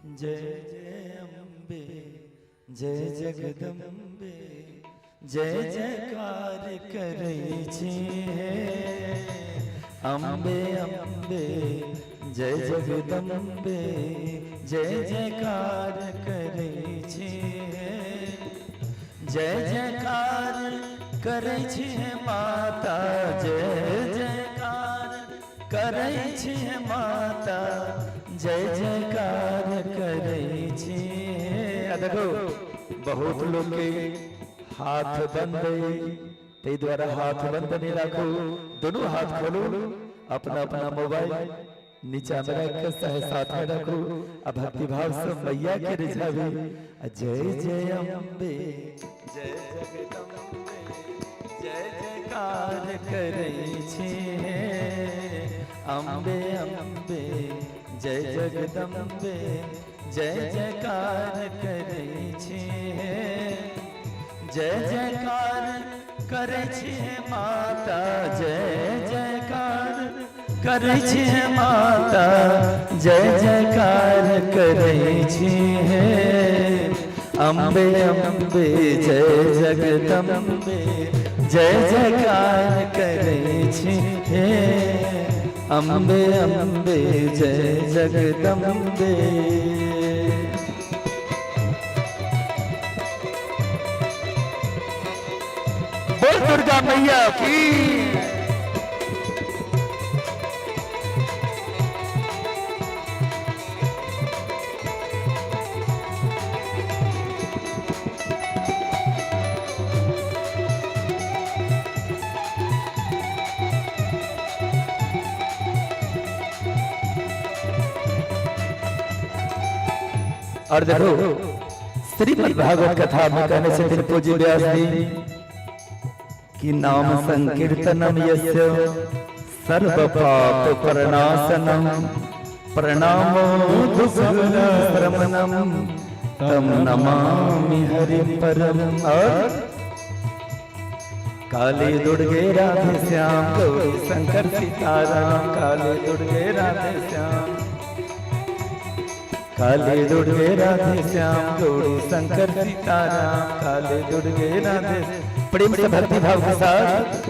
जय जय अम्बे जय जगदम्बे जय जयकार करै छी हे। अम्बे अम्बे जय जगदम्बे जय जयकार करै छी हे। जय जयकार करै छी हे माता, जय जयकार करै छी हे माता, जय जयकार करै छी हे। आ देखो बहुत लोग के हाथ बंद है, ताहि दुआरे हाथ बंद नहीं राखू, दोनों हाथ खोलू, अपना अपना मोबाइल नीचा में रख के सह साथ में रखू आ भक्ति भाव से मैया के रिझावी। आ जय जय अम्बे जय जगदम्बे जय जयकार करै छी हे। अम्बे अम्बे जय जगदम्बे जय जयकार करै छी हे। जय जयकार करै छी हे माता, जय जयकार करै छी हे माता, जय जयकार करै छी हे। अम्बे अम्बे जय जगदम्बे जय जयकार करै छी हे। अम्बे अम्बे जय जगदम्बे। बोल दुर्गा मैया की। और देखो श्रीमद् भागवत कथा में कहने छथिन पूज्य व्यास जी कि नाम संकीर्तनम यस्य सर्व पाप प्रणाशनम प्रणामो दुःख श्रमणम तम नमामि हरि परम। और काली दुर्गे राधे श्याम गौरी शंकर सीताराम, काली दुर्गे राधे श्याम, काली दुर्गे राधे श्याम गौरी शंकर सीताराम, काली दुर्गे राधे। प्रेम से भक्ति भाव के साथ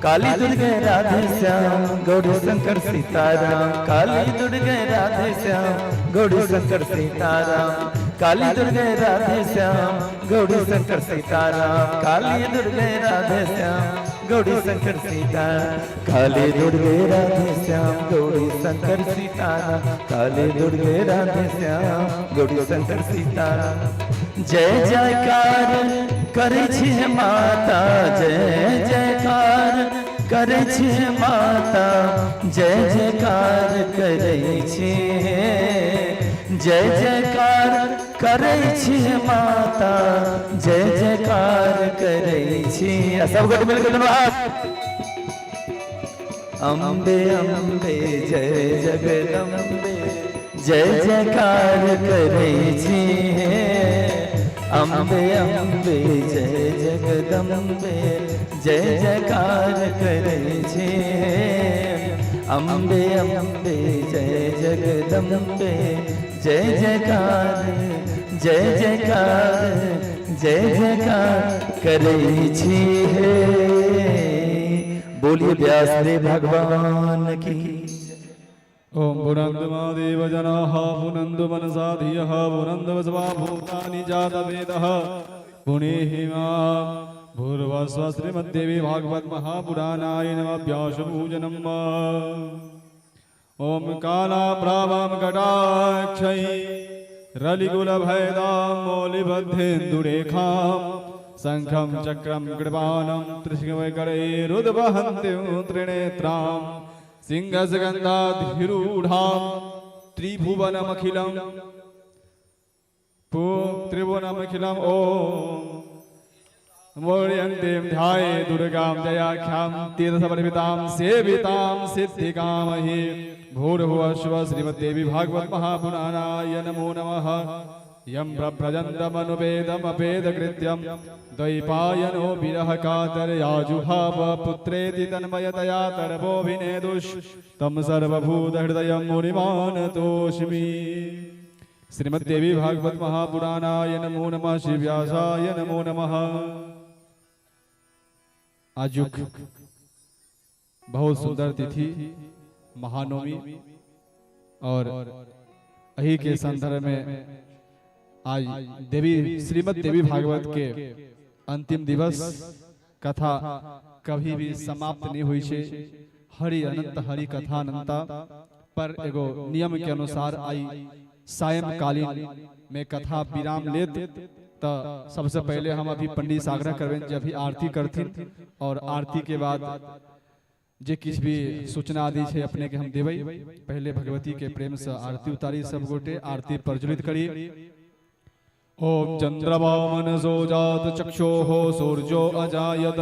काली दुर्गे राधे श्याम गौरी शंकर सीताराम, काली दुर्गे राधे श्याम गौरी शंकर सीताराम, काली दुर्गे राधे श्याम गौरी शंकर सीताराम, काली दुर्गे राधे श्याम गौरी शंकर सीताराम, काली दुर्गे राधे श्याम गौरी शंकर सीताराम, काली दुर्गे राधे श्याम गौरी शंकर सीताराम। जय जयकार करै छी हे माता, जय जयकार करै छी हे माता, जय जयकार करै छी हे। जय जयकार करै छी हे माता, जय जयकार करै छी। आ सब गोटे मिलके दुनू हाथ। अम्बे अम्बे जय जगदम्बे जय जयकार करै छी हे। अम्बे अम्बे जय जगदम्बे जय जयकार करै छी हे। अम्बे अम्बे जय जगदम्बे जय जयकार जय जयकार जय जयकार करै छी हे। बोलिए व्यासदेव भगवान की। ॐ पुनन्तु मा देव जनाः पुनन्तु मनसा धियः पुनन्तु वसवा भूतानि जातवेदः पुनीहि मा भूर्भुवस्सुः। श्रीमद्देवी भागवत महापुराणाय नमः व्यासपूजनम्। ॐ कालाभ्रावां कटाक्षै रलिकुलभयदां मौलिबद्धेन्दुरेखां शङ्खं चक्रं कृपाणं त्रिशूलकरैरुद्वहन्तीं त्रिनेत्रां सिंहस्कन्धाधिरूढां त्रिभुवनमखिलं त्रिभुवनमखिलम् ॐ मोर्यन्तीं ध्याये दुर्गां जयाख्यां तीर्थसमर्पितां सेवितां सिद्धिकामहे। भूर्भुवः स्वः श्रीमद्देवी भागवत महापुराणाय नमो नमः। यं प्रव्रजन्तमनुपेदमपेदकृत्यं द्वैपायनो विरह कातरयाजुहाव पुत्रेति तन्मयतया तरवोऽभिनेदुष तं सर्वभूतहृदयं मुनिमानतोऽस्मि। श्रीमद् देवी भागवत महापुराणाय नमो नमः। श्री व्यासाय नमो नमः। आजुक बहुत सुंदर तिथि महानवमी और अही के संदर्भ में आज देवी श्रीमद् देवी भागवत के अंतिम दिवस कथा कभी भी समाप्त नहीं हुई छे। हरि अनंत हरि कथा अनंता पर एगो नियम के अनुसार आई सायंकालीन में कथा विराम लेत। तो सबसे पहले हम अभी पंडित से आग्रह करबनि जे अभी आरती करथिन और आरती के बाद जे किछु भी सूचना आदि छै अपने के हम देबै। पहले भगवती के प्रेम से आरती उतारी, सब गोटे आरती प्रज्वलित करी। ओम चंद्रमा मनसो जात चक्षोः सूर्यो अजायत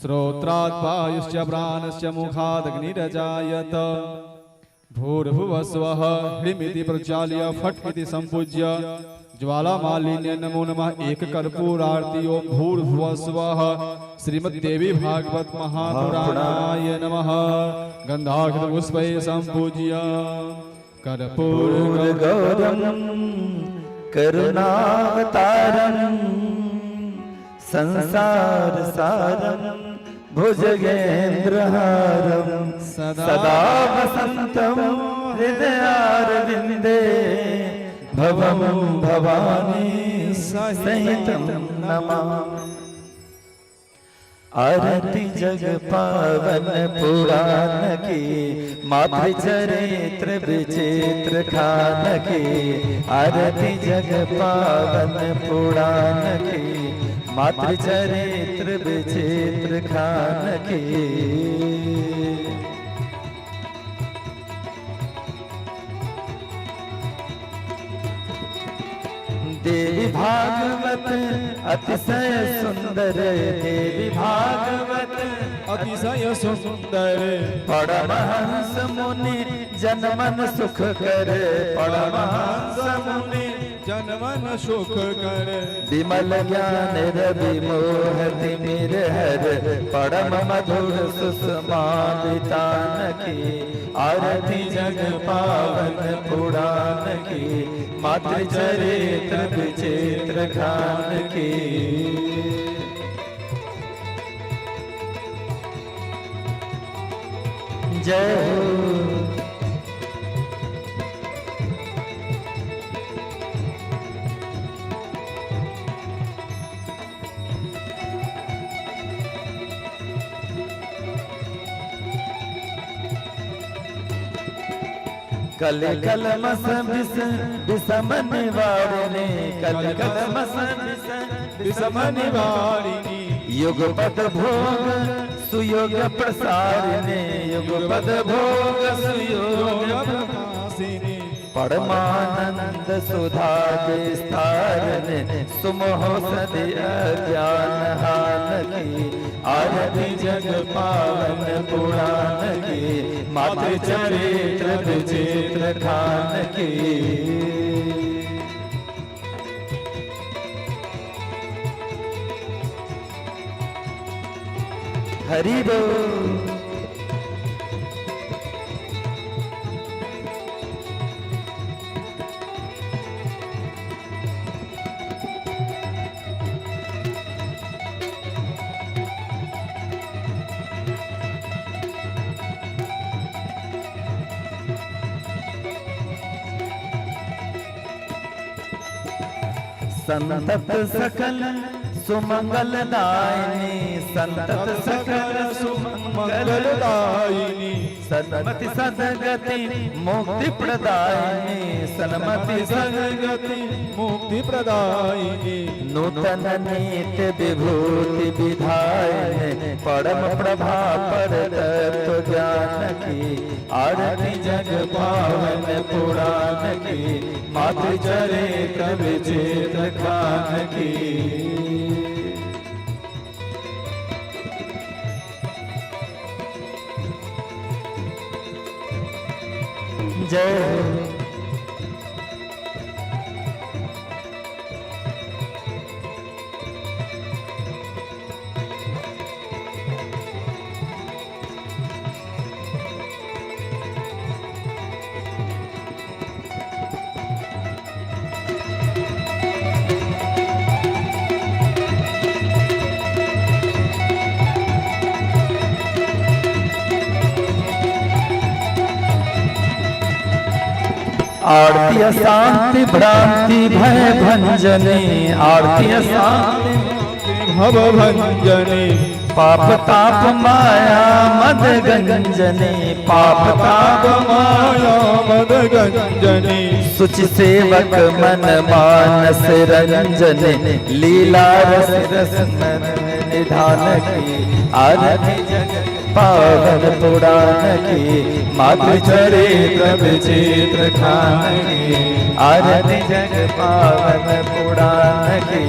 श्रोत्रात् वायुश्च प्राणश्च मुखादग्निरजायत भूर्भुवस्वः ह्रीमिति प्रचाल्य फट इति संपूज्य ज्वालामालिन्य नमो नमः। एक कर्पूरारती ओम भूर्भुवस्वः श्रीमद् देवी भागवत महापुराणाय नमः। गंधाक्षत पुष्पैः संपूज्य कर्पूर गौरम करुणावतारम संसार सारम भुजगेन्द्रहारम सदा वसंतम हृदयारविंदे भवम भवानी सहितं नमामि। आरती जग पावन पुराण की, मातृचरित्र विचित्र खान की। आरती जग पावन पुराण की, मातृचरित्र विचित्र खान की। देवी भागवत अतिशय सुंदर, देवी भागवत अतिशय सुंदर। परमहंस मुनि जनमन सुख कर, परमहंस मुनि जनमन सुख कर। विमल ज्ञान रवि मोह तिमिर हर, परम मधुर सुषमा वितान की। आरती जग पावन पुराण की, मातृचरित्र विचित्र खान की। जय हो। कल कल मस विष विषम निवारिणी, कल कल मस विष विषम निवारिणी। युगपद भोग सुयोग प्रसारिणी, युगपद भोग सुयोग प्रकाशिनी। परमानंद सुधा विस्तारने, सुमोह सदि अज्ञान हान की। आरती जग पावन पुराण की, मातृचरित्र विचित्र खान की। हरि बोल। संतत सकल सुमंगल दायिनी, संतत सकल सुमंगल दायिनी। सन्मति सदगति मुक्ति प्रदायिनी, सन्मति सदगति मुक्ति प्रदायिनी। नूतन नीत विभूति विधायिनी, परम प्रभा पर तत्व ज्ञान की। आरती जग पावन पुराण की, मातृचरित्र विचित्र खान की। जय हो। आरती शांति भ्रांति भय भंजनी, आरती शांति भव भंजनी, पाप ताप माया मद गंजनी, पाप ताप माया मद गंजनी, सुच सेवक मन मानस रंजनी, लीला रस रस मन निधान की, आरती जग पावन पुराण की, मातृ चरित्र विचित्र खान की, आरती जग पावन पुराण की,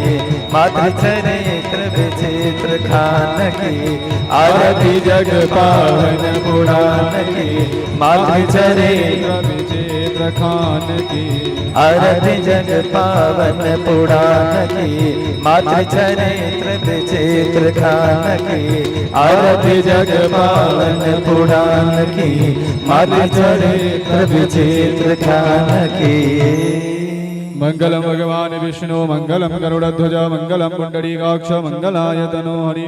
मातृ चरित्र विचित्र खान की, आरती जग पावन पुराण की, मातृ चरित्र विचित्र खान की, आरती जग पावन पुराण की, मातृ चरित्र विचित्र खान की, आरती जग पावन पुराण की, मातृ चरित्र विचित्र खान की। मंगलम भगवान विष्णु, मंगलम गरुड़ध्वज, मंगलम पुंडरीकाक्ष, मंगलाय तनोहरि।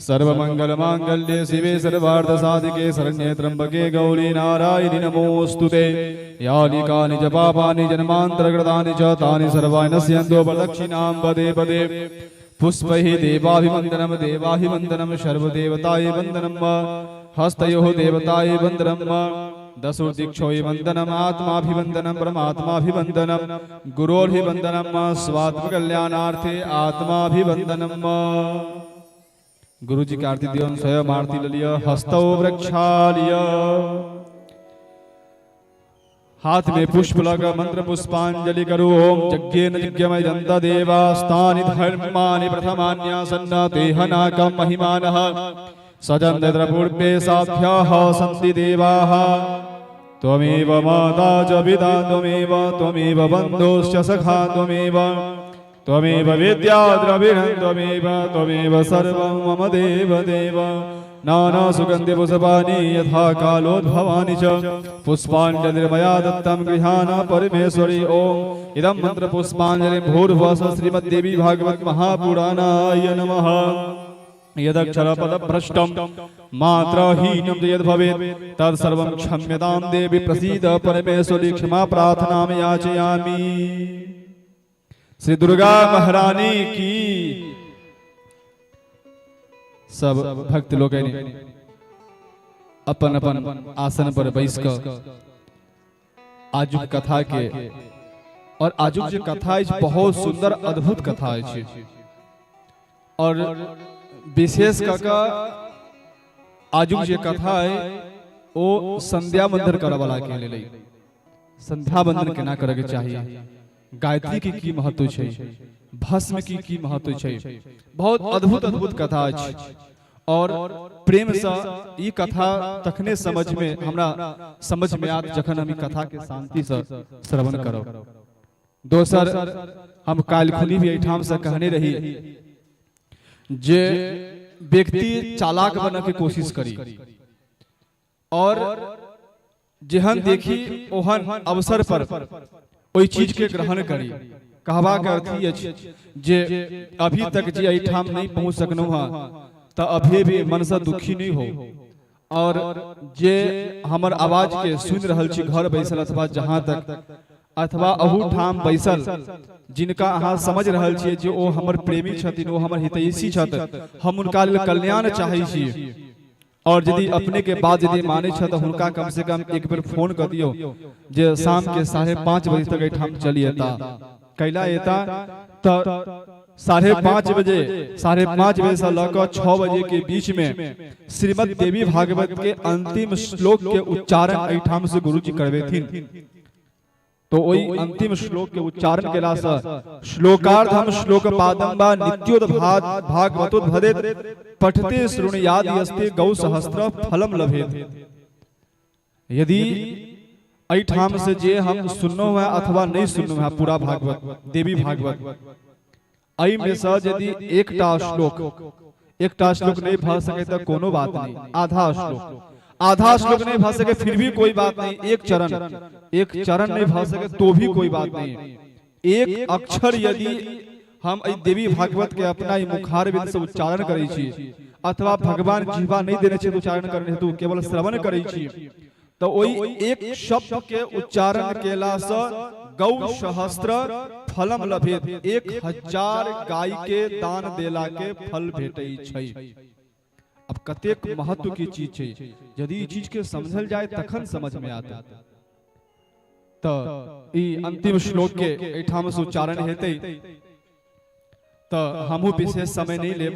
सर्व मंगल मांगल्ये शिवे सर्वार्थ साधिके शरण्ये त्र्यंबके गौरी नारायणि नमोस्तुते। यानि कानि च पापानि जन्मान्तरकृतानि च तानि सर्वाणि नश्यन्तो प्रदक्षिणां पदे पदे। पुष्पैः देवाभिवन्दनं देवाभिवन्दनं सर्वदेवताय वन्दनं, हस्तयोः देवताय वन्दनं, दशो वन्दनम्, आत्माभिवन्दनं, परमात्माभिवन्दनं, गुरोर्भिवन्दनं, स्वात्मकल्याणार्थे आत्माभिवन्दनं। गुरुजी के आरती दियौन, स्वयं आरती ल लिअ। हस्तौ प्रक्षाल्य, हाथ में पुष्प लगा मंत्र पुष्पांजलि करो। ओम यज्ञेन यज्ञमयजन्त देवास्तानि धर्माणि प्रथमान्यासन्न तेहनाकं महिमानः सजन्त पूर्वे साध्याः सन्ति देवाः। त्वमेव माता च पिता त्वमेव, त्वमेव बन्धुश्च सखा त्वमेव, त्वमेव विद्या द्रविणं त्वमेव, त्वमेव सर्वं मम देव देव। नानासुगन्धिपुष्पाणि यथा कालोद्भवानि च पुष्पाञ्जलिर्मया दत्तं गृहाण परमेश्वरी। ॐ इदं मंत्र पुष्पाञ्जलिं भूर्भुवः श्रीमद्देवी भागवत महापुराणाय नमः। यदक्षरपदभ्रष्टं मात्राहीनं च यद्भवेत् तत्सर्वं क्षम्यतां देवी प्रसीद परमेश्वरी, क्षमा प्रार्थनां याचयामि। श्री दुर्गा महारानी की। सब भक्त लोकनि अपन अपन आसन पर बैस कऽ आजुक कथा के, और आजुक जे कथा अछि बहुत सुंदर अद्भुत कथा अछि, और विशेष कऽ कऽ आजुक जे कथा अइ ओ संध्या बंदन करऽ वाला के लेल अइ। संध्या बंदन केना करऽ के चाही, गायत्री के की महत्व छै, भस्म की की महत्व छै, बहुत अद्भुत अद्भुत कथा अछि। और प्रेम से ई कथा तखने समझ में हमरा समझ में आत जखन हम ई कथा के शांति से श्रवण करब। दोसर, हम काल्हि खुनी भी एहिठाम से कहने रही जे व्यक्ति चालाक बनऽ के कोशिश करी और जेहन देखी ओहन अवसर पर ओहि चीज के ग्रहण करी। कहबाक अर्थ ई अछि जे अभी तक जे एहिठाम नहि पहुँच सकलहुँ हँ तऽ अभी भी मनसँ दुखी नहि हो, और जे हमर आवाज के सुनि रहल छी घर बैसल अथवा जहाँ तक अथवा अहू ठाम बैसल, जिनका अहाँ समझ रहल छियै जे ओ हमर प्रेमी छथिन, ओ हमर हितैषी छथि, हम हुनका लेल कल्याण चाहै छी, और यदि अपने के बात यदि मानै छथि तऽ हुनका कम से कम एक बेर फोन कऽ दियौ जे शाम के 5:30 बजे तक एहिठाम चलि एता। कैला एता तऽ 5:30 बजे, 5:30 बजे से लऽ कऽ 6 बजे के बीच में श्रीमद् देवी भागवत के अंतिम श्लोक के उच्चारण एहिठाम से गुरुजी करबेथिन। तो ओहि अंतिम श्लोक के उच्चारण केला से श्लोकार्थम श्लोक पादम वा नित्योद्भाग भागवतोद्भदेत पठते शृणुयाद यस्ते गौ सहस्त्र फलम लभेत। यदि एहिठाम से जे हम सुनलहुँ हैं अथवा नहीं सुनलहुँ हैं पूरा भागवत देवी भागवत, एहिमे से यदि एकटा श्लोक नहीं भऽ सके तऽ कोनो बात नहीं, आधा श्लोक, आधा श्लोक नहीं भऽ सके फिर भी कोई बात नहीं, एक चरण नहीं भऽ सके तो भी कोई बात नहीं, एक अक्षर यदि हम एहि देवी भागवत के अपना ई मुखारविंद से उच्चारण करै छी अथवा भगवान जीवा नहीं देने छै उच्चारण करने हेतु, केवल श्रवण करै छी, तऽ ओहि एक शब्द के उच्चारण केलासँ गौ सहस्त्र फलम लभेत, 1000 गाय के दान देला के फल भेटै छै। अब कतेक महत्व की चीज छै, यदि ई चीज के समझल जाए तखन समझ में आता। तऽ ई अंतिम श्लोक के एहिठाम से उच्चारण हेतै, तऽ हमहूँ विशेष समय नहीं लेब,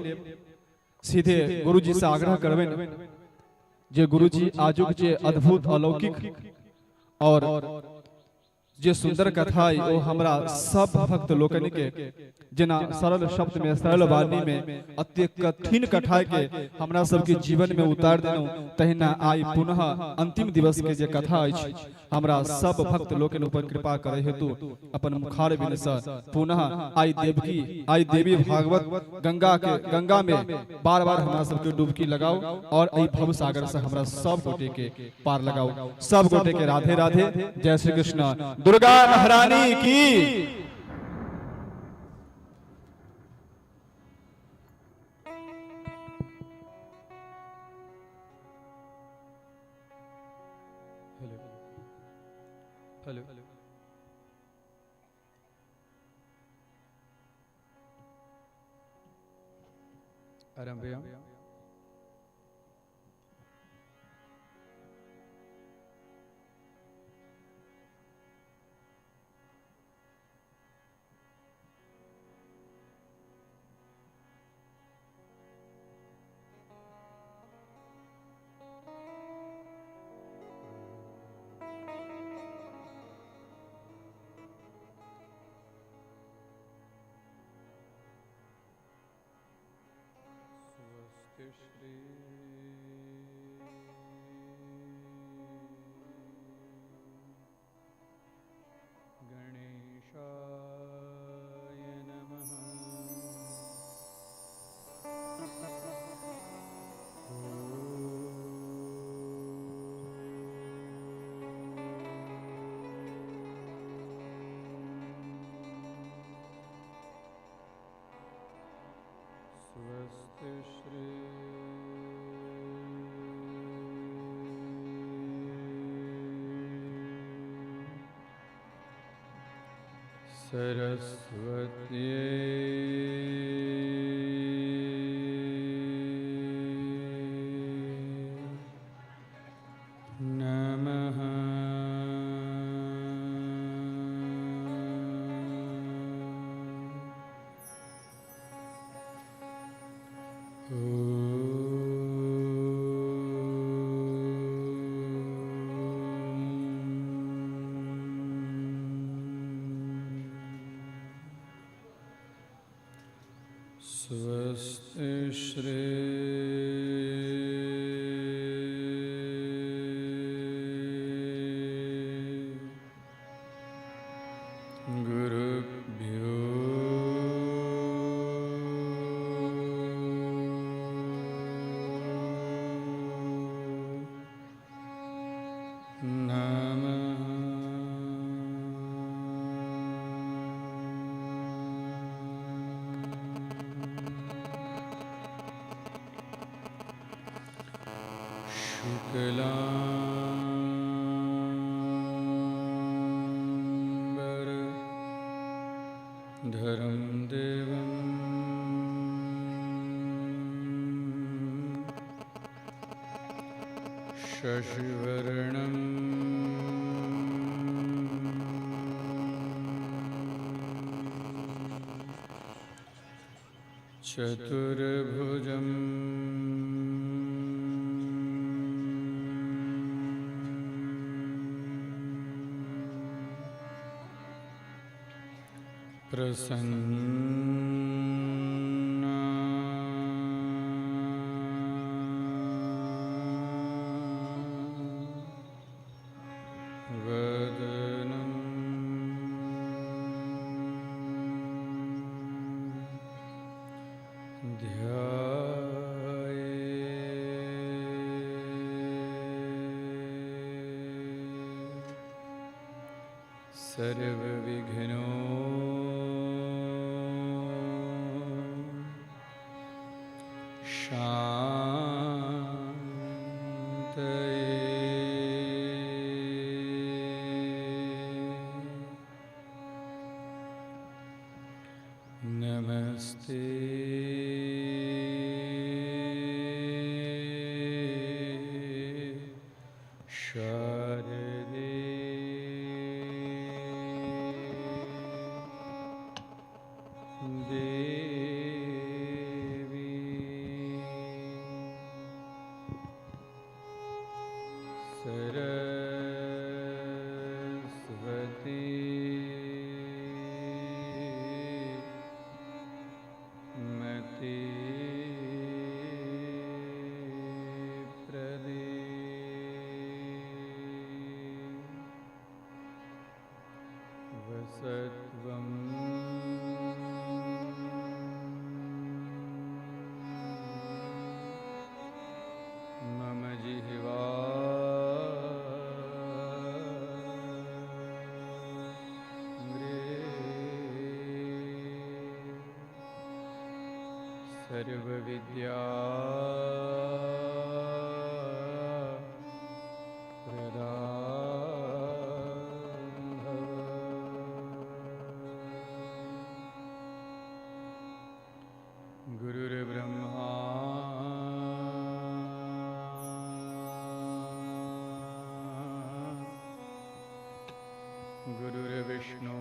सीधे गुरुजी से आग्रह करबनि जे गुरुजी आजुक जे अद्भुत अलौकिक और जे सुंदर कथा अइ ओ हमरा सब भक्त लोकनि के जेना सरल शब्द में सरल वाणी में अति कठिन कथा के हमरा सबके जीवन में उतार देलहुँ, तहिना आइ पुनः अंतिम दिवस के जे कथा अछि हमरा सब भक्त लोकनि ऊपर कृपा करे हेतु अपन मुखारविंद से पुनः आइ देवकी आइ देवी भागवत गंगा के गंगा में बार बार हमरा सबके डुबकी लगाओ और एहि भव सागर से हमरा सब गोटे के पार लगाओ। सब गोटे के राधे राधे, जय श्री कृष्ण, दुर्गा महारानी की। हेलो हेलो, आराम भैया। स्वस्ति श्री गणेशाय नमः। स्वस्ति श्री सरस्वती नमः। स्वस्ति श्री गुरुभ्यो नमः। शुक्लाम्बर धरं देवं शशिवर्णं चतुर्भुजम् प्रसन्न वदनम् ध्याये सर्वविघ्नो शान्तये। सत्वम् मम जिह्वा सर्वविद्या प्रदा भव। गुरुर्ब्रह्मा गुरुर्विष्णु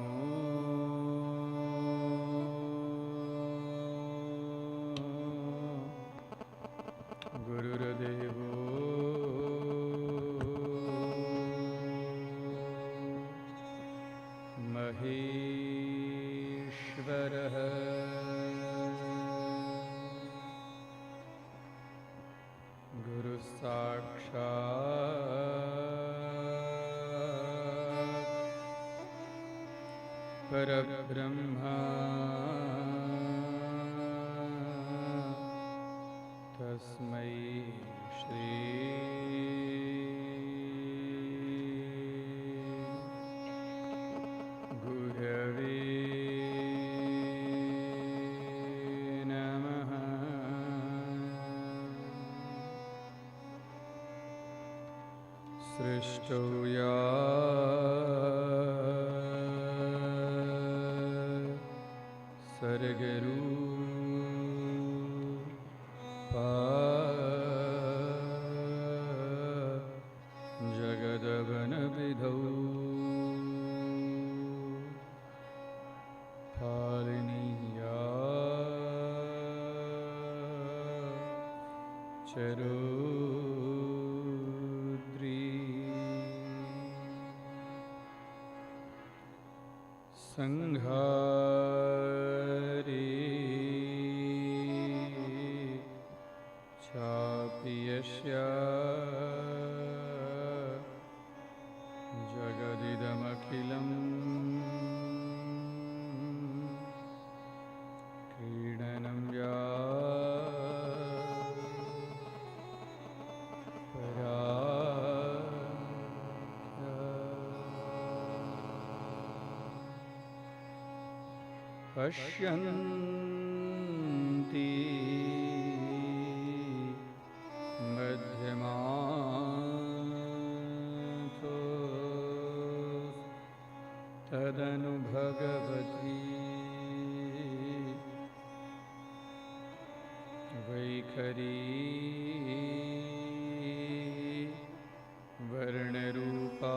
गुरुर्देवो महेश्वरः। गुरुः साक्षात् परब्रह्म तस्मै श्री गुरवे नमः। सृष्टौ या सर्गरूपा जगदवनविधौ फालिनीया चरोद्री संहारे चापि यस्य जगदिदमखिलं क्रीडनं या पश्यन्ति मध्यमान्तो तदनु भगवती वैखरी वर्णरूपा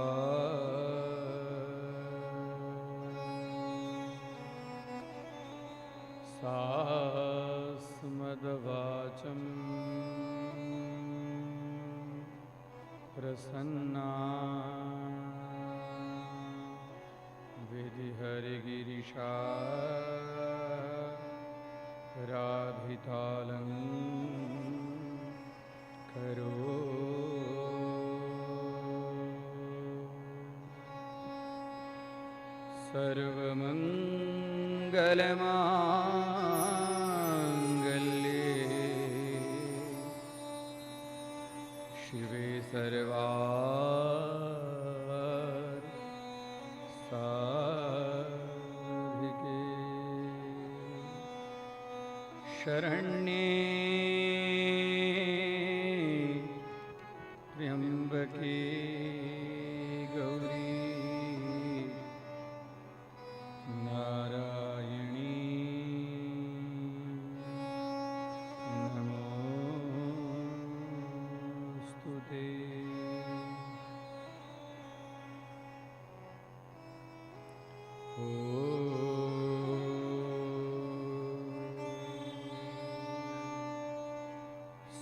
सास्मद्वाचं प्रसन्ना विधिहरिगिरिशा राधितालं करो। सर्वमङ्गलमाङ्गल्ये शिवे सर्वार्थ साधिके शरण्ये त्र्यम्बके गौरी नारायणी नमोस्तुते।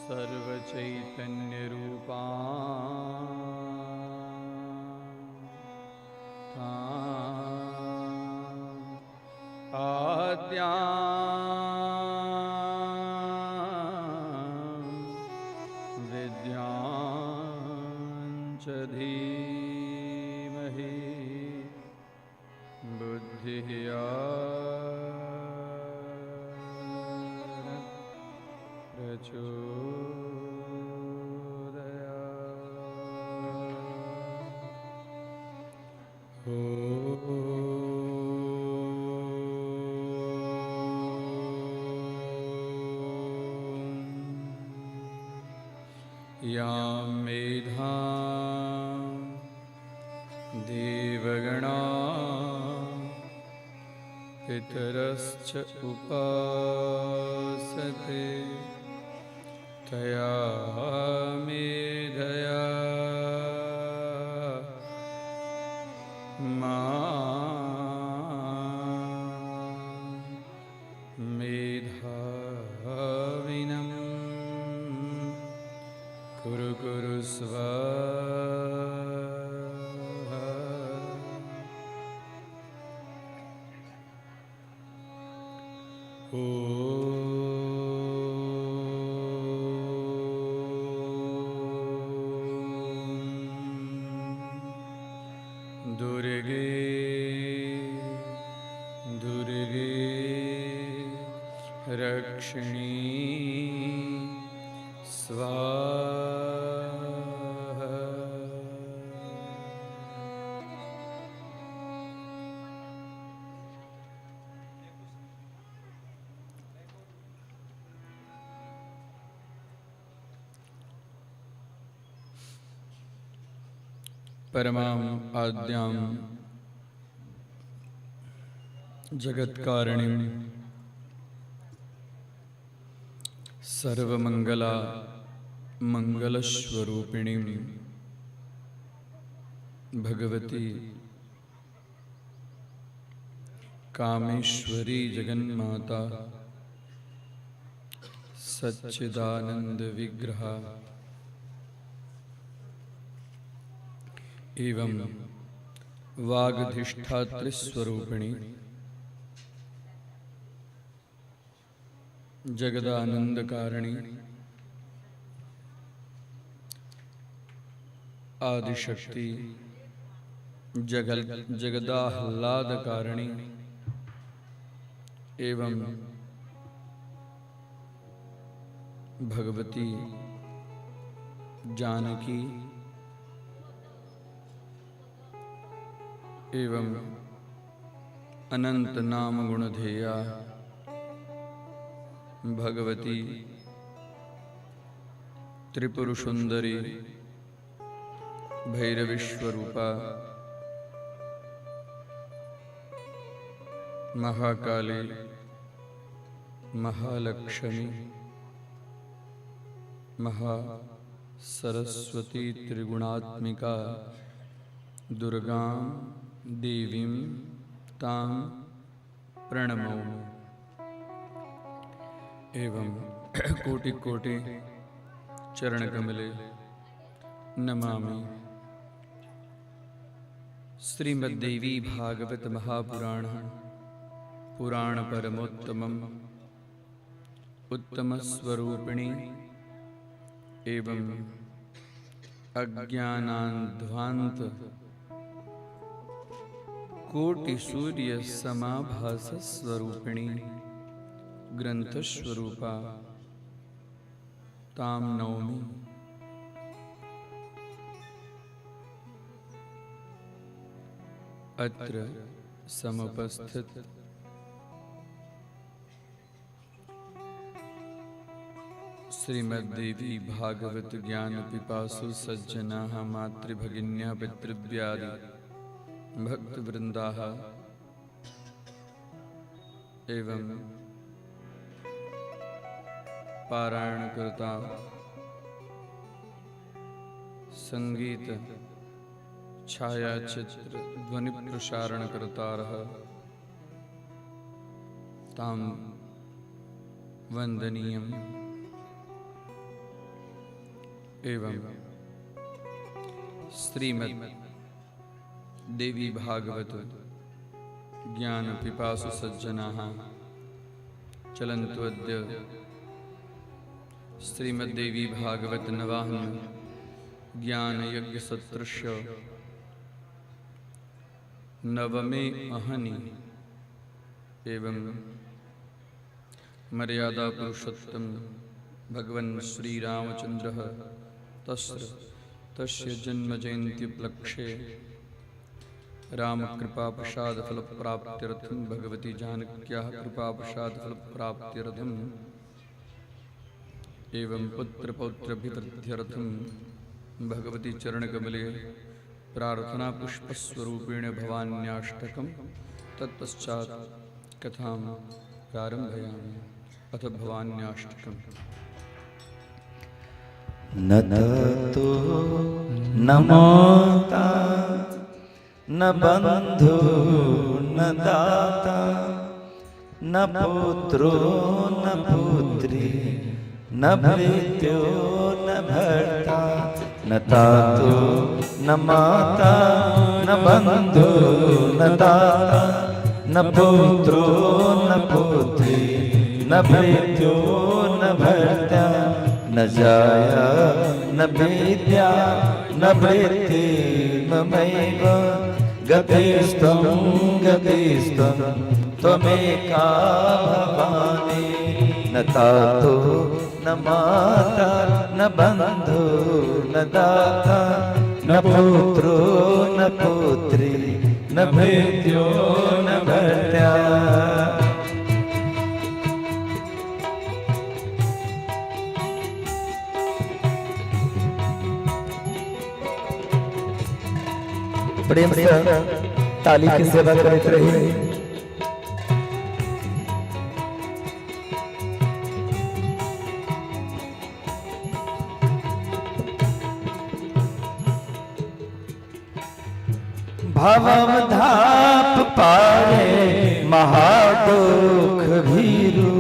सर्वचैतन्यरूपा आद्या विद्यां च धीमहि बुद्धिं धिया प्रचोदयात्। यां मेधां देवगणा पितरश्च उपासते तया मेधया मा मेधाविनं कुरु कुरु स्वाहा। ॐ दुर्गे दुर्गे रक्षिणी स्वाहा। परमां आद्यां जगत्कारिणीं सर्वमंगला मंगलस्वरूपिणीं भगवती कामेश्वरी जगन्माता सच्चिदानंद विग्रह एवं वागधिष्ठातृस्वरूपिणी जगदानंदकारिणी आदिशक्ति जगदाह्लादकारिणी एवं भगवती जानकी एवं अनंत नाम गुणधेया भगवती त्रिपुर सुंदरी भैरवीस्वरूपा महाकाली महालक्ष्मी महासरस्वती त्रिगुणात्मिका दुर्गां देवीं तां प्रणमोमि। एवं कोटि कोटि चरणकमले नमामि। श्रीमद्देवी भागवत महापुराण पुराण परमोत्तमम् उत्तमस्वरूपिणी एवं अज्ञानाध्वांत कोटि सूर्य समाभास स्वरूपिणी ग्रंथस्वरूपा ताम नौमि। अत्र समुपस्थित श्रीमद्देवी भागवत ज्ञान पिपासु सज्जनाः मातृभगिन्यः पितृव्यादि भक्तवृन्दाः एवं पारायणकर्ता संगीत छायाचित्र ध्वनि प्रसारणकर्तारः तां वंदनीयम्। एवं श्रीमद् देवी भागवत ज्ञान पिपासु सज्जनाः चलन्तु अद्य श्रीमद्देवी भागवत नवाहन ज्ञान यज्ञ सत्रस्य नवमे अहनि एवं मर्यादा पुरुषोत्तम भगवन् श्री रामचंद्रः तस्य तस्य जन्म जयन्ती उपलक्ष्ये राम कृपा प्रसाद फल प्राप्त्यर्थं भगवती जानक्याः कृपा प्रसाद फल प्राप्त्यर्थं एवं पुत्र पौत्राभिवृद्ध्यर्थं भगवती चरणकमले प्रार्थना पुष्पस्वरूपेण भवान्याष्टकं तत्पश्चात कथां प्रारंभयामि। अथ भवान्याष्टकम्। न ततो न माता न बंधु न दाता न पुत्रो न पुत्री न भृत्यो न भर्ता न तातो न माता न बंधु न दाता न पुत्रो न पुत्री न भृत्यो न भर्ता न जाया न विद्या न वृत्ति ममैव गतिस्त्वं गतिस्त्वं त्वमेका भवानी। न तातो न माता न बंधु न दाता न पुत्रो न पुत्री न भृत्यो न भर्ता। प्रेम से ताली की सेवा करते रही। भवम धाप पारे महादुख भीरु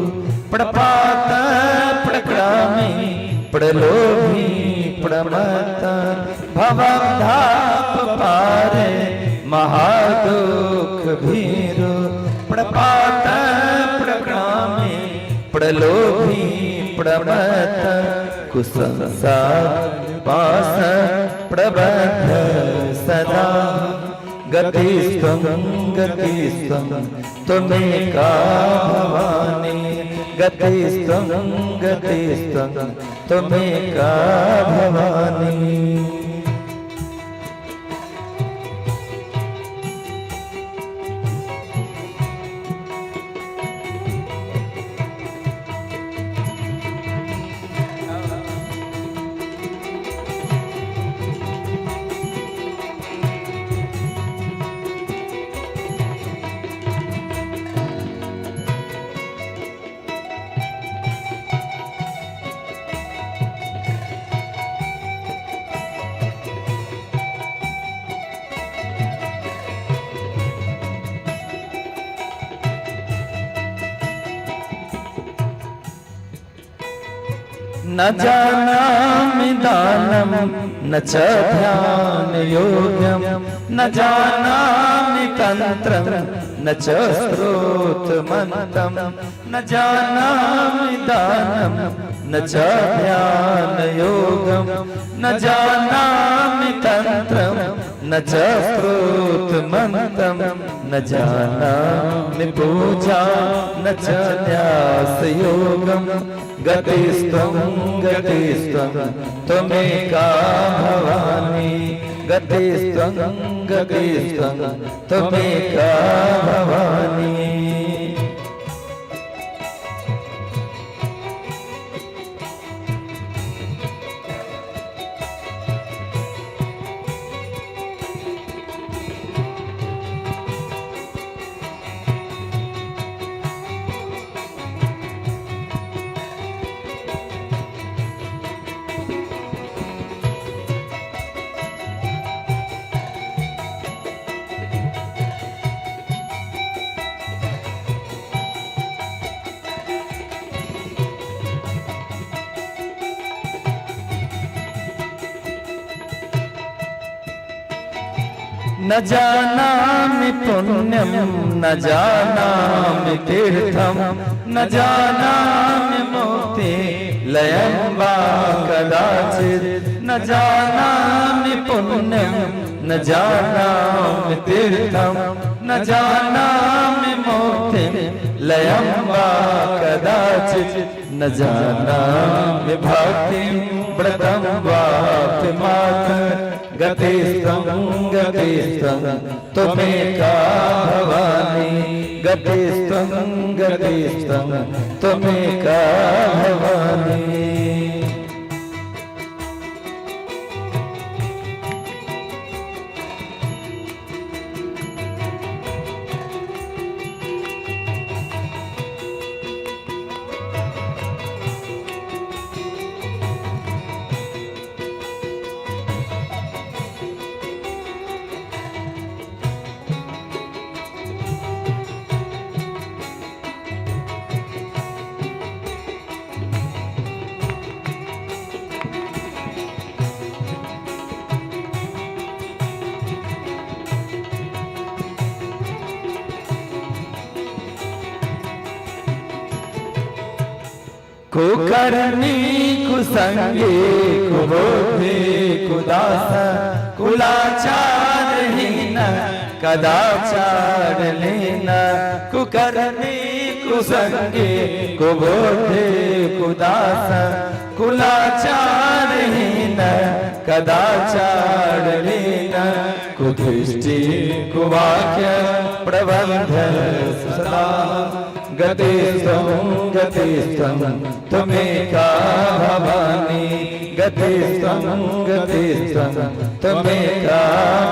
प्रपात प्रक्रामी प्रलोभी प्रमत। भवम धाप पारे महादुख भीरु प्रपात प्रक्रामी प्रलोभी प्रमत। कुसंसार पास प्रबंध सदा गतिस्त्वं गतिस्त्वं त्वमेका भवानी। गतिस्त्वं गतिस्त्वं त्वमेका भवानी। न जानामि दानं न च ध्यान योग्यं न जानामि तन्त्रं न च स्तोत्रमन्त्रं। न जानामि दानं न च ध्यान योगं न जानामि तन्त्रं न च स्तोत्रमन्त्रं। न जानामि पूजा न च न्यास योगं गतिस्त्वं गतिस्त्वं त्वमेका भवानी। गतिस्त्वं गतिस्त्वं त्वमेका भवानी। न जानामि पुण्यं न जानामि तीर्थं न जानामि मुक्ति लयं वा कदाचित्। न जानामि पुण्यं न जानामि तीर्थं न जानामि मुक्तिं मुक्तिं लयं वा कदाचित् न जानामि भक्तिं व्रतं वापि मात गतिस्त्वं गतिस्त्वं त्वमेका भवानी गतिस्त्वं गतिस्त्वं त्वमेका भवानी। कुकरनी कुसंगे कुबोधे कुदास कुलाचारहीन कदाचार लीन। कुकरनी कुसंगे कुबोधे कुदास कुलाचारहीन कदाचार लीन। कुदृष्टि कुवाक्य प्रबंध सदा गतिस्त्वं गतिस्त्वं त्वमेका भवानी गतिस्त्वं गतिस्त्वं त्वमेका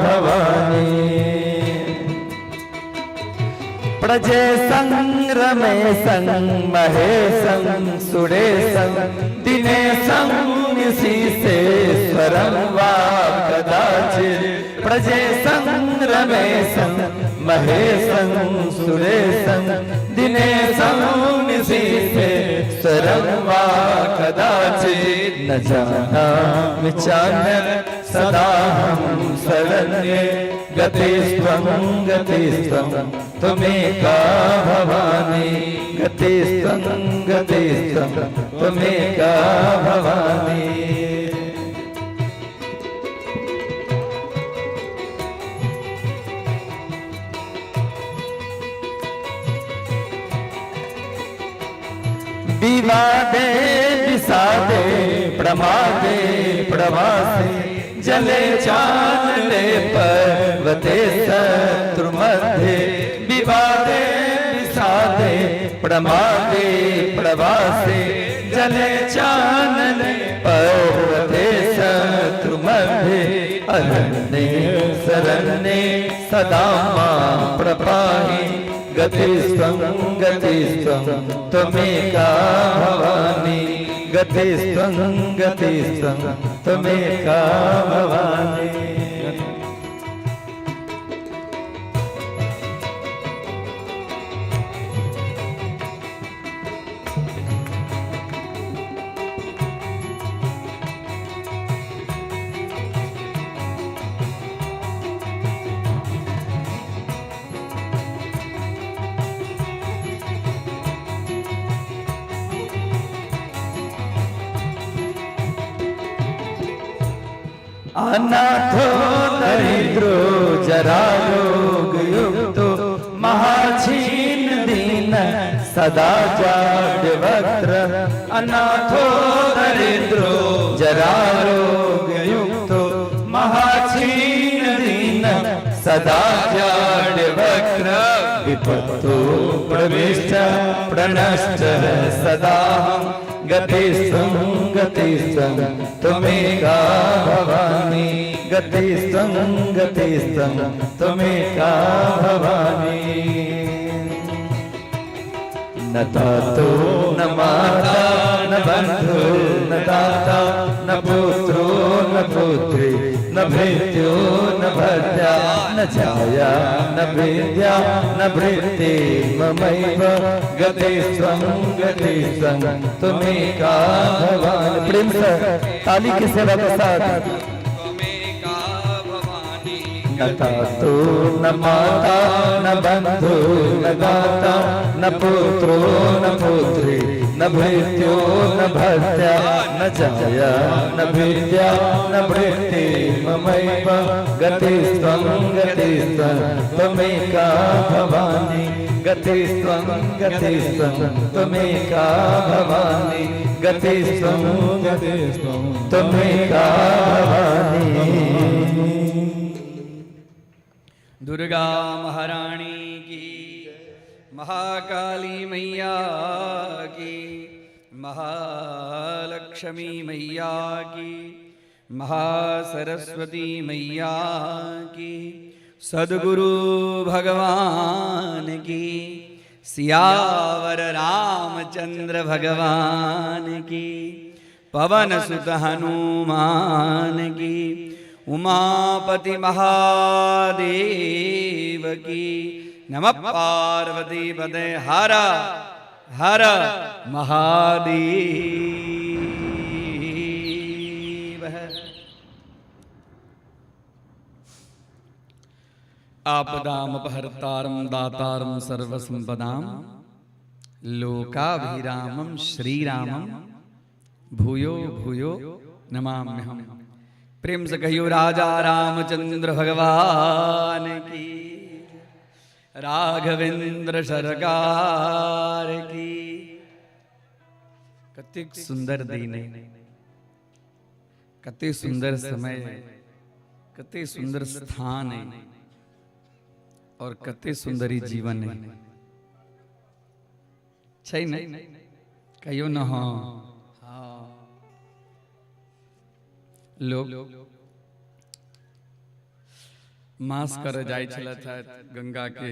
भवानी। प्रजेशं रमेशं महेशं सुरेशं दिनेशं निशिशेश्वरं वा कदाचित्। प्रजेशं रमेशं महेशं सुरेशं दिनेशं निशिशेश्वरं वा कदाचित्। न जानामि चान्यत् सदाहं शरण्ये गतिस्त्वं गतिस्त्वं त्वमेका भवानी गतिस्त्वं गतिस्त्वं त्वमेका भवानी। विवादे विषादे प्रमादे प्रवासे जले चानले पर्वते शत्रुमध्ये। विवादे विषादे प्रमादे प्रवासे जले चानले पर्वते शत्रुमध्ये। अरण्ये शरण्ये सदा मां प्रपाहि गतिस्त्वं गतिस्त्वं त्वमेका भवानी गतिस्त्वं गतिस्त्वं त्वमेका भवानी। अनाथो दरिद्रो जरा रोग युक्तो महाछीन दीन सदा जाड्य वक्त्र। अनाथो दरिद्रो जरा रोग युक्तो महाछीन दीन सदा जाड्य वक्त्र। विपत्तो प्रविष्ट प्रणष्ट सदा गतिस्त्वं गतिस्त्वं त्वमेका भवानी गतिस्त्वं गतिस्त्वं त्वमेका भवानी। न तातो न माता न बंधु न दाता न पुत्रो न पुत्री न भृत्यो न भर्ता न जाया न विद्या न भृत्ति ममैव गतिस्त्वं गतिस्त्वं त्वमेका भवानी। प्रेम से ताली की सेवा के साथ। न तातो न माता न बंधु न दाता न पुत्रो न पुत्री न भृत्यो न भर्ता न जाया न विद्या न वृत्ति ममैव गतिस्त्वं गतिस्त्वं त्वमेका भवानी। गतिस्त्वं गतिस्त्वं त्वमेका भवानी गतिस्त्वं गतिस्त्वं त्वमेका भवानी। दुर्गा महारानी की, महाकाली मैया की, महालक्ष्मी मैया की, महासरस्वती मैया की, सद्गुरु भगवान की, सियावर रामचंद्र भगवान की, पवन सुत हनुमान की, उमापति महादेव की। नमः पार्वती पदे हर हर महादेव। आपदामपहर्तारं दातारं सर्वसंपदां लोकाभिरामं श्रीरामं भूयो भूयो नमाम्यहम्। प्रेम से कहियो राजा रामचंद्र भगवान की, राघवेंद्र सरकार की। कतेक सुंदर दिन है, कतेक सुंदर समय है, कतेक सुंदर स्थान है और कतेक सुंदरी जीवन है। छै ने? कहियो न। हाँ हाँ। लोग मास कर जाइ छलथि हँ गंगा के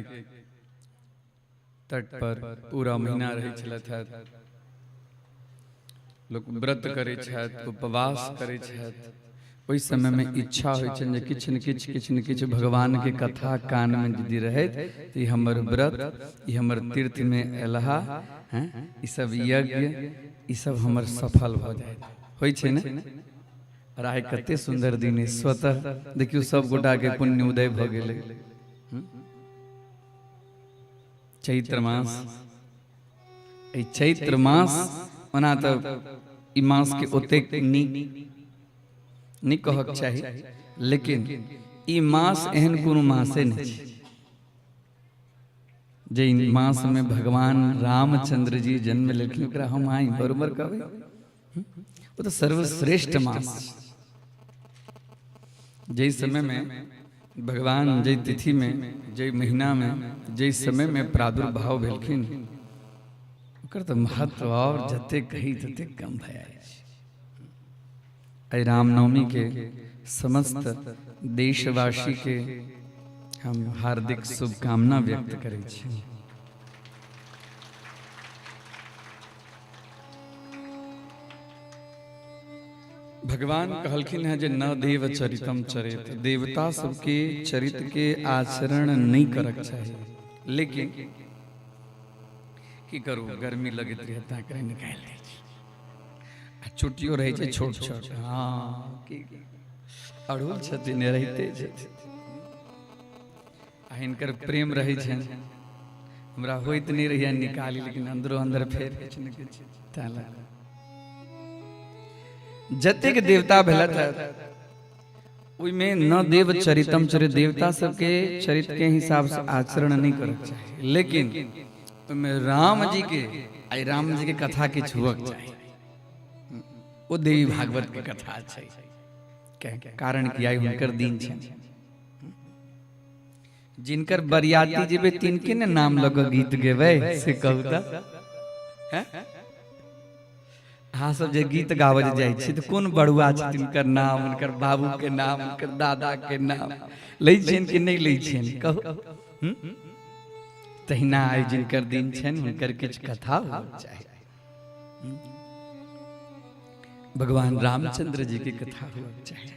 तट पर, पूरा महीना रहै छलथि हँ। लोक व्रत करै छथि, उपवास करै छथि। ओहि समय में इच्छा होइ छनि जे किछु ने किछु किछु ने किछु भगवान के कथा कान में यदि रहैत तऽ ई हमर व्रत, ई हमर तीर्थ में अयलाहा हैं, ई सब यज्ञ, ई सब हमर सफल भऽ जायत। होइ छै ने? और आइ कते सुंदर दिन है, स्वतः देखियौ सब गोटा के पुण्य उदय भऽ गेलै। चैत्र मास, एहि चैत्र मास ओना तऽ ई मास के ओतेक नीक नहि कहक चाही, लेकिन ई मास एहन कोनो मासे नहि छै जे ई मास में भगवान रामचंद्र जी जन्म लेलखिन, ओकरा हम आइ बरोबर कहबै। ओ तऽ सर्वश्रेष्ठ मास छै। जाहि समय में भगवान, जाहि तिथि में, जाहि महीना में, जाहि समय में प्रादुर्भाव भेलखिन, ओकर तऽ महत्व और जतेक कही ततेक कम भए जाइ छै। एहि रामनवमी के समस्त देशवासी के हम हार्दिक शुभकामना व्यक्त करै छी। भगवान कहलखिन हैं जे न देव चरितम चरित, देवता सबके चरित के आचरण नहीं करक चाही। लेकिन की करू, गर्मी लगैत रहे तैं करे निकालि दै छी। आ छुट्टियो रहै छै छोट छोट। हाँ, की अड़हुल छथिन, रहिते छथिन आ हिनकर प्रेम रहै छनि। हमरा होइत नहि रहैए निकाली, लेकिन अंदरो अंदर फेर किछु ने किछु तैं लए जतेक देवता भेलथि ओहिमे न देव चरितम चरित, देवता सबके चरित के हिसाब से आचरण नहीं करक चाही, लेकिन ओहिमे राम जी के, आइ राम जी के कथा के छुअक चाही। ओ देवी भागवत के कथा छै, कारण कि आइ हुनकर दिन छनि। जिनकर बरियाती जेबै तिनके ने नाम लऽ कऽ गीत गेबै, से कहू तऽ। अहाँ सब जे गीत गाबऽ जे जाइ छी तऽ कोन बड़ुआ छथिन, तिनकर नाम, हुनकर बाबू के नाम, हुनकर दादा के नाम लै छियनि कि नहि लै छियनि, कहू? तहिना आइ जिनकर दिन छनि हुनकर किछु कथा होबक चाही। भगवान रामचंद्र जी के कथा होबक चाही,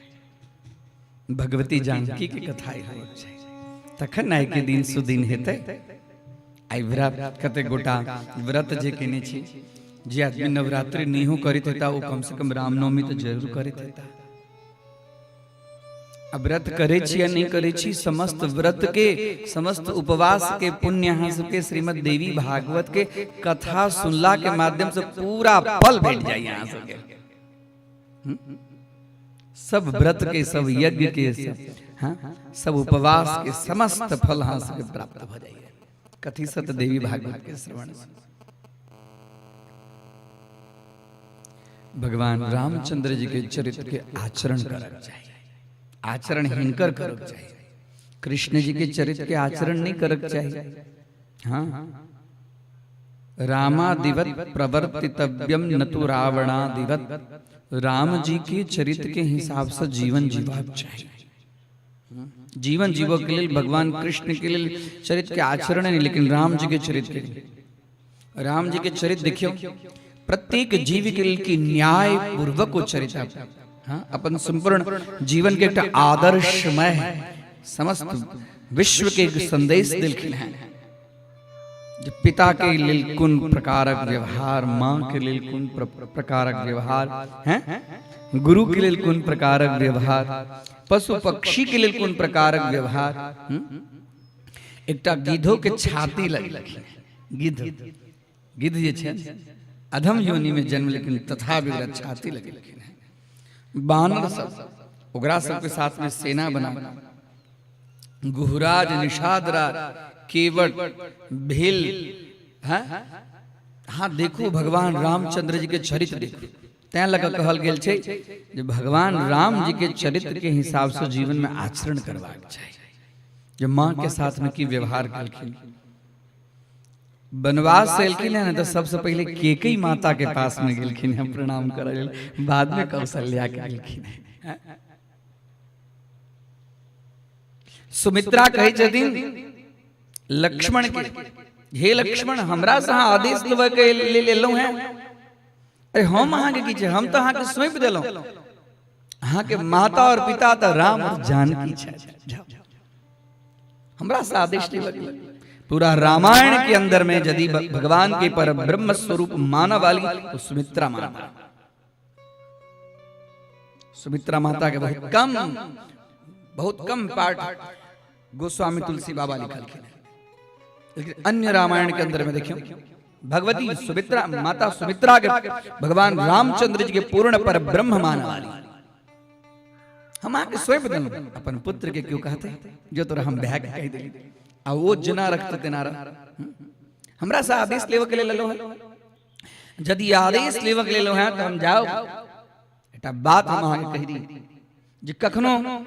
भगवती जानकी के कथा होबक चाही, तखन आइ के दिन सुदिन हेतै। आइ व्रत कते गोटा व्रत जे केने छी, जे आदमी नवरात्रि नहियो करैत हेता ओ कम से कम रामनवमी तऽ जरूर करैत हेता। आ व्रत करै छी या नहि करै छी, समस्त व्रत के, समस्त उपवास के पुण्य अहाँ सबके श्रीमद् देवी भागवत के कथा सुनला के माध्यम से पूरा फल भेट जाइए अहाँ सबके। सब व्रत के, सब यज्ञ के, सब, हाँ, सब उपवास के समस्त फल अहाँ सबके प्राप्त भऽ जाइए। कथी से? तऽ देवी भागवत के श्रवण से। भगवान रामचंद्र जी के चरित्र के आचरण करक चाही, आचरण हिनकर करक चाही। कृष्ण जी के चरित्र के आचरण नहीं करक चाही। हाँ, रामादिवत प्रवर्तितव्यम न तो रावणादिवत। राम जी के चरित्र के हिसाब से जीवन जीवाक चाही। जीवन जीवक के लिए भगवान कृष्ण के लिए चरित्र के आचरण नहीं, लेकिन राम जी के चरित्र के लिए। राम जी के चरित्र देखियो, प्रत्येक जीव के लिए की न्याय पूर्वक वो चरित्र, हाँ, अपन संपूर्ण जीवन के एकटा आदर्शमय समस्त विश्व के एक संदेश दिलखिन हैं। जे पिता के लेल कोन प्रकारक व्यवहार, माँ के लेल कोन प्रकारक व्यवहार, हैं, गुरु के लेल कोन प्रकारक व्यवहार, पशु पक्षी के लेल कोन प्रकारक व्यवहार। एकटा गिद्धो के छाती लगलखिन। गिद्ध, गिद्ध जे छै अधम योनि में जन्म, लेकिन तथापि ओकरा छाती लगलखिन हैं। बानर सब, ओकरा सबके साथ में सेना बना, गुहराज, निषादराज, केवट, भील, हैं। हाँ, देखो भगवान रामचंद्र जी के चरित्र देखो। तैं लगा कहल गेल छै जे भगवान राम जी के चरित्र के हिसाब से जीवन में आचरण करबाक चाही। जे माँ के साथ में की व्यवहार केलखिन, वनवास से एलखिन है ना, तो सबसे पहले केकई माता के पास में गेलखिन है प्रणाम करे लेल, बाद में कौशल्या के गेलखिन है। सुमित्रा कहै छथिन लक्ष्मण के, हे लक्ष्मण, हमरा से अहाँ आदेश लेबऽ के लेल एलहुँ हैं? अरे हम अहाँके की छै, हम तऽ अहाँके सौंपि देलहुँ। अहाँके माता और पिता तऽ राम और जानकी छथि, हमरा से आदेश लेबऽ के। पूरा रामायण के अंदर में यदि भगवान के पर ब्रह्म स्वरूप मानव वाली तो सुमित्रा माता। सुमित्रा माता के बहुत कम पाठ गोस्वामी तुलसी बाबा लिखलखिन, लेकिन अन्य रामायण के अंदर में देखियो भगवती सुमित्रा माता, सुमित्रा के भगवान रामचंद्र जी के पूर्ण पर ब्रह्म मान वाली। हम अहाँके सौंपि देलहुँ, अपन पुत्र के क्यों कहते जो तोरा हम भय के कहि देली, आ ओ जेना रखते तेना रह। हमरा से आदेश लेबऽ के लेल एलहुँ हैं? यदि आदेश लेबऽ के लेल हैं तऽ हम जाउ, एकटा बात हम अहाँके कहि दी जे कखनो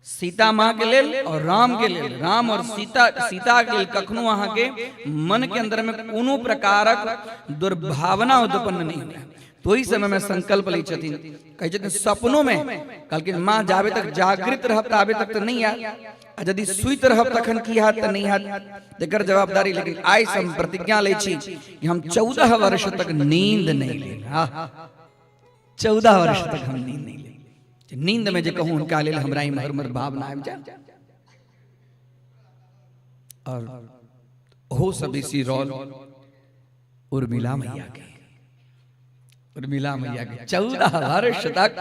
सीता माँ के लेल और राम के लेल, राम और सीता, सीता के लेल कखनो अहाँके मन के अंदर में कोनो प्रकारक दुर्भावना उत्पन्न नहीं हुए। तो ओहि समय में संकल्प लै छथिन, कहै छथिन सपनों में कहलखिन माँ जाबे तक जागृत रहब ताबे तक तऽ नहीं आयत, आ यदि सुति रहब तखन की हैत तऽ नहीं हैत, एकर जवाबदारी। लेकिन आइ से हम प्रतिज्ञा लै छी कि हम 14 वर्ष तक नींद नहीं लेब। 14 वर्ष तक हम नींद नहीं लेब। नींद में जे कहूँ हुनका लेल हमरा इम्हर उम्हर भावना आबि जाय। और ओहो से बेसी रोल उर्मिला मैया के, उर्मिला मैया के 14 वर्ष तक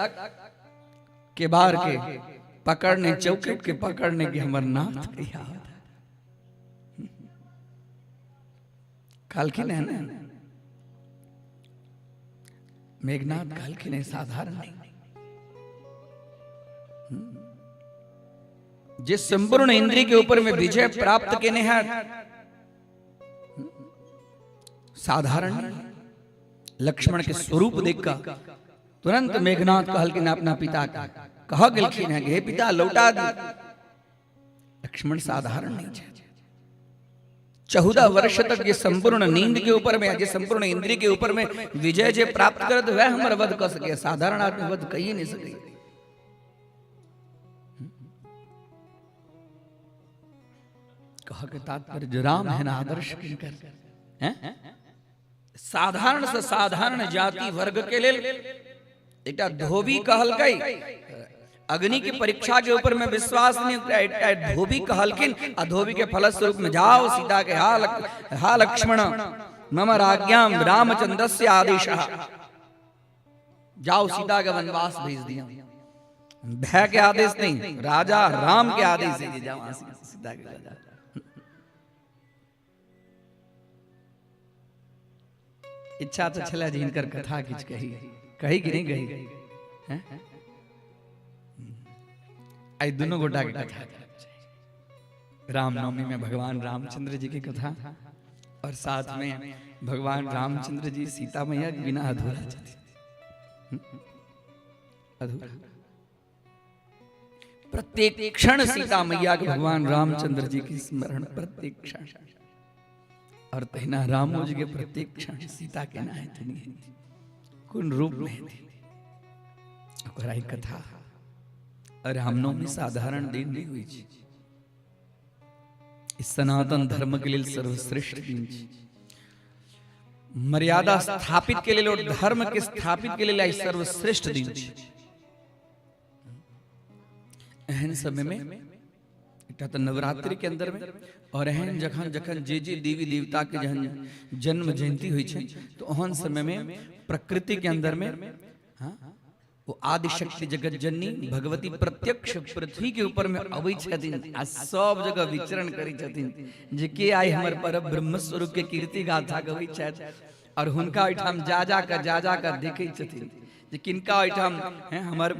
के बार के पकड़ने, चौखट के पकड़ने के हमर नाथ कहिया कहलखिन है ना मेघनाथ, कहलखिन है साधारण नहीं। जिस संपूर्ण इंद्रिय के ऊपर में विजय प्राप्त केने है साधारण नहीं। लक्ष्मण के स्वरूप देख कर तुरंत मेघनाथ कहलखिन अपना पिता का, कह गेलखिन है हे पिता लौटा दी। लक्ष्मण साधारण नहीं है। 14 वर्ष तक ये संपूर्ण नींद के ऊपर में, ये संपूर्ण इंद्रिय के ऊपर में विजय जे प्राप्त करत वह हमर वध कर सके, साधारण आदमी वध कहिए नहीं सके। कह के तात्पर्य जो राम है ना आदर्श किनकर हैं, साधारण से साधारण जाति वर्ग के लेल एकटा धोबी कहलकै अग्नि के परीक्षा के ऊपर में विश्वास नहीं, एकटा धोबी कहलखिन आ धोबी के फलस्वरूप में जाओ सीता के हा लक्ष्मण मम राज्ञाम रामचंद्रस्य आदेशः, जाओ सीता के वनवास भेज दिया। भय के आदेश नहीं, राजा राम के आदेश है, जाओ सीता के राजा। इच्छा तो छलै जे हिनकर कथा किछु कही, कही कि नहीं कही? आइ दुनू गोटा के कथा। रामनवमी में भगवान रामचंद्र जी की कथा और साथ में भगवान रामचंद्र जी सीता मैया के बिना अधूरा छथिन, अधूरा। प्रत्येक क्षण सीता मैया के भगवान रामचंद्र जी की स्मरण प्रत्येक क्षण, और तहिना रामो जी के प्रत्येक क्षण सीता के ना हेथिन, कोन रूप में हेथिन, ओकरा ई कथा। और रामनवमी साधारण दिन नहीं हुई छै, ई सनातन धर्म के लेल सर्वश्रेष्ठ दिन छै। मर्यादा स्थापित के लेल और धर्म के स्थापित के लेल आई सर्वश्रेष्ठ दिन छै। एहन समय में एकटा तऽ नवरात्रि के अंदर में, और एहन जखन जखन जे जे देवी देवता के जहन जन्म जयंती होइ छै, तो ओहन समय में प्रकृति के अंदर में हाँ वो आदिशक्ति जगत जननी भगवती प्रत्यक्ष पृथ्वी के ऊपर में अबै छथिन आ सब जगह विचरण करै छथिन, जे के आइ हमर पर ब्रह्म स्वरूप के कीर्ति गाथा गबै छथि, और हुनका ओहिठाम जा जा कर जा जा कर देखै छथिन जे किनका ओहिठाम हैं हमर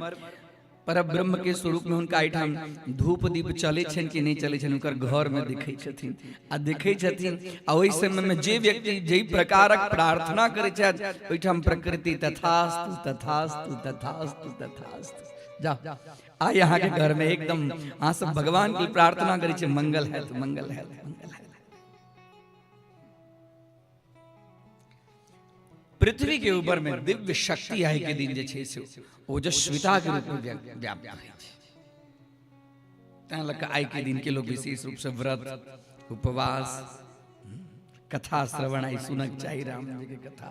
पर ब्रह्म के स्वरूप में हुनका एहिठाम धूप दीप चलै छनि कि नहि चलै छनि, हुनकर घर में देखै छथिन आ देखै छथिन। आ ओहि समय में जे व्यक्ति जाहि प्रकारक प्रार्थना करै छथि, ओहिठाम प्रकृति तथास्तु तथास्तु तथास्तु तथास्तु। जाओ, आइ अहाँ के घर में एकदम अहाँ सब भगवान के प्रार्थना करै छी, मंगल हैत, मंगल हैत, मंगल हैत। पृथ्वी के ऊपर में दिव्य शक्ति आइ के दिन जे छै से ओजस्विता के रूप में व्याप्त होइ छै। तैं लऽ कऽ आइ के दिन के लोग विशेष रूप से व्रत उपवास कथा श्रवण आइ सुनक चाही राम जी के कथा।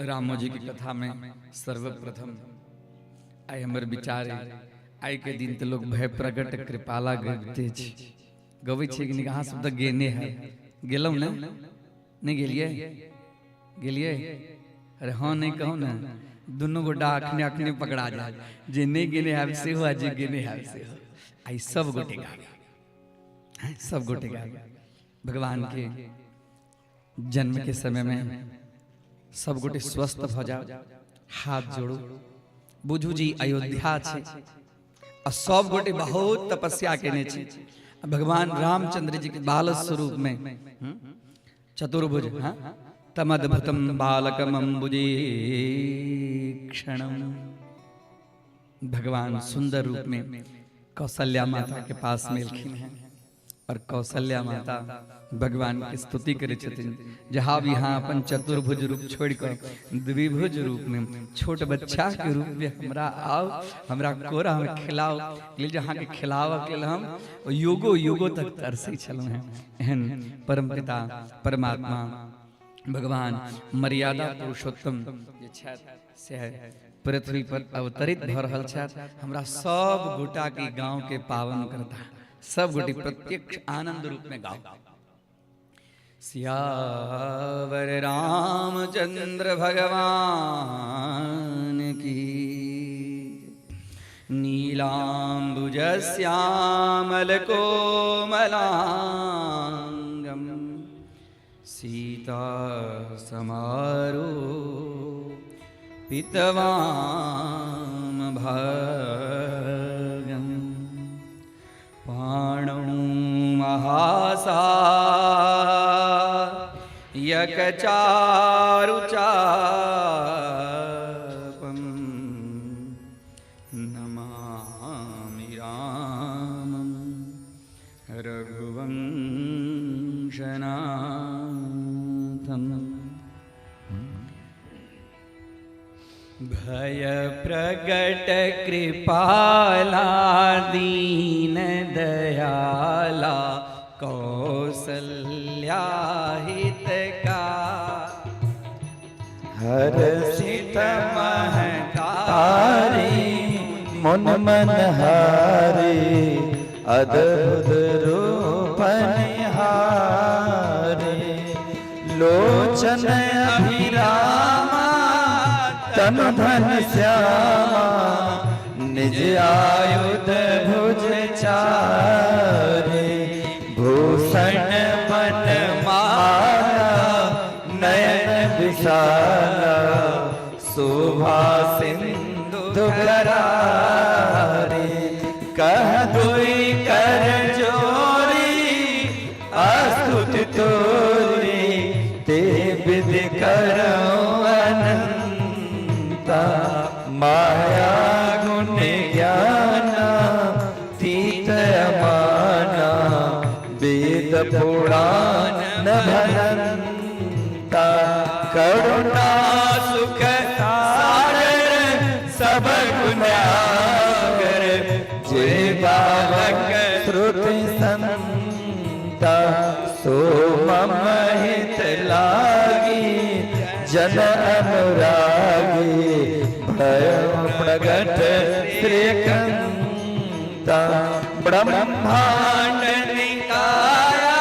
रामो जी की कथा में सर्वप्रथम आइ हमर विचार आइ के दिन तऽ लोग भय प्रगट कृपाला गबिते छै, गबै छियै कि नहि? अहाँ सब तऽ गेने है, गेलहुँ ने? नहि गेलियै? गेलियै? अरे हाँ नहि कहू ने, दुनू गोटा अखने अखने पकड़ा जाए, जे नहि गेने हैब सेहो आ जे गेने हैब सेहो। आइ सब गोटे गाबी, सब गोटे गाबी। भगवान के जन्म के समय में सब गोटे स्वस्थ भऽ जाओ, हाथ जोड़ू, बुझू जी अयोध्या छै आ सब गोटे बहुत तपस्या केने छी। भगवान रामचंद्र जी के बाल स्वरूप में चतुर्भुज हाँ तमद्भुतम बालकम अम्बुजे क्षणम, भगवान सुंदर रूप में कौशल्या माता के पास में एलखिन हैं और कौशल्या माता भगवान के स्तुति करे छथिन, जहाँ भी यहाँ अपन चतुर्भुज रूप छोड़ कर द्विभुज रूप में छोट बच्चा के रूप में हमरा आओ, हमरा कोरा में खिलाओ लेल, जहाँ के खिलावा के लेल हम युगो युगो तक तरसै छलहुँ हैं। एहन परम पिता परमात्मा भगवान मर्यादा पुरुषोत्तम जे छथि से पृथ्वी पर अवतरित भऽ रहल छथि। हमरा सब गोटा के गांव के पावन करता, सब गोटे प्रत्यक्ष आनंद रूप में गाओ। सियावर रामचंद्र भगवान की। नीलांबुज श्यामल कोमलांगम सीता समारो पितवाम भागम पाणौ महासा यकचारु चापम नमामि रामं रघुवंशनाथम्। भय प्रगट कृपाला दीन दयाला कौसल्या हितका हर्षित महतारी मन मन हारे अद्भुत रूप निहारे लोचन अभिरामा तन धन श्यामा निज आयुध भुज चारे भूषण बन माला नयन विशाला शोभा सिंधु करारे। पुराण भनंता करुणा सुख सागर सब गुनागर जे बालक श्रुति संता सो मम हित लागी जन अनुरागी भय प्रगट श्रीकंता ब्रह्मांड निकाया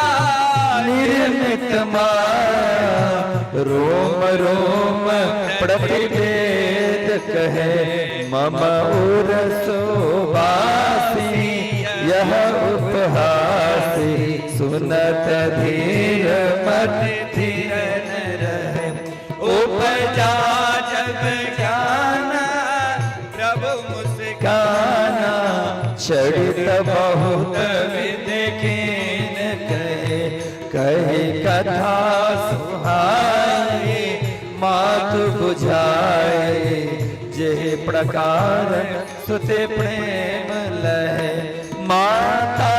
निर्मित माया रोम रोम प्रतिवेद कहे मम उर सोबासी यह उपहासी सुनत धीर मत धीरन रहे उपजा जब ज्ञान प्रभु मुस्कान काना चरित बहुत विद कहे कहे कथा सुहाई मात बुझाए जे प्रकार सुते प्रेम लहे माता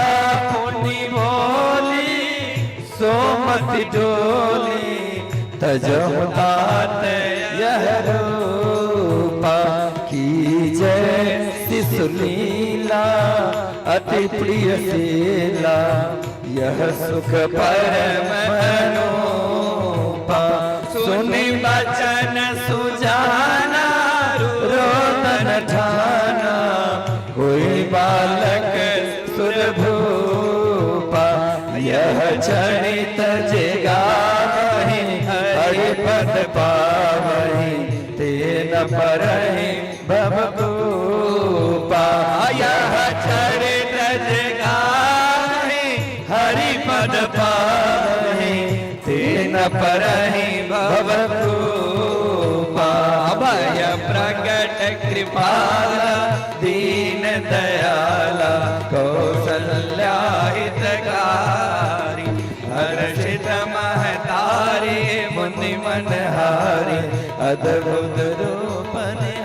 पुनि बोली सोमति डोली तजहु तात यह रूपा की जय शिशु लीला अति प्रिय शीला यह सुख परम अनूपा सुनि बचन सुजाना रोदन ठाना कोई बालक सुर भूपा यह चरित जे गावहि हरि पद पावहि तेन परहि भव कूपा यह चरित जगाहि हरि पद पावहि तेन परहि भव कूपा अभय प्रकट कृपाल दीन दयाला कौशल्या हितकारी हर्षित महतारे मुनि मन हारी अद्भुत रूप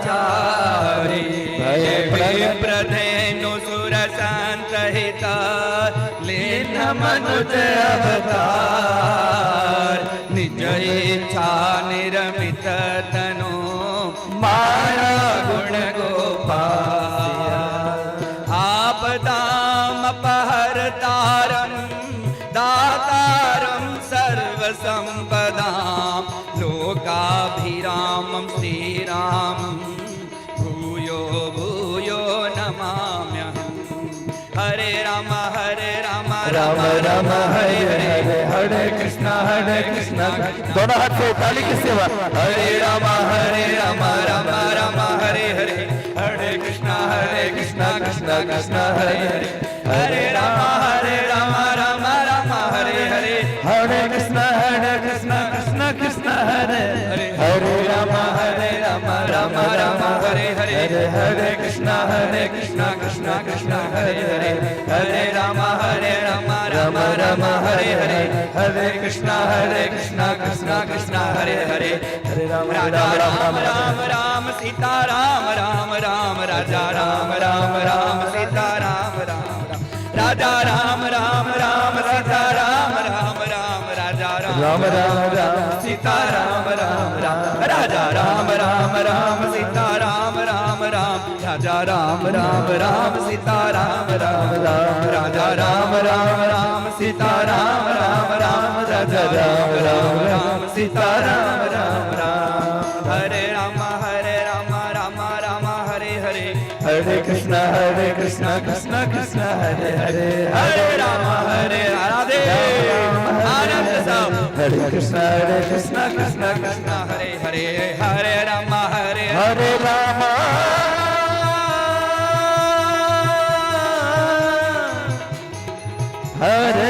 चारी भय प्रकट प्रधेनु सुर संत हिता लीन मनुज अवतार निज इच्छा निरमित तनु माया गुण गोपाल आपदाम पहरतारं दातारं सर्वसम्पदां लोकाभिरामं श्रीरामं भूयो भूयो नमाम्यहम्। हरे राम हरे राम राम राम हरे हरे हरे कृष्णा हरे कृष्णा। दोनों हाथ से ताली की सेवा। हरे राम हरे राम राम राम हरे हरे हरे कृष्णा हरे कृष्णा कृष्णा कृष्णा हरे हरे हरे राम हरे राम राम राम हरे हरे हरे कृष्णा हरे कृष्णा कृष्णा कृष्णा हरे हरे हरे राम हरे राम राम राम हरे हरे हरे हरे कृष्णा हरे कृष्णा कृष्णा कृष्णा हरे हरे हरे राम हरे राम राम राम हरे हरे हरे कृष्णा हरे कृष्णा कृष्णा कृष्णा हरे हरे हरे राम हरे राजा राम राम राम राम राम सीता राम राम राम राजा राम राम राम सीता राम राम राम राजा राम राम राम सीता राम राम राम राजा राम राम राम राम सीता राम राम राम राजा राम राम राम सीता राम राम राम राजा राम राम राम सीता राम राम राम राजा राम राम राम सीता राम राम राम राजा राम राम राम सीता राम राम राम हरे राम हरे राम राम राम हरे हरे हरे कृष्णा कृष्णा कृष्णा हरे हरे हरे राम हरे राधे आनंद सब हरे कृष्णा कृष्णा कृष्णा हरे हरे हरे राम हरे हरे राम हरे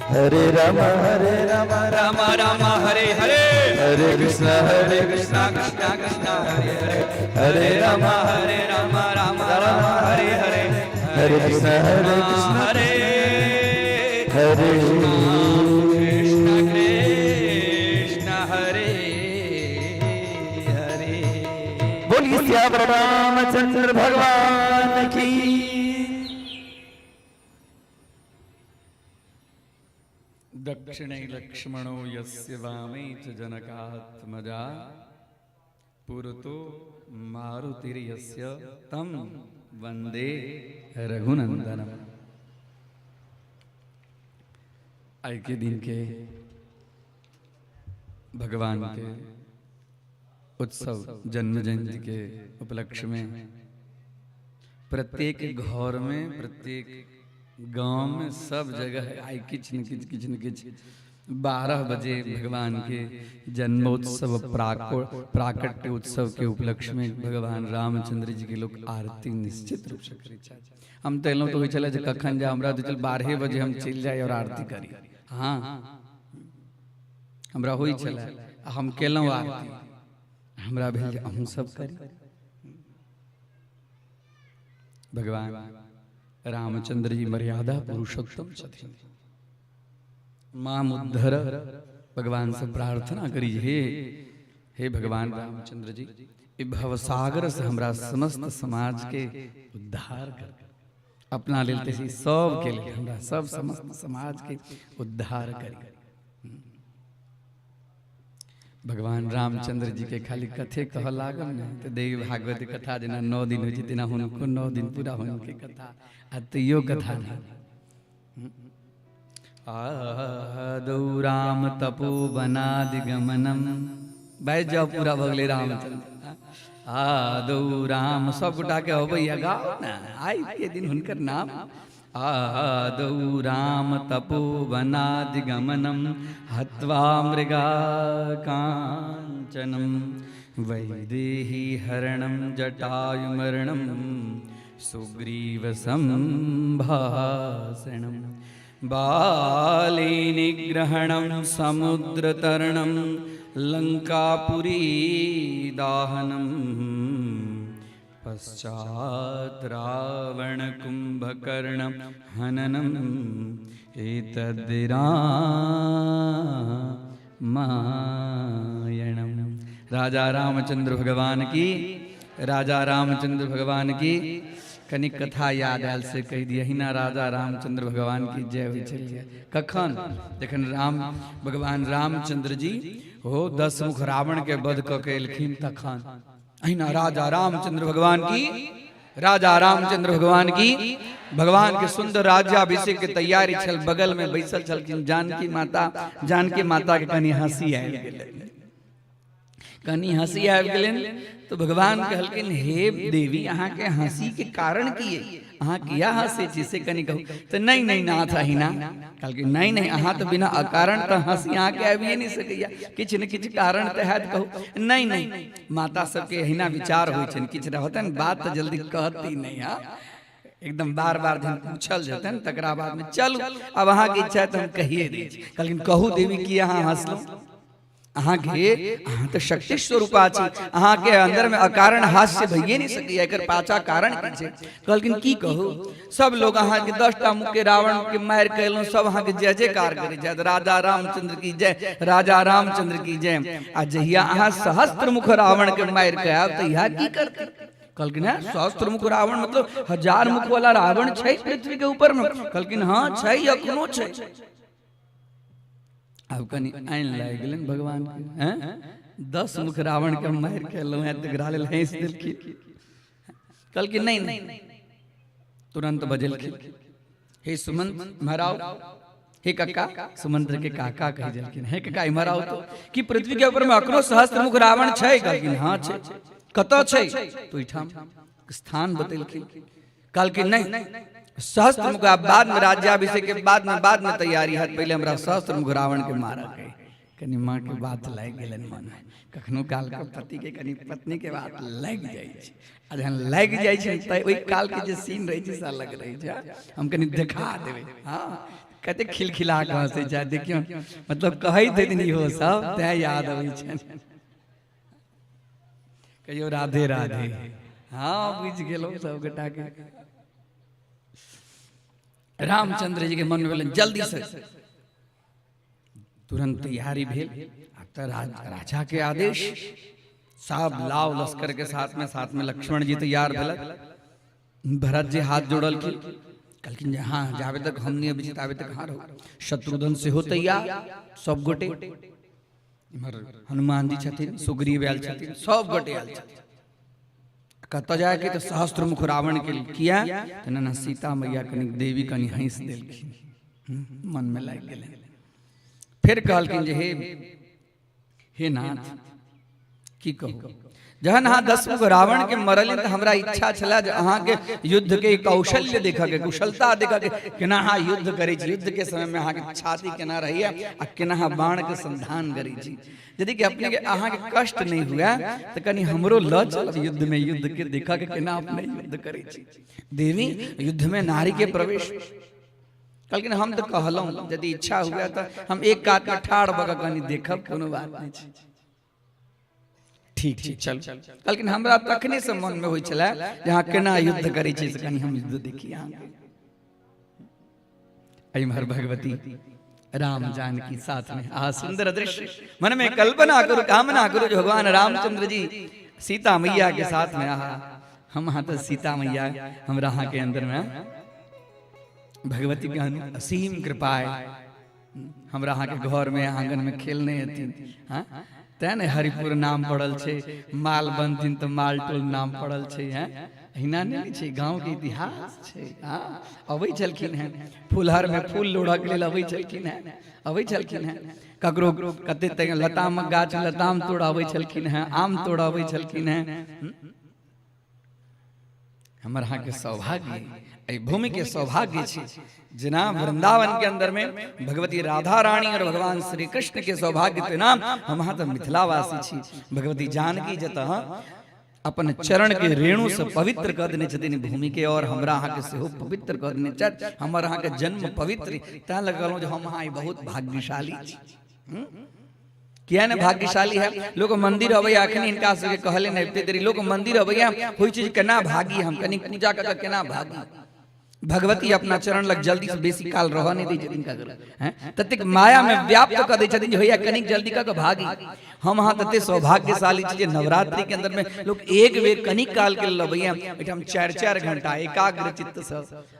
हरे राम हरे राम राम राम हरे हरे हरे कृष्णा हरे कृष्णा कृष्णा कृष्णा हरे हरे हरे राम हरे राम राम राम हरे हरे हरे कृष्णा हरे कृष्णा हरे हरे कृष्ण कृष्ण हरे हरे। बोलिए सियावर रामचंद्र भगवान की। दक्षिणे लक्ष्मणो यस्य वामे च जनकात्मजा पुरतो मारुतिर्यस्य तं वंदे रघुनंदनम। आइ के दिन के भगवान के उत्सव जन्म जयंती के उपलक्ष्य में प्रत्येक घर में प्रत्येक गांव में सब जगह आई किछ न किछ किछ न किछ 12 बजे भगवान के जन्मोत्सव प्राकट्य उत्सव के उपलक्ष्य में भगवान रामचंद्र जी के लोग आरती निश्चित रूप से करै छथि। हम तो एलहुँ तो होइ छलै जे कखन जाय, हमरा तऽ 12 बजे हम चलि जाइ और आरती करी। हाँ हमरा होइ छलै, हम केलहुँ आरती, हमरा भेल जे अहूँ सब करी। भगवान रामचंद्र जी मर्यादा पुरुषोत्तम छथिन। माम उद्धर भगवान से प्रार्थना करी, हे हे भगवान रामचंद्र जी, ई भवसागर से हमरा समस्त समाज के उद्धार कर, अपना लेल तऽ सब के लेल हमरा सब समस्त समाज के उद्धार करी। भगवान रामचंद्र जी के खाली कथे कह लागल ने तो देवी भागवत कथा जेना 9 दिन होइ छै तेना हुनको 9 दिन पूरा हुनके कथा, आ तैयो कथा नहि। आदौ राम तपोवनादिगमनम, बैठ जाओ पूरा भऽ गेलै रामचंद्र। आदौ राम सब गोटा के अबैया गाओ ने, आइ के दिन हुनकर नाम। आदौ राम तपोवनादिगमनम हत्वा मृगा कांचनम वैदेही हरणम जटायुमरणम सुग्रीव संभाषणम बालिनिग्रहणम समुद्रतरणम लंकापुरी दाहनम पश्चात् रावण कुंभकर्ण हननम एतद् रामायणम। राजा रामचंद्र भगवान की, राजा रामचंद्र भगवान की। कनी कथा याद आयल से कहि दिया, हिना राजा रामचंद्र भगवान की जय होइ छलियै। कखन? जखन राम भगवान रामचंद्र जी हो 10 मुख रावण के वध कऽ के एलखिन तखन। अहिना राजा रामचंद्र भगवान की, राजा रामचंद्र भगवान की। भगवान के सुंदर राज्याभिषेक के तैयारी छल, बगल में बैसल छलखिन जानकी माता। जानकी माता के कनी हंसी आबि गेलै, कनी हंसी आबि गेलनि तो भगवान कहलखिन हे देवी, अहाँ के हंसी के कारण की है, अहाँ किया हंसै छी से कनी कहू। तो नहीं नहीं नाथ अहिना कहलखिन नहीं नहीं, अहाँ तो बिना अकारण तो हंसी अहाँ के आबिए नहीं सकैया, किछु ने किछु कारण तो हैत, कहू। नहीं नहीं, माता सबके अहिना विचार होइ छनि, किछु रहतनि बात तो जल्दी कहती नहीं। हाँ एकदम बार बार जहन पूछल जेतनि तकरा बाद में चलू अब अहाँ के इच्छा है तो हम कहिए दै छी। कहलखिन कहू देवी की अहाँ हंसलहुँ, अहाँके अहाँ तऽ शक्ति स्वरूपा छी, अहाँके अंदर में अकारण हास्य भइए नहीं सकैया, एकर पाछा कारण की छै? कहलखिन की कहू, सब लोग अहाँके 10टा मुख के रावण के मारि के एलहुँ, सब अहाँके जय जयकार करै छथि, राजा रामचंद्र की जय, राजा रामचंद्र की जय। आ जहिया अहाँ सहस्त्र मुख रावण के मारि के आयब तहिया की करतै? कहलखिन हँ सहस्त्र मुख रावण मतलब 1000 मुख वाला रावण छै पृथ्वी के ऊपर में? कहलखिन हँ छै, अखनो छै। आब कनि आनि लागि गेलनि भगवान के, हैं 10 मुख रावण के मारि के एलहुँ हैं तकरा लेल हँसि देलखिन। कहलखिन नहीं नहीं, तुरंत बजेलखिन हे सुमंत इम्हर आओ, हे कक्का, सुमंत्र के काका कहि देलखिन, हे कक्का इम्हर आओ तो, कि पृथ्वी के ऊपर में अखनो सहस्त्र मुख रावण छै? कहलखिन हाँ छै। कतऽ छै? तो ओहिठाम स्थान बतेलखिन। कहलखिन नहीं, सहस्त्र मुख बाद में राज्याभिषेक के बाद में तैयारी हैत, पहले हमरा सहस्त्र मुख रावण के मारऽ के। कनी माँ के बात लागि गेलनि मन में, कखनो काल के पति के कनी पत्नी के बात लागि जाइ छै, आ जहन लागि जाइ छै तऽ ओहि काल के जे सीन रहै छै से अलग रहै छै। हम कनी देखा देबै, हाँ कते खिलखिला कऽ हँसै छै देखियौ, मतलब कहैत हेथिन इहो सब तैं याद अबै छनि। कहियो राधे राधे। हाँ बुझि गेलहुँ सब गोटा के। रामचंद्र जी के मन में भेलनि जल्दी से, तुरंत तैयारी भेल। आब तऽ राजा के आदेश, सब लाव लश्कर के साथ में लक्ष्मण जी तैयार भेलक। भरत जी हाथ जोड़लखिन, कहलखिन जे हाँ जाबे तक हम नहीं अबै छी ताबे तक हाँ रहो। शत्रुघ्न सेहो तैयार, सब गोटे। इम्हर हनुमान जी छथिन, सुग्रीव आयल छथिन, सब गोटे आयल छथिन। कतऽ जायके तऽ सहस्त्रमुख रावण के किया तऽ ना सीता मैया कनि देवी कनि हँसि देलखिन, मन में लागि गेलै। फिर कहलखिन जे हे हे नाथ की कहू, जहन अहाँ 10 मुख रावण के मरलिन तऽ हमरा इच्छा छला जे अहाँके युद्ध के कौशल्य देखऽ के, कुशलता देखऽ के, केना अहाँ युद्ध करै छी, युद्ध के समय में अहाँके छाती केना रहैया आ केना अहाँ बाण के संधान करै छी। यदि कि अपने के अहाँके कष्ट नहीं हुआ तऽ कनि हमरो लऽ चलब युद्ध में, युद्ध के देखऽ के केना अपने युद्ध करै छी। देवी युद्ध में नारी के प्रवेश कहलखिन हम तऽ कहलहुँ यदि इच्छा हुए तऽ हम एक कात में ठाढ़ भऽ कऽ कनि देखब, कोनो बात नहि छै, ठीक छै चल। कहलखिन हमरा तखने से मन में होइ छलै जे अहाँ केना युद्ध करै छी से कनि हम युद्ध देखी अहाँके। एम्हर भगवती राम जानकी साथ में आ सुंदर दृश्य, मन में कल्पना करू, कामना करू जो भगवान रामचंद्र जी सीता मैया के साथ में। आहा हम अहाँ तऽ सीता मैया हमरा अहाँ के अंदर में भगवती के असीम कृपा है, हमरा अहाँ के घर में आंगन में खेलने हेथिन। हाँ तें ने हरिपुर नाम पड़ल छै, माल बनथिन तऽ मालटोल नाम पड़ल छै। हैं अहिना नहि छै, गाँव के इतिहास छै। हाँ अबै छलखिन हेँ फुलहर में फूल लोढ़ऽ के लेल अबै छलखिन हेँ, अबै छलखिन हेँ ककरो कते तक लतामक गाछ लताम तोड़ अबै छलखिन हेँ, आम तोड़ अबै छलखिन हेँ। हमर अहाँ के सौभाग्य, एहि भूमि के सौभाग्य छी जेना वृंदावन के अंदर में भगवती राधा रानी और भगवान श्री कृष्ण के सौभाग्य तेना हम अहाँ तऽ मिथिलावासी छी। भगवती जानकी जतऽ अपन चरण के रेणु से पवित्र कऽ देने छथिन भूमि के, और हमरा अहाँ के सेहो पवित्र कऽ देने छथि। हमर अहाँ के जन्म पवित्र, तैं लग कहलहुँ जे हम अहाँ बहुत भाग्यशाली छी। किया ने भाग्यशाली है लोग मंदिर अबैया, अखन हिनका सबके कहले नहि एते देरी लोग मंदिर अबैया, होइ छै केना भागी हम, कनि पूजा कऽ केना भागी। भगवती अपना चरण लग जल्दी से बेसी काल रहऽ नहि दै छथिन ककरो, हैं ततेक माया में व्याप्त कऽ दै छथिन जे होइया कनिक जल्दी कऽ के भागी। हम अहाँ तते सौभाग्यशाली छी जे नवरात्रि के अंदर में लोग एक बेर कनिक काल के लेल अबैया, एहिठाम 4-4 घंटा एकाग्र चित्त से,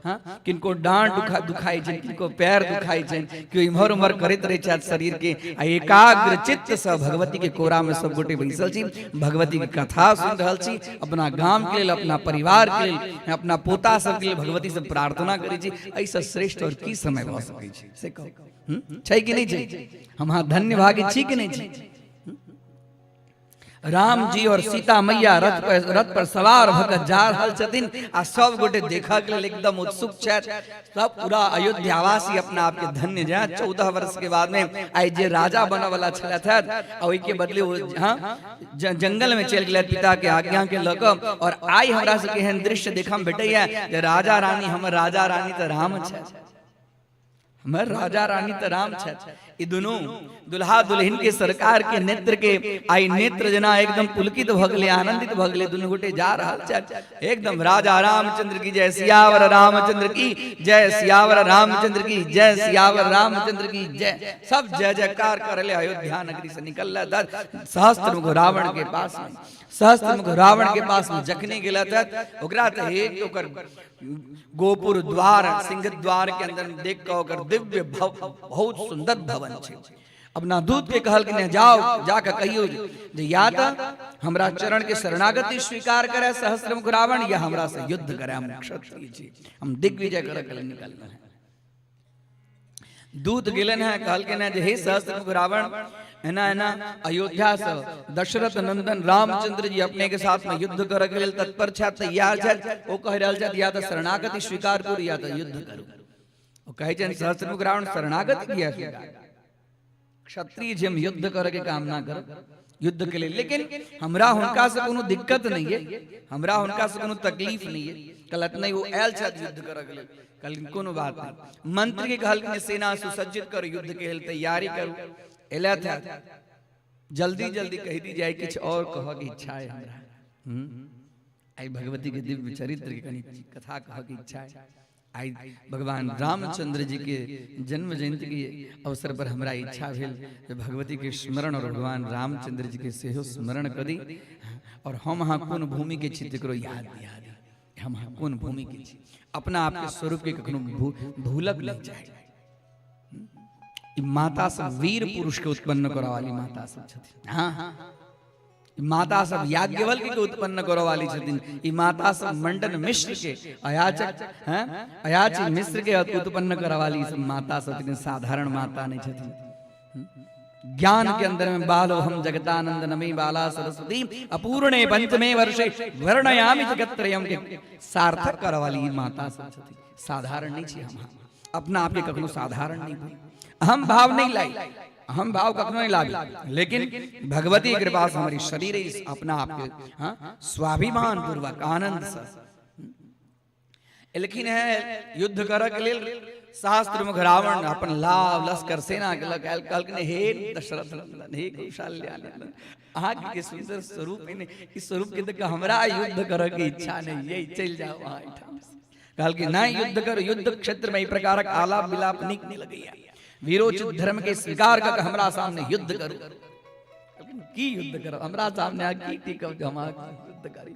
हाँ किनको डाँट दुखाइ छनि, किनको पैर दुखाइ छनि, केओ इम्हर उम्हर करैत रहै छथि शरीर के, आ एकाग्र चित्त से भगवती के कोरा में सब गोटे बैसल छी, भगवती के कथा सुनि रहल छी, अपना गाम के लेल, अपना परिवार के लेल, अपना पोता सब के लेल भगवती से प्रार्थना करै छी। एहिसँ श्रेष्ठ और की समय भऽ सकै छै से कहू, छै कि नहि छै? हम अहाँ धन्य भागी छी कि नहि छी? राम जी और सीता मैया रथ पर सवार भऽ कऽ जा रहल छथिन आ सब गोटे देखऽ के लेल एकदम उत्सुक छथि। सब पूरा अयोध्यावासी अपना आप के धन्य जाय। 14 वर्ष के बाद में आइ जे राजा बनऽ वाला छलथि आ ओहि के बदले ओ हाँ जंगल में चलि गेलथि पिता के आज्ञा के लऽ कऽ। और आइ हमरा सबके एहन दृश्य देखऽ में भेटैया जे राजा रानी, हमर राजा रानी तऽ राम छथि, हमर राजा रानी तऽ राम छथि। ई दुनू दुल्हा दुल्हिन के सरकार के नेत्र के आई नेत्र जना एकदम पुलकित भऽ गेलै, आनंदित भऽ गेलै। दुनू गोटे जा रहल छथि एकदम। राजा रामचंद्र की जय, सियावर रामचंद्र की जय, सियावर रामचंद्र की जय, सियावर रामचंद्र की जय। सब जय जयकार करले अयोध्या नगरी से निकल सहस्त्रमुख रावण के पास में। सहस्त्रमुख रावण के पास में जखने गेला तक ओकरा तऽ एक ओकर गोपुर द्वार सिंह द्वार के अंदर देख कऽ ओकर दिव्य बहुत सुंदर भवन छै। अपना दूत के कहलखिन जाओ जाके कहियो जे या तऽ हमरा चरण के शरणागति स्वीकार करे सहस्त्रमुख रावण, या हमरा से युद्ध करे, हम क्षत्रिय छी, हम दिग्विजय करे के लिए निकलना है। दूत गेलन है, कहलखिन है जे हे सहस्त्रमुख रावण, एना एना अयोध्या से दशरथ नंदन रामचंद्र जी अपने के साथ में युद्ध करे के लेल तत्पर छथि, तैयार छथि। ओ कहि रहल छथि या तऽ शरणागति स्वीकार करू या तऽ युद्ध करू। ओ कहै छनि सहस्त्रमुख रावण शरणागति किया स्वीकार, क्षत्रिय जे हम युद्ध करे के कामना करब युद्ध के लेल, लेकिन हमरा हुनका से कोनो दिक्कत नहीं है, हमरा हुनका से कोनो तकलीफ नहीं है। गलत नहीं, वो आयल छथि युद्ध करे के लेल, कहलखिन कोनो बात नहीं। मंत्री के कहलखिन सेना सुसज्जित करू, युद्ध के लेल तैयारी करू। एलथि जल्दी जल्दी कहि दी जाए, किछु और कहऽ के इच्छा है हमरा। आई भगवती के दिव्य चरित्र के कनि कथा कहऽ के इच्छा है। आइ भगवान रामचंद्र जी के जन्म जयंती के अवसर पर हमरा इच्छा भेल जे भगवती के स्मरण और भगवान रामचंद्र जी के सेहो स्मरण करी और हम अहाँ कोन भूमि के छी तकरो याद दिया दी। हम अहाँ कोन भूमि के छी, अपना आपके स्वरूप के कखनो भूलक नहीं चाही। ई माता सब वीर पुरुष के उत्पन्न करऽ वाली माता सब छथिन। हाँ हाँ, माता सब याज्ञवल्क्य के उत्पन्न करऽ वाली छथिन। ई माता सब मंडन मिश्र के अयाचक हैं अयाची मिश्र के उत्पन्न करऽ वाली सब माता सब छथिन, साधारण माता नहीं छथिन। ज्ञान के अंदर में बालो हम जगतानंद नमी बाला सरस्वती अपूर्णे पंचमे वर्षे वर्णयामि जगत्त्रयम के सार्थक करऽ वाली ई माता सब छथिन। साधारण नहीं छी हम, अपना आपके कखनो साधारण नहीं भूल। अहम भाव नहीं लाई, अहम भाव कखनो नहीं लाबी, लेकिन भगवती कृपा से हमारी शरीर इस अपना आपके हाँ स्वाभिमान पूर्वक आनंद से लेकिन है युद्ध करऽ के लेल शास्त्र मुख रावण अपन लाव लश्कर सेना के लग आयल, कहलखिन हे दशरथ नंदन, हे कौशल्या नंदन, अहाँ के सुंदर स्वरूप ने इस स्वरूप के देख हमरा युद्ध करऽ के इच्छा नहीं ये, चलि जाओ अहाँ एहिठाम। कहलखिन नहीं युद्ध करो, युद्ध क्षेत्र में एहि प्रकारक आलाप विलाप नीक नहीं लगैया, वीरोचित धर्म के स्वीकार कऽ हमरा सामने युद्ध करू। कहलखिन की युद्ध करब, हमरा सामने अहाँ की टिकब जे हम अहाँके युद्ध करी।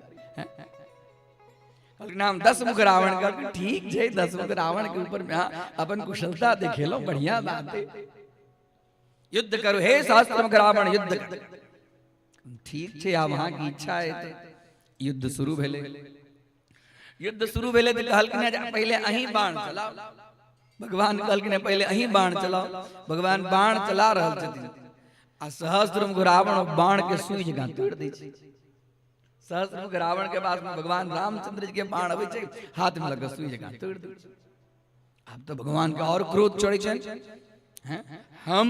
कहलखिन हम 10 मुख रावण। कहलखिन ठीक छै, 10 मुख रावण के ऊपर में अहाँ अपन कुशलता देखेलहुँ, बढ़िया बात है, युद्ध करू हे सहस्त्र मुख रावण, युद्ध करू। ठीक छै, आब अहाँके इच्छा है तऽ युद्ध शुरू भेलै। युद्ध शुरू भेलै तऽ कहलखिन जे पहिले अहीं बाण चलाउ। भगवान कहलखिन पहिले अहीं बाण चलाउ। भगवान बाण चला रहल छथिन आ सहस्त्रमुख रावण बाण के सुई जकाँ तोड़ि दै छै। सहस्त्रमुख रावण के पास में भगवान रामचंद्र जी के बाण अबै छै, हाथ में लग सुई जकाँ तोड़ि दै छै। आब तऽ भगवान के और क्रोध चढ़ै छनि, हम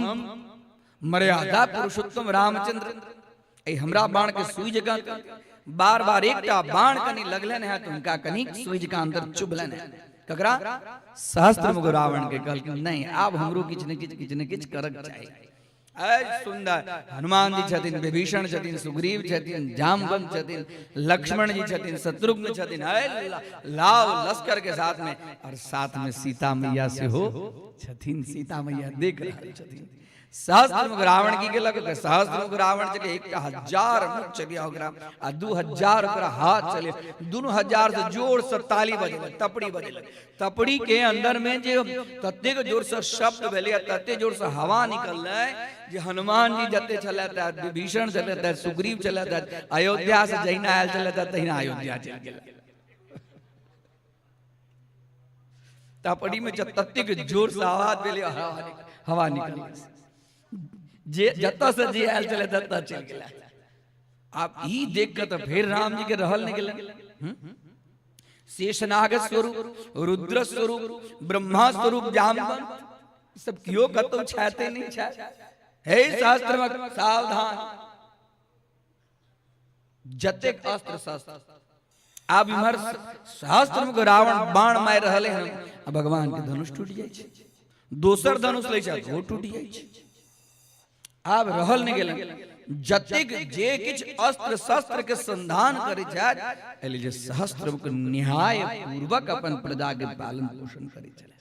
मर्यादा पुरुषोत्तम रामचंद्र एहि हमरा बाण के सुई जकाँ बार बार एकटा बाण कनि लगलनि है तऽ हुनका कनि सुई जकाँ अंदर चुभलनि है। ककरा? सहस्त्रमुख रावण के। कहलखिन नहीं आब हमरो किछु ने किछु किछु ने किछु करक चाही। ऐ सुंदर हनुमान जी छथिन, विभीषण छथिन, सुग्रीव छथिन, जामवंत छथिन, लक्ष्मण जी छथिन, शत्रुघ्न छथिन, ऐ लाव लश्कर के साथ में और साथ में सीता मैया सेहो छथिन। सीता मैया देख रहल छथिन। सहस्त्रमुख रावण की केलक? सहस्त्रमुख रावण चले 1000 मुख चलिया ओकरा आ 2000 ओकरा हाथ चले, 2000 से जोर से ताली बजेलक, तपड़ी बजेलक। तपड़ी के अंदर में जे ततेक जोर से शब्द भेलै आ तते जोर से हवा निकललै जे हनुमान जी जते छलथि, विभीषण छलथि, सुग्रीव छलथि, अयोध्या से जहिना आयल छलथि तहिना अयोध्या चलि गेल। तपड़ी में जब ततेक जोर से आवाज भेलै हवा निकल जे जतऽ से जे आयल छलै ततऽ चलि गेलै। आब ई देख कऽ तऽ फेर राम जी के रहल नहि गेलनि। शेषनाग स्वरूप, रुद्र स्वरूप, ब्रह्मा स्वरूप, जामवंत सब केओ कतौ छाते नहीं छाते। हे शास्त्र में सावधान, जतेक अस्त्र शस्त्र आब इम्हर सहस्त्र रावण बाण मारि रहले हन आ भगवान के धनुष टूटि जाइ छै, दोसर धनुष लै छै ओ टूटि जाइ छै। आब रहल नहि गेलै, जतेक जे किछु अस्त्र शस्त्र के संधान करै छथि एहि जे सहस्त्र न्याय पूर्वक अपन प्रजा के पालन पोषण करै छलै।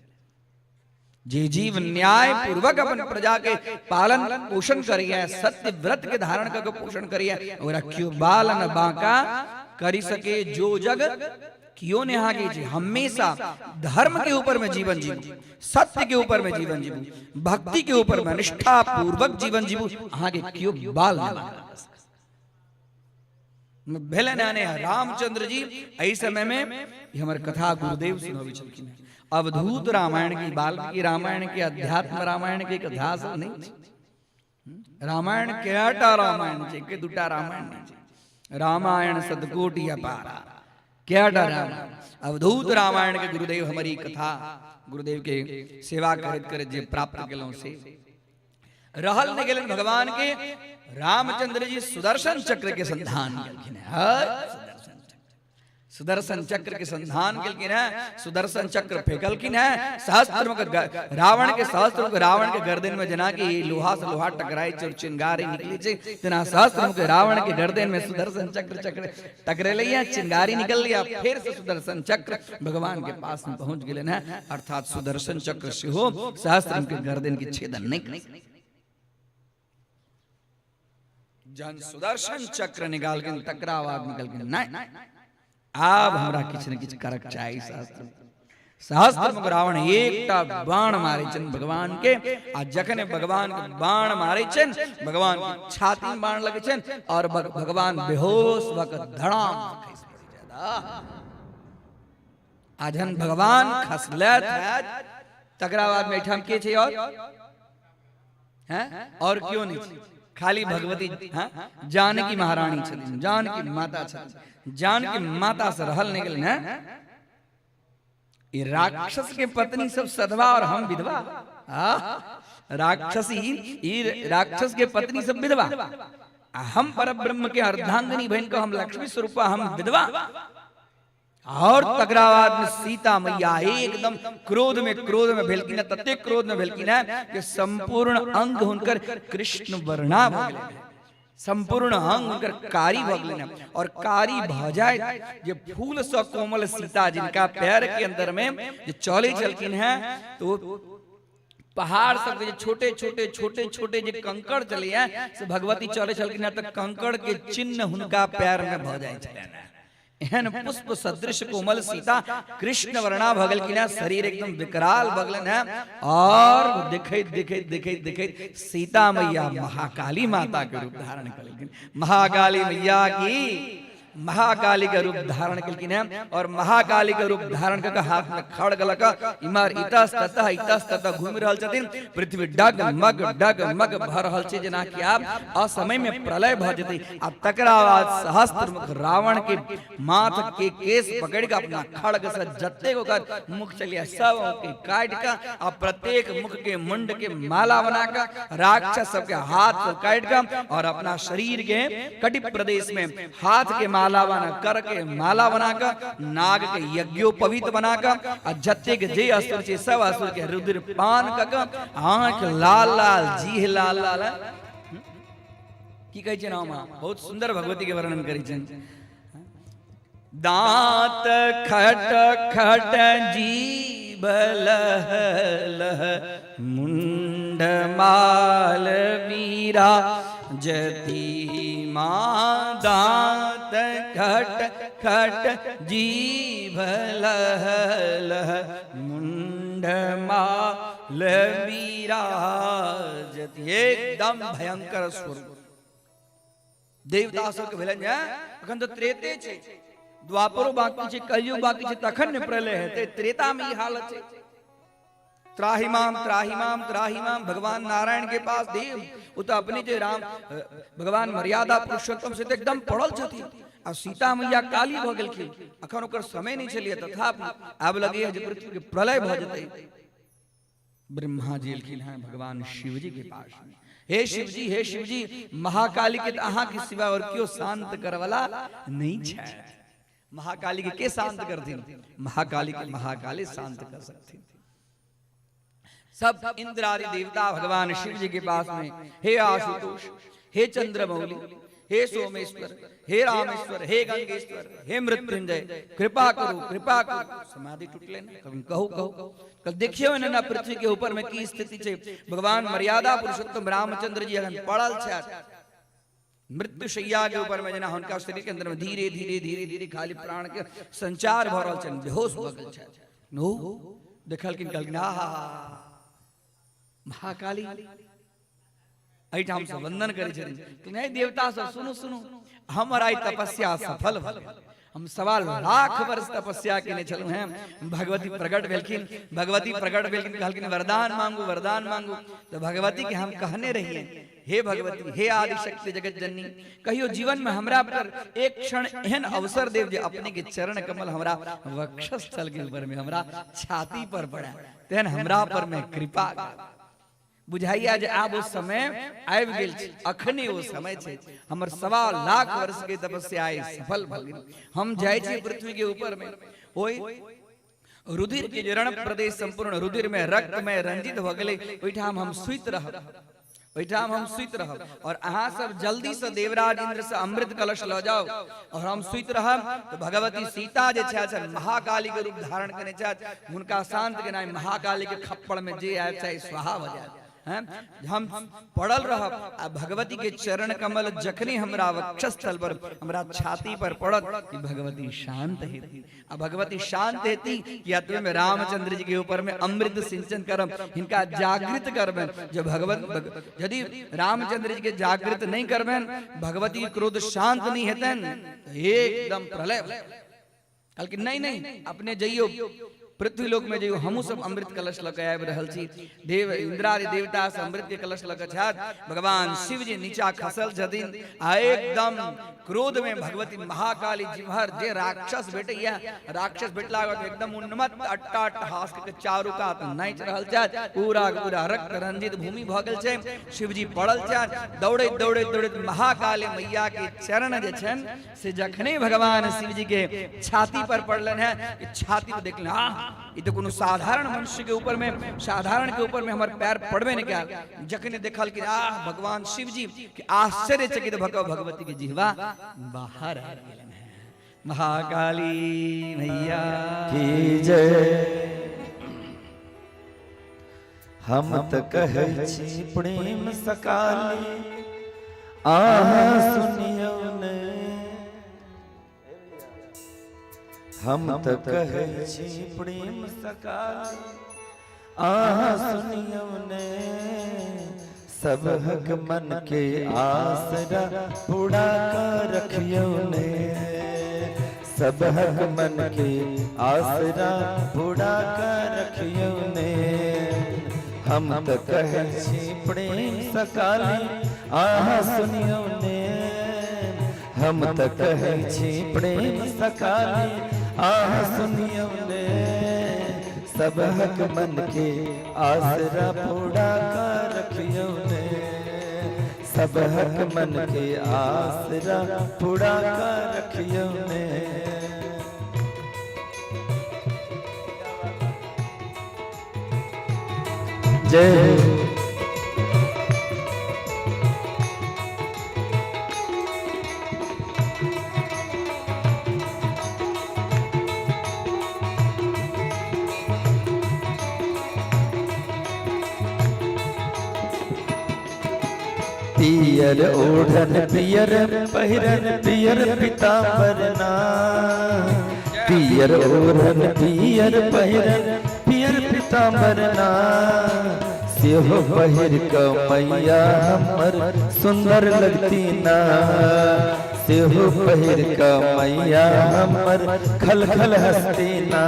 जे जीव न्याय पूर्वक अपन प्रजा के पालन पोषण करिए, सत्य व्रत के धारण करके पोषण करिए, ओकरा क्यों बाल न बांका करी सके जो जग क्यों निहागे जी। हमेशा धर्म के ऊपर में जीवन जीवू, सत्य के ऊपर में जीवन जीवू, भक्ति के ऊपर में निष्ठा पूर्वक जीवन जीवू, अहाँ के क्यों बाल न बांका भेलै ने। रामचंद्र जी एहि समय में हमर कथा गुरुदेव सुनबै छलखिन। अवधूत रामायण की, वाल्मीकि रामायण के, अध्यात्म रामायण के कथा सब नहीं छै। रामायण केटा रामायण छै, के दूटा रामायण नहीं छै। रामायण सतकोटि अपारा, केटा रामायण। अवधूत रामायण के गुरुदेव हमारी कथा गुरुदेव के सेवा करैत करैत जे प्राप्त केलहुँ से रहल नहि गेलनि। भगवान के रामचंद्र जी सुदर्शन चक्र के संधान केलखिन। सुदर्शन चक्र, सुदर्शन चक्र के संधान केलखिन है, सुदर्शन चक्र फेंकलखिन है। सहस्त्र रावण के सहस्त्र रावण के गर्दन में जना कि लोहा से लोहा टकराई छै और चिंगारी निकली छै, तेना सहस्त्र रावण के गर्दन में सुदर्शन चक्र चक्र टकरेलै है, चिंगारी निकल लिया। फिर से सुदर्शन चक्र भगवान के पास में पहुंच गेलन है। अर्थात सुदर्शन चक्र सेहो सहस्त्र के गर्दन के छेदन नहीं कर। जहन सुदर्शन चक्र निकालखिन तकरा बाद निकलखिन नहीं, आब हमरा किछु ने किछु करक चाही। सहस्त्र सहस्त्र रावण एकटा बाण मारे छनि भगवान के, आ जखन भगवान के बाण मारे छनि, भगवान के छाती में बाण लगे छनि और भगवान बेहोश भऽ कऽ धड़ाम खसि पड़ै छथि। आ जहन भगवान खसलथि तकरा बाद में एहिठाम के छै और हैं और क्यों नहीं छै, खाली भगवती हैं जानकी महारानी छथिन, जानकी माता छथिन। जानकी माता से रहल नहीं गेलनि हैं। ई राक्षस के पत्नी सब सधवा और हम विधवा। राक्षसी ई राक्षस के पत्नी सब विधवा, आ हम पर ब्रह्म के अर्धांगिनी बहन को हम लक्ष्मी स्वरूपा हम विधवा। और तकरा बाद में सीता मैया एकदम क्रोध में भेलखिन, ततेक क्रोध में भेलखिन कि संपूर्ण अंग हुनकर कृष्ण वर्णा भ गेलनि, संपूर्ण अंग हुनकर कारी भ गेलनि। और कारी भ जाय जे फूल सँ कोमल सीता जिनका पैर के अंदर में जे चले छलखिन हैं, तो पहाड़ सब के छोटे छोटे छोटे छोटे जे कंकड़ चले हैं से भगवती चले छलखिन हैं, तो कंकड़ के चिन्ह हुनका पैर में भ जाय छलनि। एहन पुष्प सदृश कोमल सीता कृष्ण वर्णा भ गेलखिन हैं, शरीर एकदम विकराल भ गेलनि हैं। और देखैत देखैत देखैत देखैत सीता मैया महाकाली माता के रूप धारण केलखिन। महाकाली मैया की महाकाली के रूप धारण केलखिन हैं और महाकाली के रूप धारण कऽ हाथ में खड़ग लऽ कऽ इम्हर इतस्ततः इतस्ततः घूमि रहल छथिन। पृथ्वी डग मग डग मग भऽ रहल छै, जेनाकि आब असमय में प्रलय भऽ जेतै। आ तकरा बाद सहस्त्रमुख रावण के माथ के केस पकड़ि कऽ अपना खड़ग से जतेक ओकर मुख चलिया सब के काटि कऽ आ प्रत्येक मुख के मुंड के माला बना कऽ राक्षस सबके हाथ से काटि कऽ और अपना शरीर के कटि प्रदेश में हाथ के माला बना कर के माला बना कऽ नाग के यज्ञोपवीत बना कऽ आ जतेक जे असुर छै सब असुर के रुद्र पान कऽ कऽ आँख लाल लाल जीह लाल लाल की कहै छै नाम, बहुत सुंदर भगवती के वर्णन करै छनि। दांत खट खट जीभ लह लह मुंड माल वीरा जती माँ, दांत खट खट जीभ लह लह मुंड माल वीरा जती। एकदम भयंकर स्वरूप देवता सबके भेलनि जे अखन तऽ त्रेते छै, द्वापरो बाकी छै, कलयुग बाकी छै, तखन ने प्रलय हेतै। त्रेता में ई हालत छै। त्राहिमाम त्राहिमाम त्राहिमाम भगवान नारायण के पास देव ओ तऽ अपने जे राम भगवान मर्यादा पुरुषोत्तम से तऽ एकदम पड़ल छथिन आ सीता मैया काली भऽ गेलखिन। अखन ओकर समय नहि छलैए, तथापि आब लगैए जे पृथ्वी के प्रलय भऽ जेतै। ब्रह्मा जी एलखिन हैं भगवान शिवजी के पास में, हे शिवजी हे शिवजी, महाकाली के तऽ अहाँ के सिवा और केओ शांत करवला नहीं छै। महाकाली के के शांत करथिन? महाकाली के महाकाली शांत कर सकथिन। सब इंद्र आदि देवता भगवान शिव जी के पास में, हे आशुतोष, हे चंद्रमौली, हे सोमेश्वर, हे रामेश्वर, हे गंगेश्वर, हे मृत्युंजय, कृपा करू कृपा करू। समाधि टूटले ने, कभी कहू कहू कल देखियो ने ना पृथ्वी के ऊपर में की स्थिति छै। भगवान मर्यादा पुरुषोत्तम रामचंद्र जी अखन पड़ल छथि मृत्युशैया के ऊपर में, जेना हुनका शरीर के अंदर में धीरे धीरे धीरे धीरे खाली प्राण के संचार भऽ रहल छनि, बेहोश भऽ गेल छथि। नो देखलखिन कहलखिन आहा महाकाली एहिठाम से वंदन करै छथिन। नहि देवता सब सुनू सुनू, हमर आइ तपस्या सफल भऽ गेल। हम 1.25 लाख वर्ष तपस्या केने छलहुँ हैं। भगवती प्रकट भेलखिन, भगवती प्रकट भेलखिन, कहलखिन वरदान मांगू वरदान मांगू। तो भगवती के हम कहने रहिए, हे भगवती, हे आदिशक्ति जगत जननी, कहियो जीवन में हमरा पर एक क्षण एहन अवसर देव जे अपने के चरण कमल हमरा वक्षस्थल के ऊपर में हमरा छाती पर पड़े, तेहन हमरा पर में कृपा। बुझाइया जे आब ओ समय आबि गेल छै, अखने ओ समय छै। हमर 1.25 लाख वर्ष के तपस्या आइ सफल भऽ गेल। हम जाइ छी पृथ्वी के ऊपर में, ओहि रुधिर के जे रण प्रदेश संपूर्ण रुधिर में रक्त में रंजित भऽ गेलै, ओहिठाम हम सुति रहब, ओहिठाम हम सुति रहब। और अहाँ सब जल्दी से देवराज इंद्र से अमृत कलश लऽ जाउ और हम सुति रहब। तऽ भगवती सीता जे छथि से महाकाली के रूप धारण केने छथि, हुनका शांत केनाइ महाकाली के खप्पड़ में जे आयल चाहे स्वाहा भऽ जायत। हैं, हम पड़ल रहब आ भगवती के चरण कमल जखने हमरा वक्षस्थल पर, हमरा छाती पर पड़त कि भगवती शांत हेती। आ भगवती शांत हेती कि अतबे में रामचंद्र जी के ऊपर में अमृत सिंचन करब, हिनका जागृत करबनि। जब भगवत यदि रामचंद्र जी के जागृत नहीं करबनि, भगवती के क्रोध शांत नहीं हेतनि, तो एकदम प्रलय। कहलखिन नहीं नहीं, अपने जइयो पृथ्वी लोक में जइयो, हमहूँ सब अमृत कलश लऽ के आबि रहल छी। देव इंद्रादि देवता से अमृत के कलश लऽ के छथि। भगवान शिव जी नीचा खसल छथिन आ एकदम क्रोध में भगवती महाकाली जिम्हर जे राक्षस भेटैया, राक्षस भेटला के बाद एकदम उन्मत्त अट्टा अट्टहास के चारू कात नाचि रहल छथि। पूरा पूरा रक्त रंजित भूमि भऽ गेल छै। शिवजी पड़ल छथि। दौड़ैत दौड़ैत दौड़ैत महाकाली मैया के चरण जे छनि से जखने भगवान शिव जी के छाती पर पड़लन है कि छाती पर देखलन, आ ई तो कोनो साधारण मनुष्य के ऊपर में, साधारण के ऊपर में हमर पैर पड़बे नहीं कयल। जखने देखल कि आ भगवान शिव जी के आश्चर्यचकित भक भगवती के जिह्वा बाहर आ गेलन है। महाकाली मैया की जय। हम त कहै छी प्रेम सकाली अहाँ सुनियौ ने। हम त कहै छी प्रेम सकाली अहाँ सुनियौ ने। सबहक मन के आसरा पूरा कर रखियौ ने। सबहक मन के आसरा पूरा कर रखियौ ने। हम त कहै छी प्रेम सकाली अहाँ सुनियौ ने। हम त कहै छी प्रेम सकाली अहाँ सुनियौ ने। सबहक मन के आसरा पूरा कर रखियौ ने। सबहक मन के आसरा पूरा कर रखियौ ने। जय हो। पियर ओढ़न पियर पहिरन पियर पिताम्बर ना। पियर ओढ़न पियर पहिरन पियर पिताम्बर ना। सेहो पहिर क मैया हमर सुंदर लगती ना। सेहो पहिर क मैया हमर खल खल हंसती ना।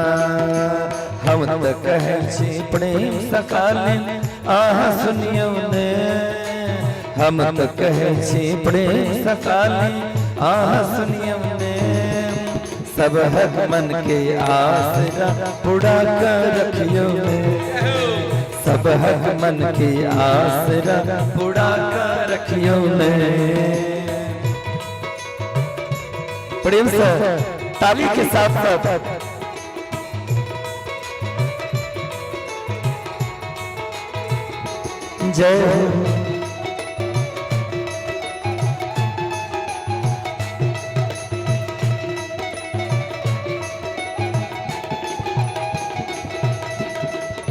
हम त कहै छी प्रेम सकाली अहाँ सुनियौ ने। हम त कहै छी प्रेम सकाली अहाँ सुनियौ ने। सबहक मन के आसरा पूरा कर रखियौ ने। सबहक मन के आसरा पूरा कर रखियौ ने। प्रेम से ताली के साथ साथ जय हो।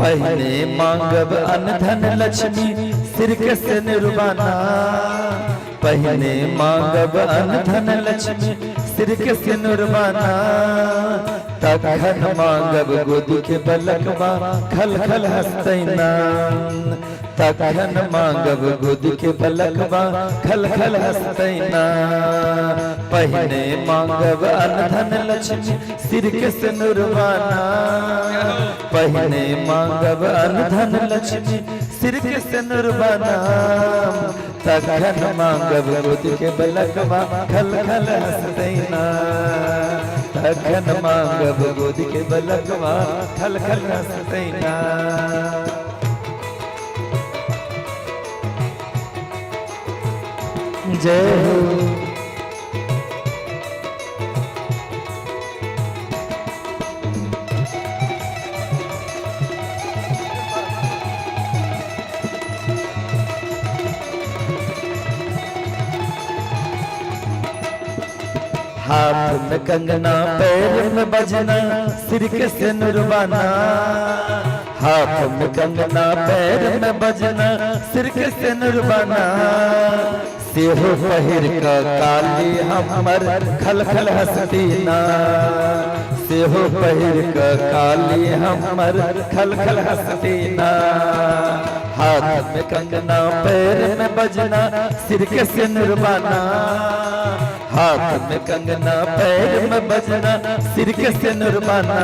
पहले मांगब अन धन लक्ष्मी सिर के से निर्वाणा। पहले मांगब अन धन लक्ष्मी सिर के से निर्वाणा। तखन मांगब गोद के बलकवा खल खल हंसतै ना। तखन मांगब गोद के बलकवा खल खल हंसतै ना। पहिने मांगब अन धन लक्ष्मी सिर के से निर्वाणा। पहिने मांगब अन धन लक्ष्मी सिर के से निर्वाणा। तखन मांगब गोद के बलकवा खल खल हंसतै ना। तखन मांगब गोद के बलकवा खल खल हंसतै ना। जय हो। हाथ में कंगना पैर में बजना सिर के सिनुरवाना, हाथ में कंगना पैर में बजना सिर के सिनुरवाना, सेहो पहिर क काली हमर खल खल हंसती ना, सेहो पहिर क काली हमर खल खल हंसती ना, हाथ में कंगना पैर में बजना सिर के सिनुरवाना, हाथ में कंगना पैर में बजना सिर के सिनुरवाना,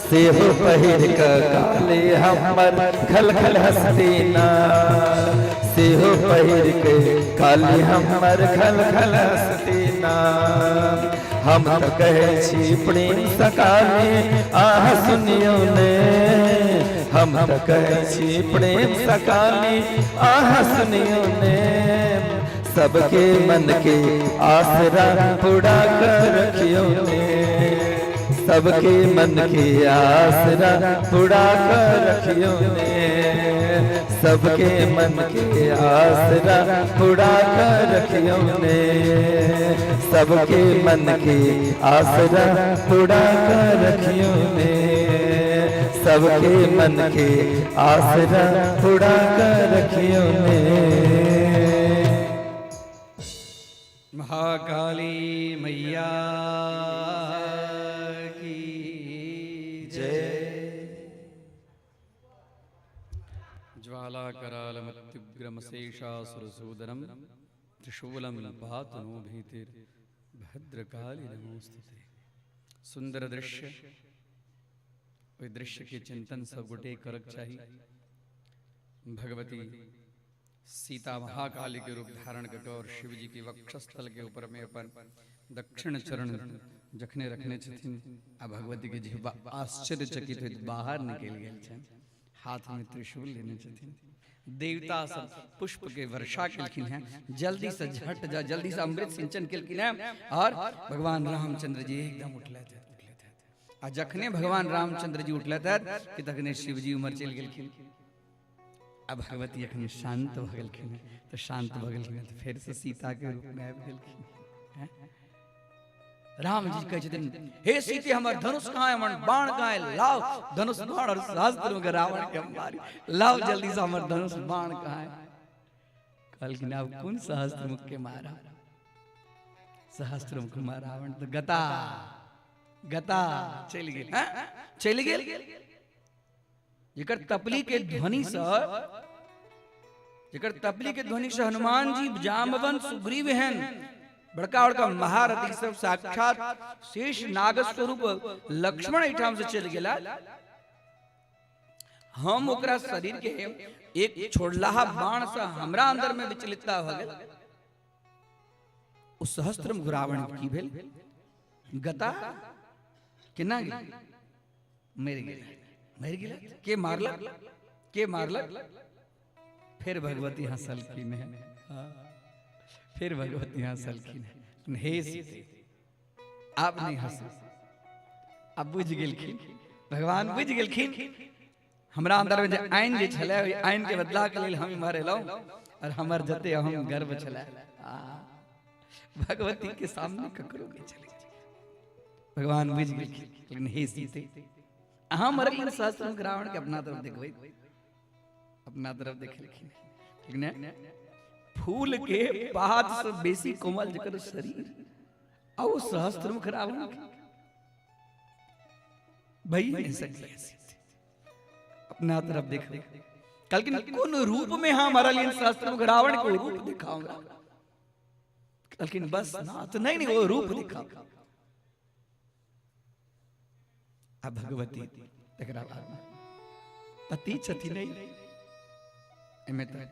सेहो पहिर क काली हमर खल खल हंसती ना, सेहो पहिर के काली हमर खल खल हंसती ना। हम तो कहै छी प्रेम सकाली आह सुनियो ने, हम तो कहै छी प्रेम सकाली आह सुनियो ने, सबके मन के आसरा पूरा कर रखियो ने, सबके मन के आसरा पूरा कर रखियो ने, सबके मन के आसरा पूरा कर रखियो ने, सबके मन के आसरा पूरा कर रखियो ने, सबके मन के आसरा पूरा कर रखियो ने। महाकाली मैया की जय। ज्वाला करालमत्युग्रमशेषासुरसूदनं त्रिशूलं पातु नो भीतिर्भद्रकाली नमोस्तुते। सुंदर दृश्य, ओहि दृश्य के चिंतन सब गोटे करक चाही। भगवती सीता महाकाली के रूप धारण कर और शिव जी के वक्षस्थल के ऊपर में अपन दक्षिण चरण जखने रखने छथिन आ भगवती के जिह्वा आश्चर्यचकित होइत बाहर निकलि गेल छनि, हाथ में त्रिशूल लेने छथिन। देवता सब पुष्प के वर्षा केलखिन हैं, जल्दी से झट जा जल्दी से अमृत सिंचन केलखिन हैं और भगवान रामचंद्र जी एकदम उठलथि उठलथि। आ जखने भगवान रामचंद्र जी उठलथि कि तखने शिव जी उमर चलि गेलखिन। आ भगवती अखन शांत भऽ गेलखिन, तऽ शांत भऽ गेलखिन तऽ फेर से सीता के रूप में आबि गेलखिन। राम जी कहै छथिन, हे सीते हमर धनुष कहाँ है, हमर बाण कहाँ है, लाओ धनुष बाण और शास्त्र के रावण के हम मारी, लाओ जल्दी से हमर धनुष बाण कहाँ है। कहलखिन आब कोन सहस्त्र मुख के मारा, सहस्त्र मुख मारा रावण तऽ गता गता चलि गेल, चलि गेल। जेकर तपली के ध्वनि से, जेकर तपली के ध्वनि से हनुमान जी जामवंत सुग्रीव हैं, बड़का बड़का महारथी सब साक्षात शेष नाग स्वरूप लक्ष्मण एहिठाम से चलि गेला। हम ओकरा शरीर के एक छोड़लाहा बाण से हमरा अंदर में विचलितता भ गेल। ओ सहस्त्र रावण की भेल गता केना गेल, मरि गेल, मरि गेल। के मारलक, के मारलक? फिर भगवती हंसलखिन है, फिर भगवती हंसलखिन है, हे सीते आप नहीं हंसू। अब बुझ गेलखिन भगवान, बुझ गेलखिन हमरा अंदर में जे आइन जे छलै ओहि आइन के बदला के लेल हम इम्हर एलहुँ और हमर जते अहम गर्व छलै भगवती के सामने ककरो नहीं चले। भगवान बुझ गेलखिन, लेकिन हे सीते अहाँ मरलिन सहस्त्र रावण के अपना तरफ देखबै, अपना तरफ देखलखिन। लेकिन फूल के पात से बेसी कोमल जकर शरीर आ ओ सहस्त्रमुख रावण के भई नहीं सकले। अपना तरफ देखबै, कहलखिन कोन रूप में हम मरलिन सहस्त्रमुख रावण के रूप दिखाऊंगा। कहलखिन बस नाथ नहीं नहीं वो रूप दिखाओ। आ भगवती तकरा बाद में पति छथिन नहीं, एमे तऽ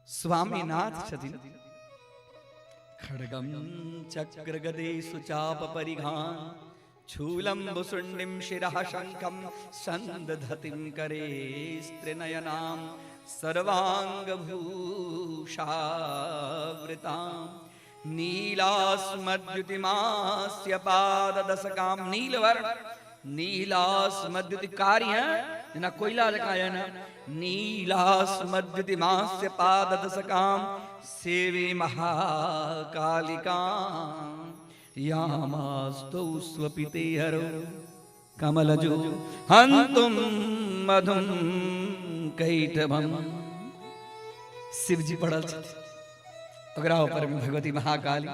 स्वामीनाथ छथिन। खड्गं चक्र गदेषु चाप परिघां शूलं भुसुण्डिं शिरः शङ्खं सन्दधतिं करे स्त्रिनयनां सर्वांग भूषावृतां नीलास्मद्युतिमास्य पाददशकां नीलवर्ण नीलास्मद्युति कार्य है जेना कोयला जकाँ यऽ ने नीलास्मद्युतिमास्य पाददशकां सेवे महाकालिकां यामास्तौ स्वपिते हरौ कमलजो हन्तुम मधुम कैटभम। शिवजी पड़ल छथि, ओकरा ऊपर में भगवती महाकाली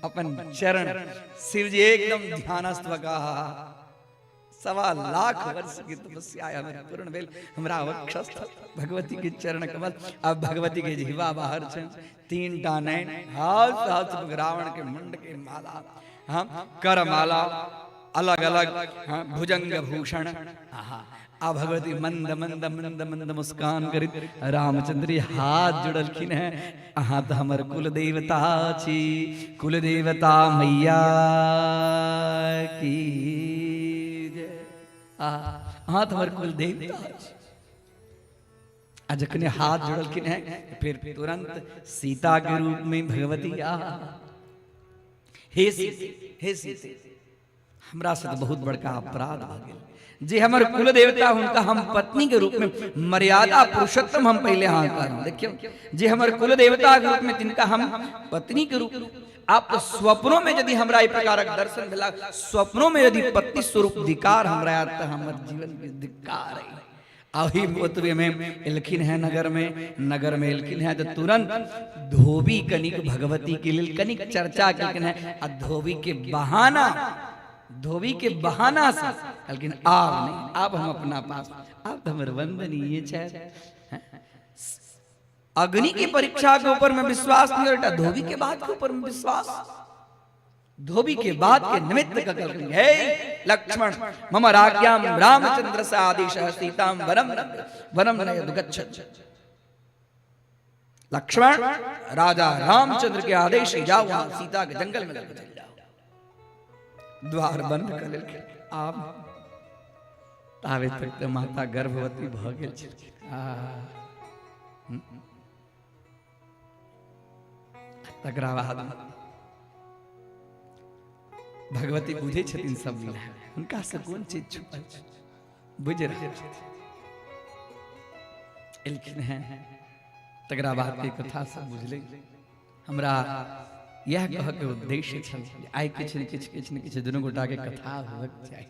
अपन चरण, शिवजी एकदम ध्यानस्थ का 1.25 लाख वर्ष की तपस्या हमर पूर्ण भेल, हमरा वक्षस्थ भगवती के चरण कमल। अब भगवती के जिह्वा बाहर छै, 3 टा नैन, हाथ हाथ रावण के मुंड के माला, हाँ कर माला अलग अलग, हाँ भुजंग भूषण। आहा आ भगवती मंद मंद मंद मंद मुस्कान करित रामचंद्र हाथ जुड़लखिन है, अहाँ तो हमर कुल देवता छी, कुल देवता मैया की जय। अहाँ तो हमर कुल देवता छी। आ जखने हाथ जुड़लखिन है फिर तुरंत सीता के रूप में भगवती आ, हे सीते, हे सीते, हमरा से तो बहुत बड़का अपराध भऽ गेल जे हमर कुल देवता हुनका हम पत्नी के रूप में मर्यादा पुरुषोत्तम हम पहले हाँ कहलहुँ। देखियौ जे हमर कुल देवता के रूप में तिनका हम पत्नी के रूप, आप स्वप्नों में यदि हमरा एहि प्रकारक दर्शन भेला, स्वप्नों में यदि पति स्वरूप धिकार हमरा आयत तऽ हमर जीवन के धिकार है। अही ओतबे में एलखिन है नगर में, नगर में एलखिन है तो तुरंत धोबी कनिक भगवती के लेल कनिक चर्चा केलखिन है, आ धोबी के बहाना, धोबी के बहाना से कहलखिन आब नहीं, आब हम अपना पास, आब तो हमर वंदनीय छै। अग्नि की परीक्षा के ऊपर में विश्वास नहीं, बेटा धोबी के बात के ऊपर में विश्वास, धोबी के बात के निमित्त कहलखिन हे लक्ष्मण मम राज्ञाम रामचंद्र से आदेश सीताम वनम वनम नयतु गच्छ। लक्ष्मण राजा रामचंद्र के आदेश से जाओ वहां सीता के जंगल में लेकर चल जाओ। द्वार बंद कर लेलखिन। आब तावे तक तऽ माता गर्भवती भऽ गेल छलखिन। तकरा बाद भगवती बुझै छथिन सब लीला, हुनका से कोन चीज छुपल छै, बुझि रहल छथिन। एलखिन हैं तकरा बाद के कथा सब बुझलै। हमरा यह कह के उद्देश्य छल जे आइ किछु ने किछु किछु ने किछु दुनू गोटा के कथा होबक चाही।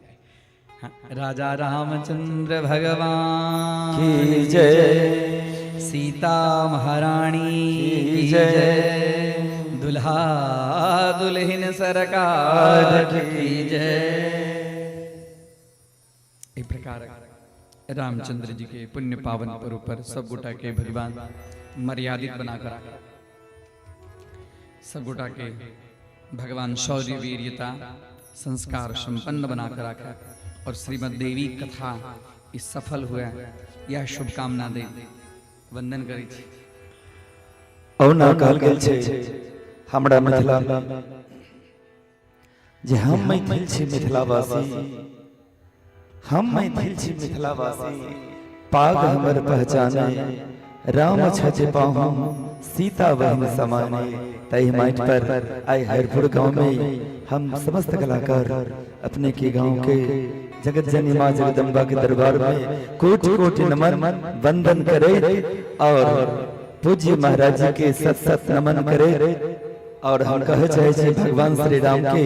हाँ, राजा रामचंद्र भगवान की जय, सीता महारानी की की जय, जय, दुल्हा दुल्हिन सरकार की जय। एहि प्रकार रामचंद्र जी के पुण्य पावन पर्व पर सब गोटा के भगवान मर्यादित बनाकर सब गोटा के भगवान शौर्य वीर्यता संस्कार संपन्न बनाकर रखा और श्रीमद देवी कथा ई सफल हुए यह शुभकामना दे वंदन करै छी। औना कहल गेल छै हमरा मिथिला में जे हम मैथिल छी मिथिलावासी, हम मैथिल छी मिथिलावासी, पाग हमर पहचाने, राम छज पाहु सीता बहिन समाने। तही माटि पर आइ हरिपुर गांव में हम समस्त कलाकार अपने के गांव के जगत जननी माँ जगदम्बा के दरबार में कोटि कोटि नमन वंदन करे और पूज्य महाराज जी के सत सत नमन करे। और हम कहे चाहे छी भगवान श्री राम के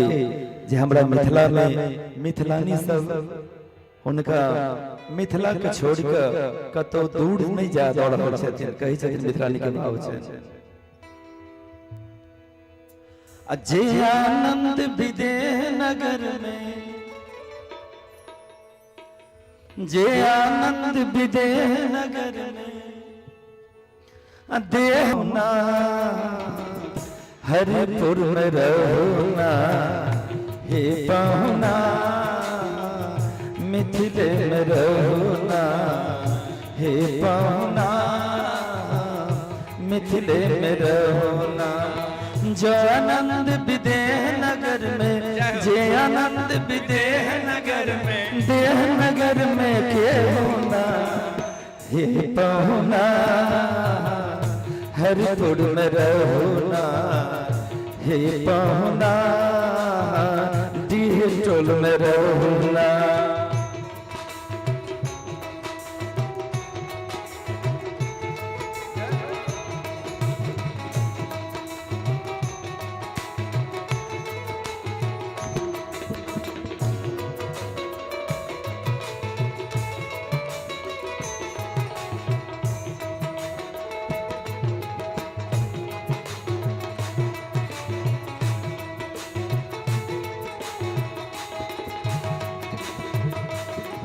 जे हमरा मिथिला में मिथिलानी सब हुनका मिथिला के छोड़ के कतौ दूर नहीं जा रहल छथिन, कहै छथिन मिथिलानी के भाव छै। जे आनंद विदेह नगर में, जे आनंद विदेह नगर में, देह ना हरिपुर में रहो ना, हे पाहुना मिथिले में रहो ना, हे पाहुना मिथिले में रहो ना। जो आनंद विदेह नगर में, जे आनंद विदेह नगर में, देह नगर में के होना, हे पहुना हरिपुर में रहो ना, हे पहुना डीह टोल में रहो ना।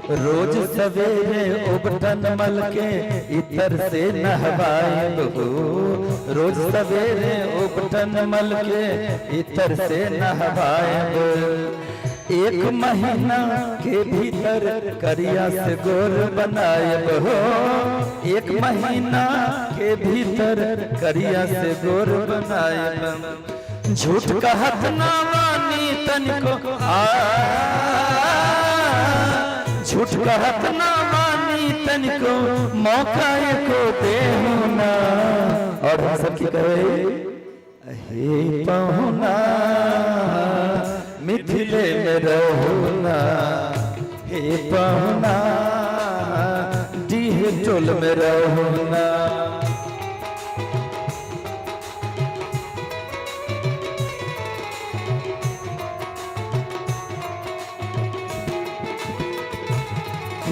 रोज सवेरे उबटन मल के इतर से नहवाए हो, रोज सवेरे उबटन मल के इतर से नहवाए। एक महीना के भीतर करिया से गोर बनाए हो, एक महीना के भीतर करिया से गोर बनाए। झूठ कहत ना मानी तनिको आ, झूठ कहत ना मानी तनिको मौका एको देहु ना। और हम सब की कहे हे पहुना मिथिले में रहो ना, हे पहुना डीह टोल में रहो ना।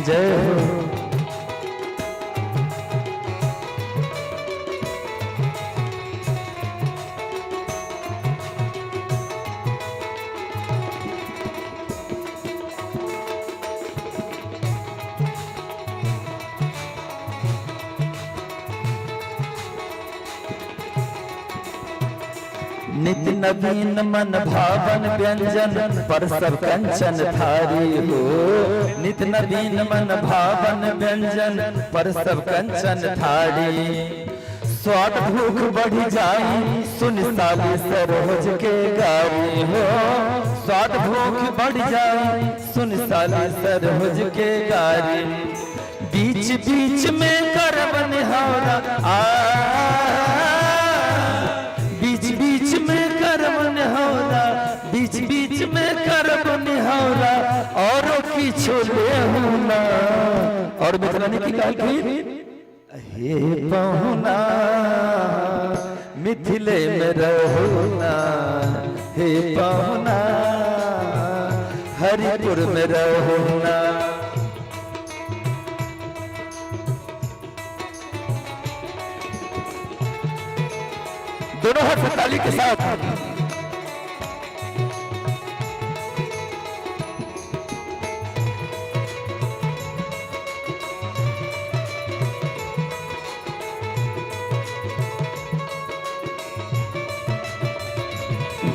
जय हो। नित नवीन मन भावन व्यंजन पर सब कंचन थारी हो, नित नवीन मन भावन व्यंजन पर सब कंचन थारी। स्वाद भूख बढ़ जाई सुन साली सरोज के गारी हो, स्वाद भूख बढ़ जाई सुन साली सरोज के गारी। बीच बीच में करब निहारा आ, बीच बीच में करब निहौरा, बीच बीच में करब निहौरा, और किछु लेहु ना। और मिथिलानी की कहलखिन हे पहुना मिथिले में रहो ना, हे पहुना हरिपुर में रहो ना। दोनों हाथ से ताली के साथ।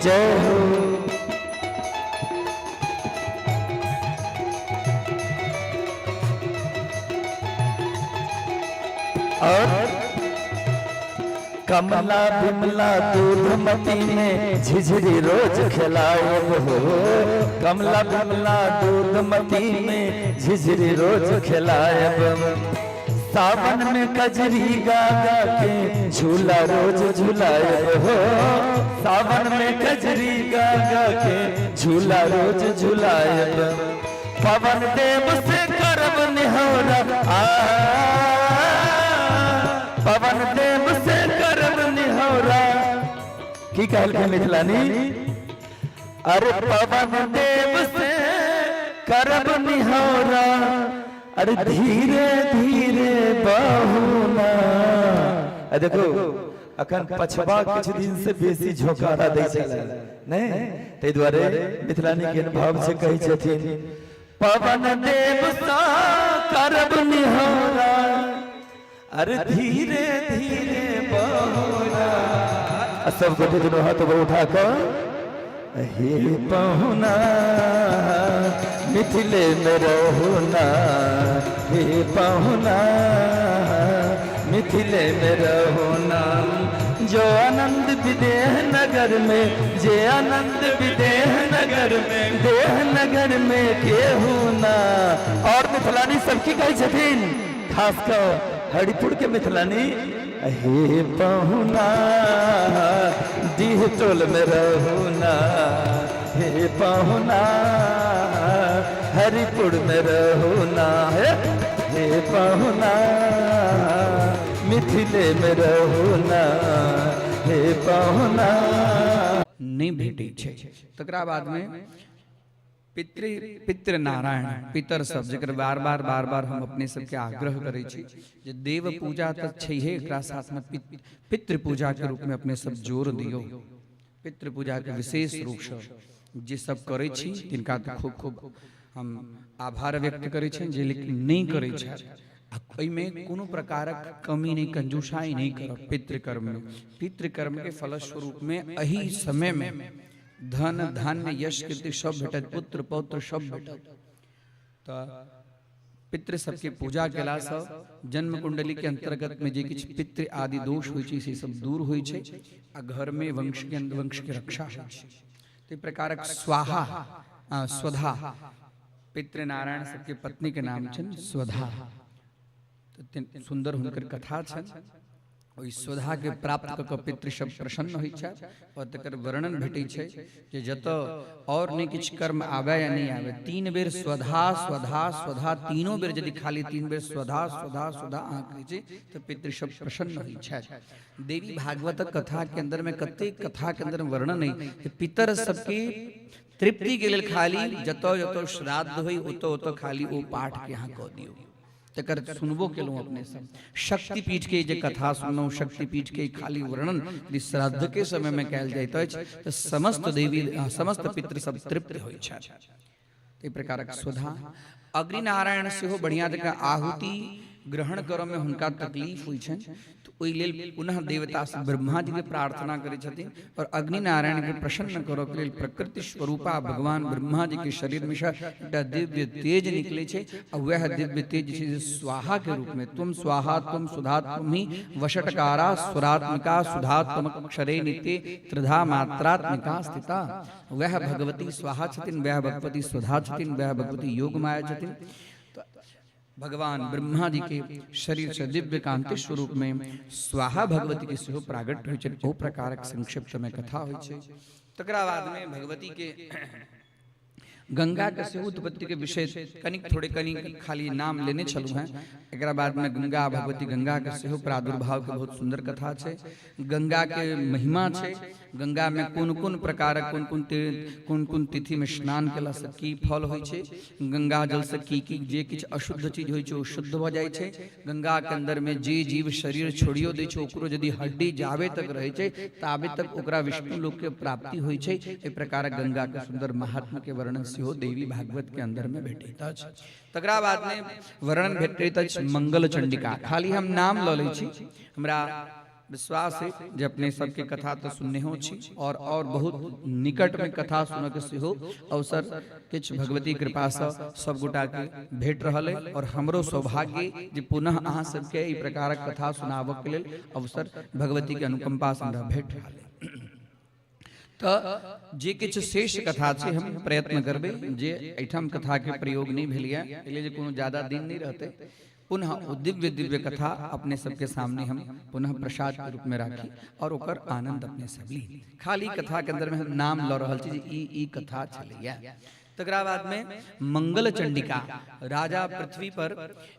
जय हो। और कमला बिमला दूधमती में झिझरी रोज खिलाए हो, कमला बिमला दूधमती में झिझरी रोज खिलाए। सावन में कजरी गा गा के झूला रोज झूलाए हो, सावन में कजरी गा गा के झूला रोज झूलाए। पवन देव से करब निहोरा आ, पवन देव से करब निहोरा। की कहलखिन मिथिलानी? अरे पवन देव से करब निहोरा, अरे धीरे धीरे बहुना। देखो अखन पछबा किछु दिन से बेसी झोंकारा दै छलै नहीं, ताहि दुआरे मिथिलानी के भाव से कहै छथिन पवन देव सा करब निहोरा, अरे धीरे धीरे बहुना। आ सब गोटे दुनू हाथ ऊपर उठा कऽ हे पहुना मिथिले में रहो ना, हे पहुना मिथिले में रहो ना। जो आनंद विदेह नगर में, जे आनंद विदेह नगर में, देह नगर में केहू ना। और मिथिलानी सब की कहै छथिन? खास कर हरिपुर के मिथिलानी। हे पहुना डीह टोल में रहुना, हे पहुना हरिपुर में रहुना, हे पहुना मिथिले में रहुना, हे पहुना। नहि भेटै छै। तकरा बादमे पितृ पितृनारायण पितर सब, जकर बार बार बार बार हम अपने सबके आग्रह करै छी जे देव पूजा तऽ छैहे, एकरा साथमे पितृ पूजाके रूपमे अपने सब जोर दियौ। पितृ पूजाके विशेष रूपसँ जे सब करै छी तिनका तऽ खूब खूब हम आभार व्यक्त करै छियनि, जे लेकिन नहि करै छथि आ एहिमे कोनो प्रकारक कमी नहि, कंजूसाई नहि करब पितृकर्ममे। पितृकर्मके फलस्वरूपमे एहि समयमे धन धान्य यश कीर्ति सब भेटत, पुत्र पौत्र सब भेटत। तऽ पितृ सबके पूजा केलासँ जन्म कुंडली के अंतर्गत में जे किछु पितृ आदि दोष होइ छै से सब दूर होइ छै आ घरमे वंश के वंश के रक्षा होइ छै। ताहि प्रकारक स्वाहा स्वधा, पितृनारायण सबके पत्नी के नाम छनि स्वधा। तऽ सुन्दर हुनकर कथा छनि। ओहि स्वधाके प्राप्त कऽ कऽ पितृसभ प्रसन्न होइ छथि आओर तकर वर्णन भेटै छै जे जतऽ आओर नहि किछु कर्म आबै या नहि आबै, 3 बेर स्वधा स्वधा स्वधा, तीनों बेर यदि खाली 3 बेर स्वधा स्वधा स्वधा अहाँ कहै छी तऽ पितृसभ प्रसन्न होइ छथि। देवी भागवतक कथाके अन्दरमे कतेक कथाके अन्दर वर्णन अइ जे पितर सबके तृप्ति के लेल खाली जतऽ जतऽ श्राद्ध होइ ओतऽ ओतऽ खाली ओ पाठके अहाँ कऽ दियौ। तकर सुनबो केलहुँ अपने सब। शक्तिपीठ के जे कथा सुनलहुँ, शक्तिपीठ के खाली वर्णन यदि श्राद्ध के समय में कयल जाइत अछि तऽ समस्त देवी समस्त पितृ सब तृप्त होइ छथि। ताहि प्रकारक स्वधा। अग्निनारायण सेहो बढ़िया जकाँ आहुति ग्रहण करऽ में हुनका तकलीफ होइ छनि, तऽ ओहि लेल पुनः देवता से ब्रह्मा जी के प्रार्थना करै छथिन और अग्निनारायण के प्रसन्न करऽ के लेल प्रकृति स्वरूपा भगवान ब्रह्मा जी के शरीर में से एकटा दिव्य तेज निकलै छै आ वएह दिव्य तेज छै जे स्वाहा के रूप में तुम स्वाहा तुम सुधा तुम ही वषटकारा स्वरात्मिका सुधात्मक नित्य त्रिधा मात्रात्मिका स्थिता। वएह भगवती स्वाहा छथिन, वएह भगवती सुधा छथिन, वएह भगवती योग माया छथिन। भगवान ब्रह्मा जी के शरीर से दिव्य कांति स्वरूप में स्वाहा भगवती के सेहो प्रागट्य होइ छै। ओ प्रकारक संक्षिप्त में कथा होइ छै। तकरा बाद में भगवती के गंगा के सेहो उत्पत्ति के विषय कनिक थोड़े कनिक खाली नाम लेने छलहुँ हैं। एकरा बाद में गंगा भगवती गंगा के सेहो प्रादुर्भाव के बहुत सुंदर कथा छै। गंगा के महिमा छै, गंगा में कोन कोन प्रकारक कोन कोन कोन कोन तिथि में स्नान केला से की फल होइ छै, गंगा जल से की की जे किछु अशुद्ध चीज होइ छै ओ शुद्ध भऽ जाइ छै। गंगा के अंदर में जे जीव शरीर छोड़ियो दै छै ओकरो यदि हड्डी जाबे तक रहै छै ताबे तक ओकरा विष्णु लोक के प्राप्ति होइ छै। एहि प्रकारक गंगा के सुंदर महात्म्य के वर्णन सेहो देवी भागवत के अंदर में भेटैत अछि। तकरा बाद में वर्णन भेटैत अछि मंगल चंडिका। खाली हम नाम लऽ लै छी, हमरा विश्वास है जे अपने सबके कथा तो सुनने हो छी और बहुत निकट में कथा सुनऽ के सेहो अवसर किछु भगवती कृपा से सब गोटा के भेट रहल है और हमरो सौभाग्य जे पुनः अहाँ सबके एहि प्रकारक कथा सुनाबऽ के लेल अवसर भगवती के अनुकंपा से हमरा भेट रहल है। तऽ जे किछु शेष कथा छै हम प्रयत्न करबै जे एहिठाम कथा के प्रयोग नहि भेल यऽ, एहि जे कोनो ज्यादा दिन नहि रहतै। पुनः ओ दिव्य दिव्य कथा अपने सबके सामने हम पुनः प्रसाद के रूप में राखी और ओकर आनंद अपने सब ली। खाली कथा के अंदर में हम नाम लऽ रहल छी जे ई ई कथा छलैया। तकरा बाद में मंगल चंडिका राजा पृथ्वी पर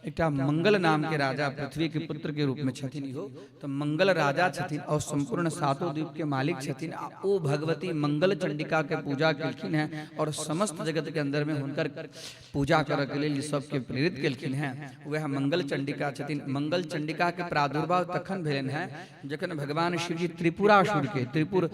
एकटा मंगल नाम के राजा पृथ्वी के पुत्र के रूप में छथिन इहो, तो मंगल राजा छथिन और संपूर्ण सातों द्वीप के मालिक छथिन आ ओ भगवती मंगल चंडिका के पूजा केलखिन हैं और समस्त जगत के अंदर में हुनकर पूजा करऽ के लेल सबके प्रेरित केलखिन हैं। वएह मंगल चंडिका छथिन। मंगल चंडिका के प्रादुर्भाव तखन भेलनि हैं जखन भगवान शिवजी त्रिपुरासुर के त्रिपुर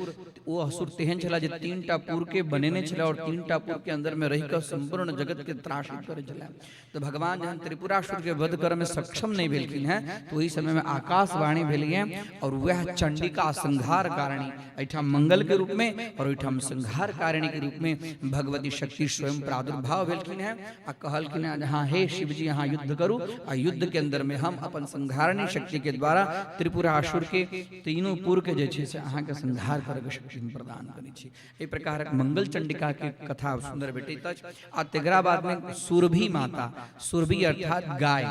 ओ असुर तेहन छला जे 3टा पुर के बनेने छला और 3टा पुर के अंदर में रहि कऽ संपूर्ण जगत के त्रासित करै छला। तो भगवान जहन त्रिपुरासुर के वध करऽ में सक्षम नहीं भेलखिन हैं तो ओहि समय में आकाशवाणी भेलिए और वह चंडिका संहार कारिणी एहिठाम मंगल के रूप में और ओहिठाम संहार कारिणी के रूप में भगवती शक्ति स्वयं प्रादुर्भाव भेलखिन हैं आ कहलखिन हैं हाँ हे शिवजी अहाँ युद्ध करू आ युद्ध के अंदर में हम अपन संहारणी शक्ति के द्वारा त्रिपुरासुर के तीनों पुर के जे छै से अहाँके संहार करके शक्ति हम प्रदान करै छी। एहि प्रकारक मंगल चंडिका के कथा सुंदर भेटैत अछि। आ तकरा बाद में सुरभि माता, सुरभि अर्थात गाय,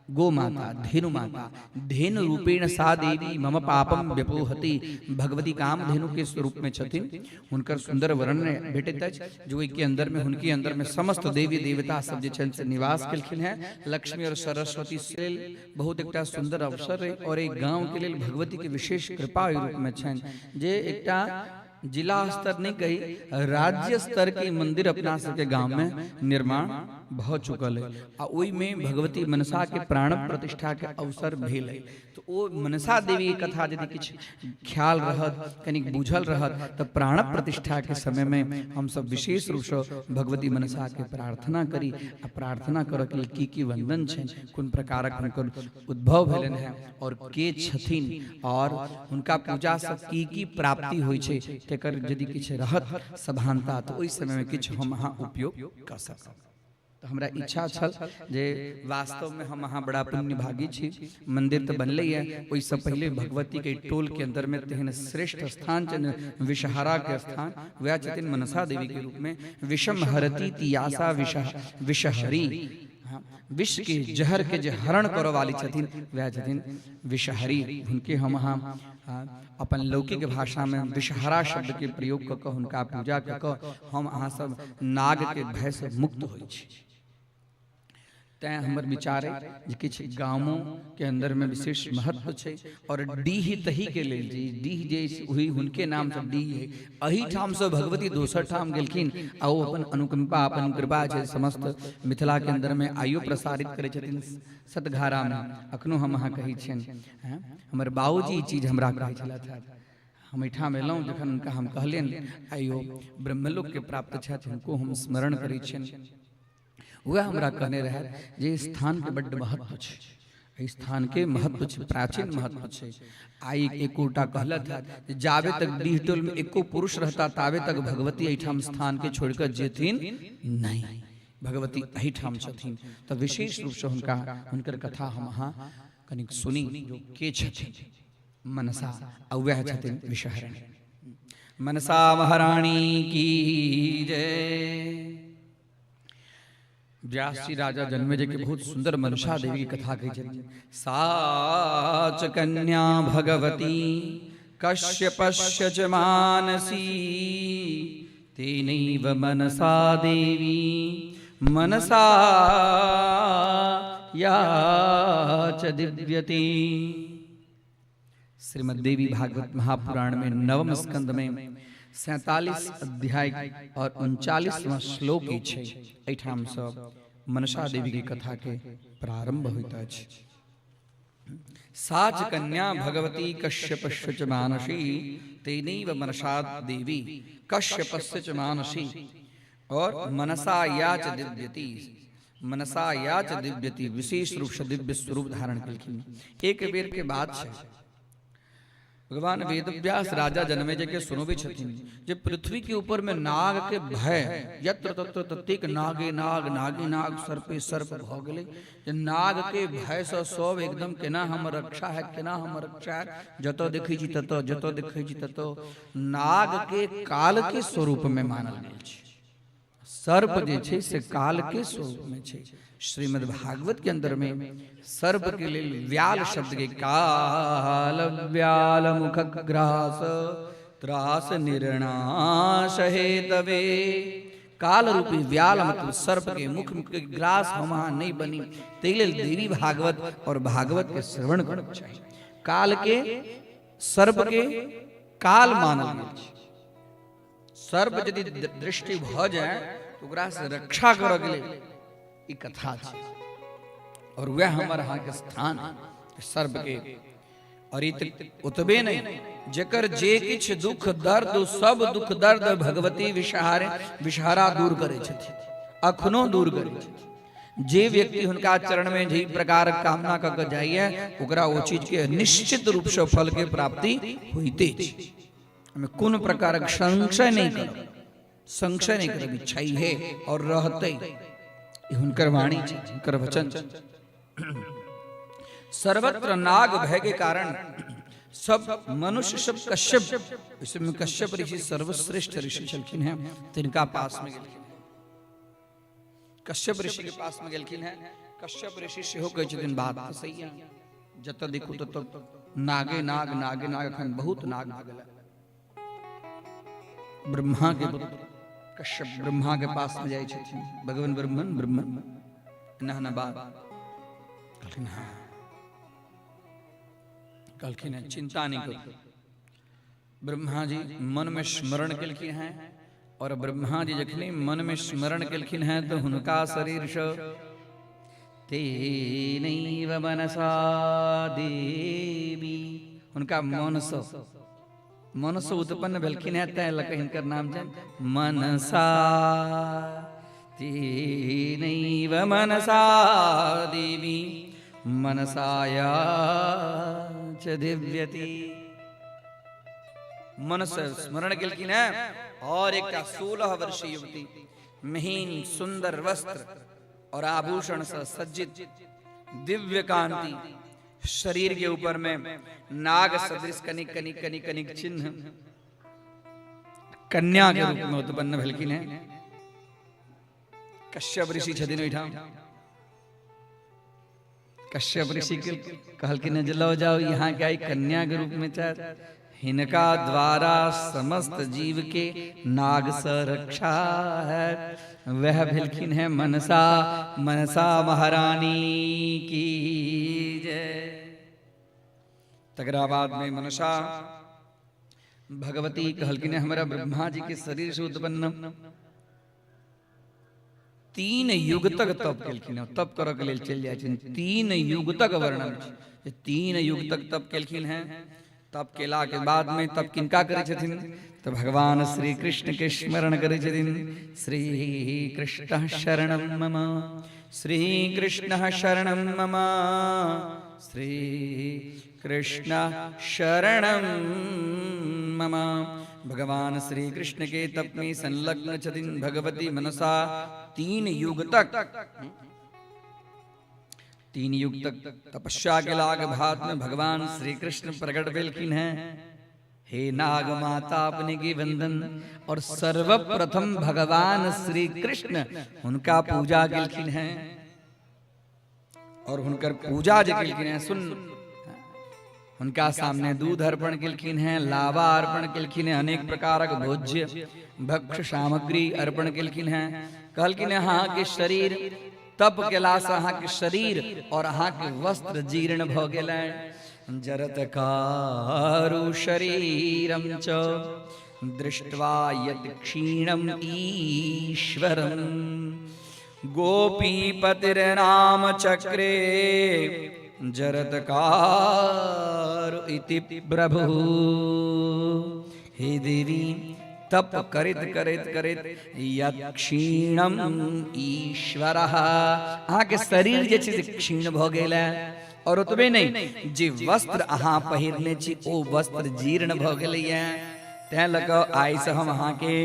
गो माता, धेनु माता, धेनु रूपेण सा देवी मम पापम व्यपोहति। भगवती कामधेनु के स्वरूप में छथिन। हुनकर सुंदर वर्णन भेटैत अछि जे ओहिके अंदर में, हुनके अंदर में समस्त देवी देवता सब जे छनि से निवास केलखिन हैं। लक्ष्मी और सरस्वती से बहुत एकटा सुंदर अवसर है और एक गांव के लेल भगवती के विशेष कृपा ओहि रूप में छनि जे एकटा जिला स्तर नहीं कही, राज्य स्तर के मंदिर अपना सबके गांव में निर्माण भ चुकल है आ ओहिमे भगवती मनसा के प्राण प्रतिष्ठा के अवसर भेल है। तो ओ मनसा देवी के कथा यदि किछु ख्याल रहत, कनिक बुझल रहत, तऽ प्राण प्रतिष्ठा के समय में हम सब विशेष रूप से भगवती मनसा के प्रार्थना करी आ प्रार्थना करऽ के लेल की की वंदन छनि, कोन प्रकारक हुनकर उद्भव भेलनि हैं और के छथिन और हुनका पूजा से की की प्राप्ति होइ छै, तेकर यदि किछु रहत सभानता तऽ ओहि समय में किछु हम अहाँ उपयोग कऽ सकब। तऽ हमरा इच्छा छल जे वास्तव में हम अहाँ बड़ा पुण्यभागी छी। मंदिर तऽ बनलै है, ओहिसँ पहिले भगवती के टोल के अंदर में तेहन श्रेष्ठ स्थान छनि, विषहारा के स्थान, वएह छथिन मनसा देवी के रूप में। विषम हरती तियासा विषहरी, हाँ, विष के जहर के जे हरण करऽ वाली छथिन वएह छथिन विषहरी। हुनके हम अहाँ अपन लौकिक भाषा में विषहरा शब्द के प्रयोग कऽ कऽ हुनका पूजा कऽ कऽ हम अहाँ सब नाग के भय से मुक्त होइ छी। तैं हमर विचार है जे किछु गामों के अंदर में विशेष महत्व छै और डीह तही के लेल जे डीह जे वही हुनके नाम से डीह है, एही ठाम से भगवती दोसर ठाम गेलखिन आ ओ अपन अनुकंपा अपन कृपा छै समस्त मिथिला के अंदर में आइयो प्रसारित करै छथिन सतघारा में। अखनो हम अहाँ कहै छियनि, हमर बाबूजी ई चीज हमरा कहै छलथि हेँ। हम एहिठाम एलहुँ जखन हुनका हम कहलियनि, आइयो ब्रह्मलोक के प्राप्त छथि, हुनको हम स्मरण करै छियनि। वएह हमरा कहने रहै जे स्थानके बड्ड महत्व छै, एहि स्थानके महत्व छै, प्राचीन महत्व छै। आइ एकोटा कहलथि हेँ जे जाबे तक डीह टोलमे एको पुरुष रहता ताबे तक भगवती एहिठाम स्थानके छोड़ि कऽ जेथिन नहि, भगवती एहिठाम छथिन। तऽ विशेष रूपसँ हुनका हुनकर कथा हम अहाँ कनिक सुनी जो के छथिन मनसा आ वएह छथिन विषहरणी। मनसा महारानी की जय। व्यास जी राजा जन्मेजय के बहुत सुंदर मनसा देवी की कथा कहै छथिन। साच कन्या भगवती कश्यपस्य च मानसी तेनैव मनसा देवी मनसा या च दिव्यते। श्रीमद् देवी भागवत महापुराण में नवम स्कंद में 47 अध्याय और 39वां श्लोक छै, एहिठाम सँ मनसा देवी के कथा के प्रारंभ होइत अछि। साच कन्या भगवती कश्यपस्य च मानसी तेनैव मनसा देवी कश्यपस्य च मानसी और मनसा या च दिव्यति, मनसा या च दिव्यति, विशेष रूप से दिव्य स्वरूप धारण केलखिन। एक बेर के बात छै, भगवान वेदव्यास राजा जनमेजय के सुनबै छथिन जे पृथ्वी के ऊपर में नाग के भय यत्र तत्र ततेक नागे नाग नागे नाग सर्पे सर्प भऽ गेलै जे नाग के भय से सब एकदम केना हमर रक्षा है, केना हमर रक्षा है, जतऽ देखै छी ततऽ, जतऽ देखै छी ततऽ नाग के काल के स्वरूप में मानल गेल छै। सर्प जे छै से काल के स्वरूप में छै। श्रीमद् भागवत के अंदर में सर्प के लेल व्याल शब्द के काल व्याल मुख ग्रास त्रास निर्णाश हेतवे, काल रूपी व्याल मतलब सर्प के मुख के ग्रास हम अहाँ नहीं बनी, ताहि लेल देवी भागवत और भागवत के श्रवण करक चाही। काल के सर्प के काल मानल गेल छै। सर्प यदि दृष्टि भऽ जाय तऽ ओकरा से रक्षा करऽ के लेल ई कथा छै और वएह हमर अहाँके स्थान है सर्प के। और ई तऽ ओतबे नहि, जेकर जे किछु दुख दर्द सब दुख दर्द भगवती विषहारे विषहारा दूर करै छथिन, अखनो दूर करै छथिन। जे व्यक्ति हुनका चरण में जाहि प्रकार कामना कऽ के जाइए ओकरा ओ चीज के निश्चित रूप से फल के प्राप्ति होइते छै। हमें कोनो प्रकारक संशय नहीं करब, संशय नहीं करब, इच्छा ही है और रहते। ई हुनकर वाणी छै, हुनकर वचन छै। सर्वत्र नाग भय के कारण सब मनुष्य सब कश्यप, इसमें कश्यप ऋषि सर्वश्रेष्ठ ऋषि छलखिन हैं, तिनका पास में गेलखिन। कश्यप ऋषि के पास में गेलखिन हैं। कश्यप ऋषि सेहो कहै छथिन बात तऽ सही है, जतऽ देखू ततऽ नागे नाग नागे नाग, एखन बहुत नाग भऽ गेलै। ब्रह्मा के पुत्र कश्यप ब्रह्मा के पास में जाइ छथिन, भगवान ब्रह्मन ब्रह्मन एना एना बात कहलखिन। हाँ कहलखिन हँ, चिंता नहीं करू। ब्रह्मा जी मन में स्मरण केलखिन हैं और ब्रह्मा जी जखने मन में स्मरण केलखिन हैं तो हुनका शरीर से तेनैव मनसा देवी, हुनका मन से मन से उत्पन्न भेलखिन हैं, तैं लऽ कऽ हिनकर नाम छनि मनसा। तेनैव मनसा देवी मनसाया च दिव्यति। मन से स्मरण केलखिन हैं और एकटा 16 वर्षीय युवती महीन सुंदर वस्त्र और आभूषण से सज्जित दिव्य कांति, शरीर के ऊपर में नाग सदृश कनिक कनिक कनिक कनिक चिन्ह, कन्या के रूप में उत्पन्न भेलखिन हैं। कश्यप ऋषि छथिन ओहिठाम। कश्यप ऋषि के कहलखिन जे लऽ जाओ यहाँ के आई कन्या के रूप में चाहे, हिनका द्वारा समस्त जीव के नाग से रक्षा है। वह भेलखिन है मनसा, मनसा महारानी की जय। तकरा बाद में मनसा भगवती कहलखिन हमरा ब्रह्मा जी के शरीर से उत्पन्न 3 युग तक तप केलखिन। तप करऽ के लेल चलि जाइ छथिन, 3 युग तक वर्णन छै, 3 युग तक तप केलखिन हैं। तप केला के बाद में तप किनका करै छथिन तऽ भगवान श्री कृष्ण के स्मरण करै छथिन। श्री कृष्ण शरणं मम, श्री कृष्ण शरणं मम, श्री कृष्ण शरणं मम। भगवान श्री कृष्ण के तप में संलग्न छथिन भगवती मनसा 3 युग तक। 3 युग तक तपस्या के लाग भात में भगवान श्री कृष्ण प्रकट भेलखिन हैं। हे नाग माता अपने की वंदन। और सर्वप्रथम भगवान श्री कृष्ण उनका पूजा केलखिन हैं और हुनकर पूजा जे केलखिन हैं, सुन, हुनका सामने दूध अर्पण केलखिन हैं, लावा अर्पण केलखिन हैं, अनेक प्रकारक भोज्य भक्ष्य सामग्री अर्पण केलखिन हैं। कहलखिन अहाँ के शरीर तप केला से अहाँ के शरीर और अहाँ के वस्त्र जीर्ण भ गेलै। जरतकारु शरीरम च दृष्ट्वा यत् क्षीणम ईश्वरम गोपीपतिर्नाम चक्रे जरतकारु इति प्रभु। हे देवी, तप करैत करैत करैत यत् क्षीणम ईश्वर, अहाँके शरीर जे छै से क्षीण भऽ गेल है और ओतबे नहि, जे वस्त्र अहाँ पहिरने छी ओ वस्त्र जीर्ण भऽ गेलैए। तैं लऽ कऽ आइसँ हम अहाँके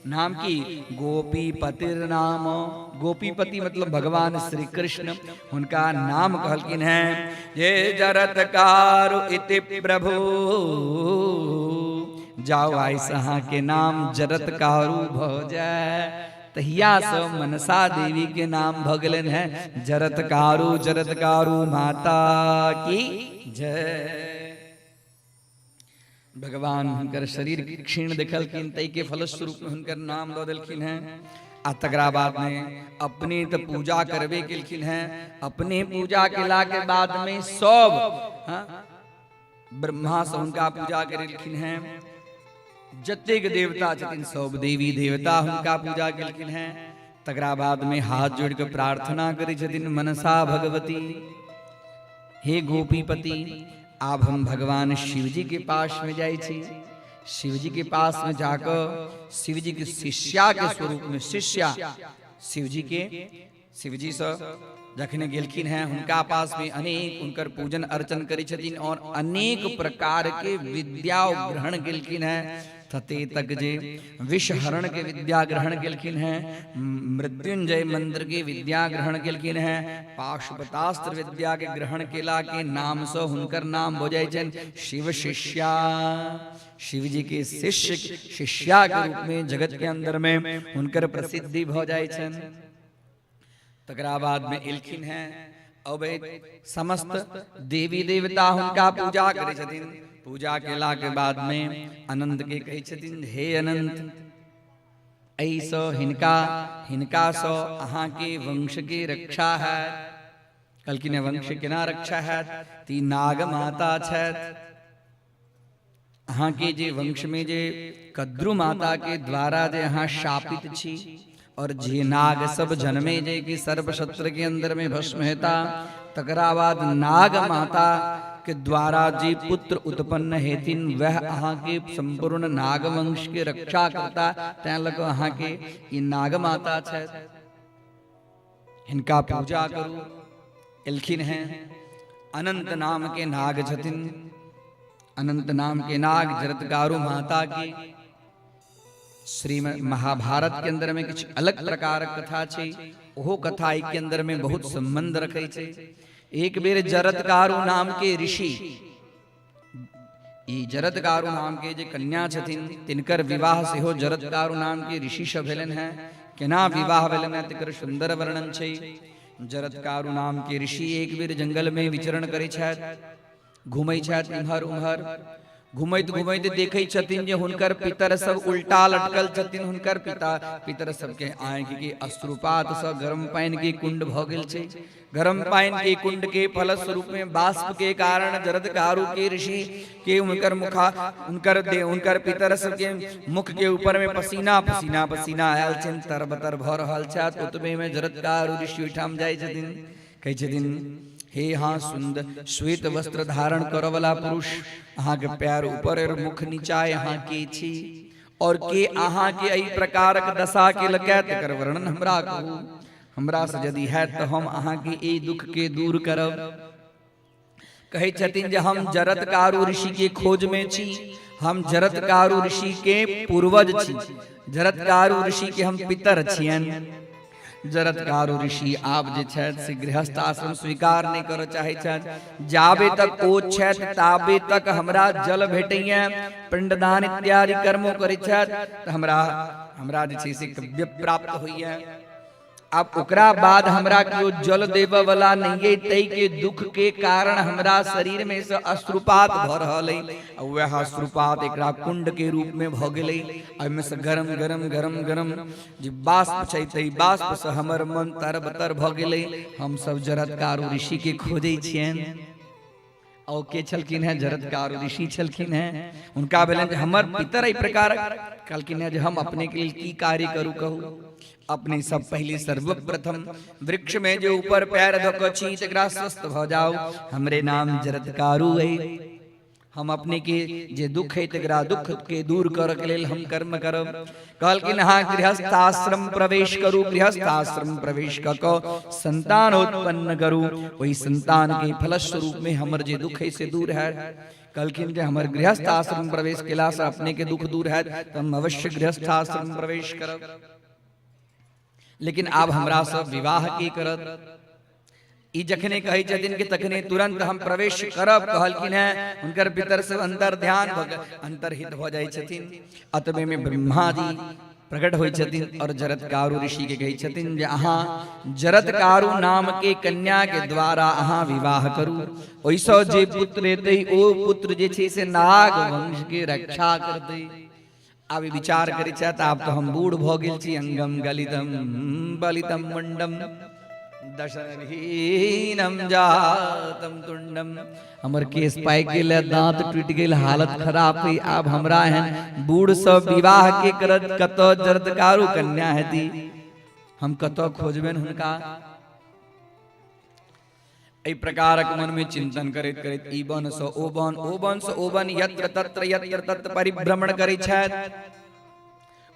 नाम की गोपीपतिर नाम, गोपीपति मतलब भगवान श्री कृष्ण, हुनका नाम कहलखिन हैं जे जरतकारु इति प्रभु। जाओ आइसँ अहाँके नाम जरतकारु भऽ जाय। तहिया से मनसा देवी के नाम भऽ गेलनि हैं जरतकारु, जरतकारु माता की जय। भगवान हुनकर शरीर के क्षीण देखलखिन, ताहि के फलस्वरूप हुनकर नाम दऽ देलखिन हैं। आ तकरा बाद में अपने तऽ पूजा करबे केलखिन हैं। अपने पूजा केला के बाद में सब ब्रह्मा से हुनका पूजा करेलखिन हैं, जतेक देवता छथिन सब देवी देवता हुनका पूजा केलखिन हैं। तकरा बाद में हाथ जोड़ के प्रार्थना करै छथिन मनसा भगवती, हे गोपीपति, आब हम भगवान शिवजी के पास में जाइ छी। शिवजी के पास में जाकर शिवजी के शिष्या के स्वरूप में, शिष्या शिवजी के, शिवजी से जखने गेलखिन हैं हुनका पास में अनेक हुनकर पूजन अर्चन करै छथिन और अनेक प्रकार के विद्या ग्रहण केलखिन हैं। तते तक जे विषहरण के विद्या ग्रहण केलखिन हैं, मृत्युंजय मंत्र के विद्या ग्रहण केलखिन हैं, पाशुपतास्त्र विद्या के ग्रहण केला के नाम से हुनकर नाम हो जाइ छनि शिव शिष्या। शिवजी के शिष्य शिष्या के रूप में जगत के अंदर में हुनकर प्रसिद्धि भ जाइ छनि। तकरा बाद में एलखिन हैं अबैत समस्त देवी देवता हुनका पूजा करै छथिन। पूजा केला के बाद में अनंत के कहै छथिन, हे अनंत, एहिसँ हिनका हिनकासँ अहाँके वंश के रक्षा है। कहलखिन वंश केना रक्षा हैत? ती नाग माता छथि। अहाँके जे वंश में जे कद्रु माता के द्वारा जे अहाँ शापित छी और जे नाग सब जन्मे जे कि सर्वशस्त्र के अंदर में भस्म हेता, तकरा बाद नाग माता के द्वारा जे पुत्र उत्पन्न हेथिन वह अहाँके संपूर्ण नागवंश के रक्षा करता। तैं लग अहाँके ई नाग माता छथि, हिनका पूजा करू। एलखिन हैं अनंत नाम के नाग छथिन। अनंत नाम के नाग जरत्कारु माता की श्री महाभारत के अंदर में किछु अलग प्रकार कथा छै, ओहो कथा के अंदर में बहुत संबंध रखे छै। एक बेर जरत्कारु नाम के ऋषि, ई जरत्कारु नाम के जे कन्या छथिन तिनकर विवाह सेहो जरत्कारु नाम के ऋषि से भेलनि हैं। केना विवाह भेलनि हैं तकर सुंदर वर्णन छै। जरत्कारु नाम के ऋषि एक बेर जंगल में विचरण करै छथि, घूमै छथि इम्हर उम्हर। घुमैत घुमैत देखै छथिन जे हुनकर पितर सब उल्टा लटकल छथिन। हुनकर पिता पितर सबके आँखि के अश्रुपात से गर्म पानि के कुंड भऽ गेल छै। गर्म पानि के कुंड के फलस्वरूप में बाष्प के कारण जरत्कारु के ऋषि के हुनकर मुखा हुनकर दे हुनकर पितर सबके मुख के ऊपर में पसीना पसीना पसीना आयल छनि, तरबतर भऽ रहल छथि। ओतबे में जरत्कारु ऋषि ओहिठाम जाइ छथिन, कहै छथिन, हे हाँ सुंदर श्वेत वस्त्र धारण करऽ वाला पुरुष, अहाँके पैर ऊपर और मुख नीचा, अहाँ के छी और के अहाँके एहि प्रकारक दशा के लकै, तकर वर्णन हमरा कहू। हमरा से यदि हैत तऽ हम अहाँके एहि दुख के दूर करब। कहै छथिन जे हम जरत्कारु ऋषि के खोज में छी, हम जरत्कारु ऋषि के पूर्वज छी, जरत्कारु ऋषि के हम पितर छियनि। जरत्कारु ऋषि आब जे छथि से गृहस्थ आश्रम स्वीकार नहि करऽ चाहै छथि। जाबे तक ओ छथि ताबे तक हमरा जल भेटैया, पिंडदान इत्यादि कर्मो करै छथि तऽ हमरा हमरा जे छै से कव्य प्राप्त होइया। आब ओकरा बाद हमरा केओ जल देबऽ वाला नहीं अइ, ताहि के दुख के कारण हमरा शरीर में से अश्रुपात भऽ रहल अइ। आ वएह अश्रुपात एकरा कुंड के रूप में भऽ गेलै। ओहिमे से गरम गरम गरम गरम जे बाष्प छै ताहि बाष्प से हमर मन तरबतर भऽ गेलै। हम सब जरत्कारु ऋषि के खोजै छियनि। और के छलखिन हैं? जरत्कारु ऋषि छलखिन हैं। हुनका भेलनि जे हमर पितर एहि प्रकार। कहलखिन हैं जे हम अपने के लेल की कार्य करू कहू। अपने सब पहले सर्वप्रथम वृक्ष में जे ऊपर पैर धऽ कऽ छी तकरा स्वस्थ भऽ जाउ। हमरे नाम जरत्कारु अइ। हम अपने के जे दुख है तकरा दुख के दूर करऽ के लेल हम कर्म करब। कहलखिन अहाँ गृहस्थ आश्रम प्रवेश करू, गृहस्थ आश्रम प्रवेश कऽ कऽ संतान उत्पन्न करू, ओहि संतान के फलस्वरूप में हमर जे दुख है से दूर है। कहलखिन जे हमर गृहस्थ आश्रम प्रवेश केला से अपने के दुख दूर है तऽ हम अवश्य गृहस्थ आश्रम प्रवेश करब, लेकिन आब हमरा सब विवाह के करत? ई जखने कहै छथिन कि तखने तुरंत हम प्रवेश करब। कहलखिन हैं हुनकर पितर सब अंतर ध्यान भऽ अंतर्हित भऽ जाइ छथिन। अतबे में ब्रह्मा जी प्रकट होइ छथिन और जरत्कारु ऋषि के कहै छथिन जे अहाँ जरत्कारु नाम के कन्या के द्वारा अहाँ विवाह करू, ओहिसँ जे पुत्र हेतै ओ पुत्र जे छै से नाग वंश के रक्षा करतै। आब ई विचार करै छथि, आब तऽ हम बूढ़ भऽ गेल छी, अंगम गलितम बलितम मुंडम दशनहीनम जातम तुंडम, हमर केस पाकि गेल, दांत टूटि गेल, हालत खराब है, आब हमरा एहन बूढ़ सब विवाह के करत? कतऽ जरदकारू कन्या हेती, हम कतऽ खोजबनि हुनका? एहि प्रकारक मन में चिंतन करैत करैत ई वन सँ ओ वन, ओ वन सँ ओ वन, यत्र तत्र यत्र तत्र परिभ्रमण करै छथि।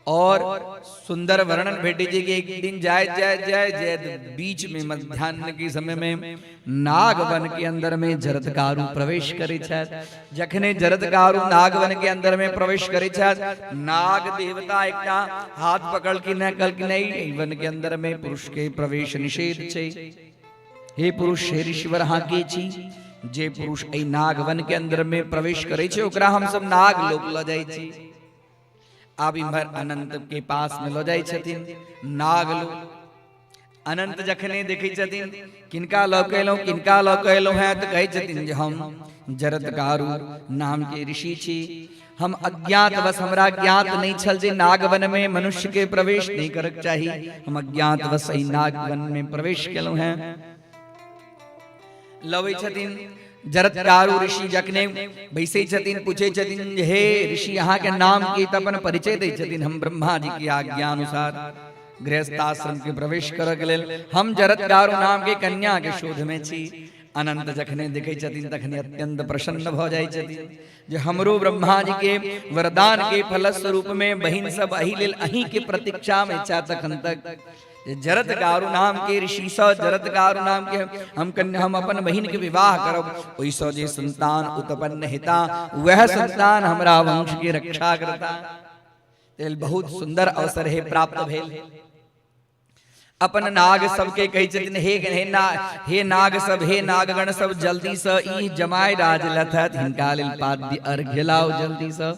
और सुंदर वर्णन भेटै छै कि एक दिन जाय जाय जाय जाय बीच में मध्यान्ह के समय में नागवन के अंदर में जरत्कारु प्रवेश करै छथि। जखने जरत्कारु नागवन के अंदर में प्रवेश करै छथि, नाग देवता एकटा हाथ पकड़लखिन है, कहलखिन नहीं, एहि वन के अंदर में पुरुष के प्रवेश निषेध छै। हे पुरुष, हे ऋषिवर, अहाँ के छी? जे पुरुष एहि नागवन के अंदर में प्रवेश करै छै ओकरा हम सब नाग लोक लऽ जाइ छी। आब इम्हर अनंत के पास में लऽ जाइ छथिन नाग लोक। अनंत जखने देखै छथिन किनका लऽ के एलहुँ, किनका लऽ के एलहुँ हैं, तऽ कहै छथिन जे हम जरत्कारु नाम के ऋषि छी। हम अज्ञातवश, हमरा ज्ञात नहीं छल जे नागवन में मनुष्य के प्रवेश नहीं करक चाही, हम अज्ञातवश एहि नागवन में प्रवेश केलहुँ हैं। लबै छथिन जरत्कारु ऋषि, जखने बैसै छथिन पूछै छथिन जे हे ऋषि अहाँ के नाम की, तऽ अपन परिचय दै छथिन, हम ब्रह्मा जी के आज्ञा अनुसार गृहस्थाश्रम के प्रवेश करऽ के लेल हम जरत्कारु नाम के कन्या के शोध में छी। अनंत जखने देखै छथिन तखने अत्यंत प्रसन्न भऽ जाइ छथिन जे हमरो ब्रह्मा जी के वरदान के फलस्वरूप में बहिन सब एहि लेल अहीं के प्रतीक्षा में छथि तखन तक जे जरत्कारु नाम के ऋषि सँ जरत्कारु नाम के हम कन्या, हम अपन बहिन के विवाह करब, ओहि सँ जे संतान उत्पन्न हेता वह संतान हमरा वंश के रक्षा करता। तेल बहुत सुंदर अवसर है प्राप्त भेल। अपन नाग सबके कहै छथिन हे हे ना हे नाग सब, हे नागगण सब, जल्दी से ई जमाय राज लथत, हिनका लेल पाद्य अर्घ्य लाओ जल्दी से।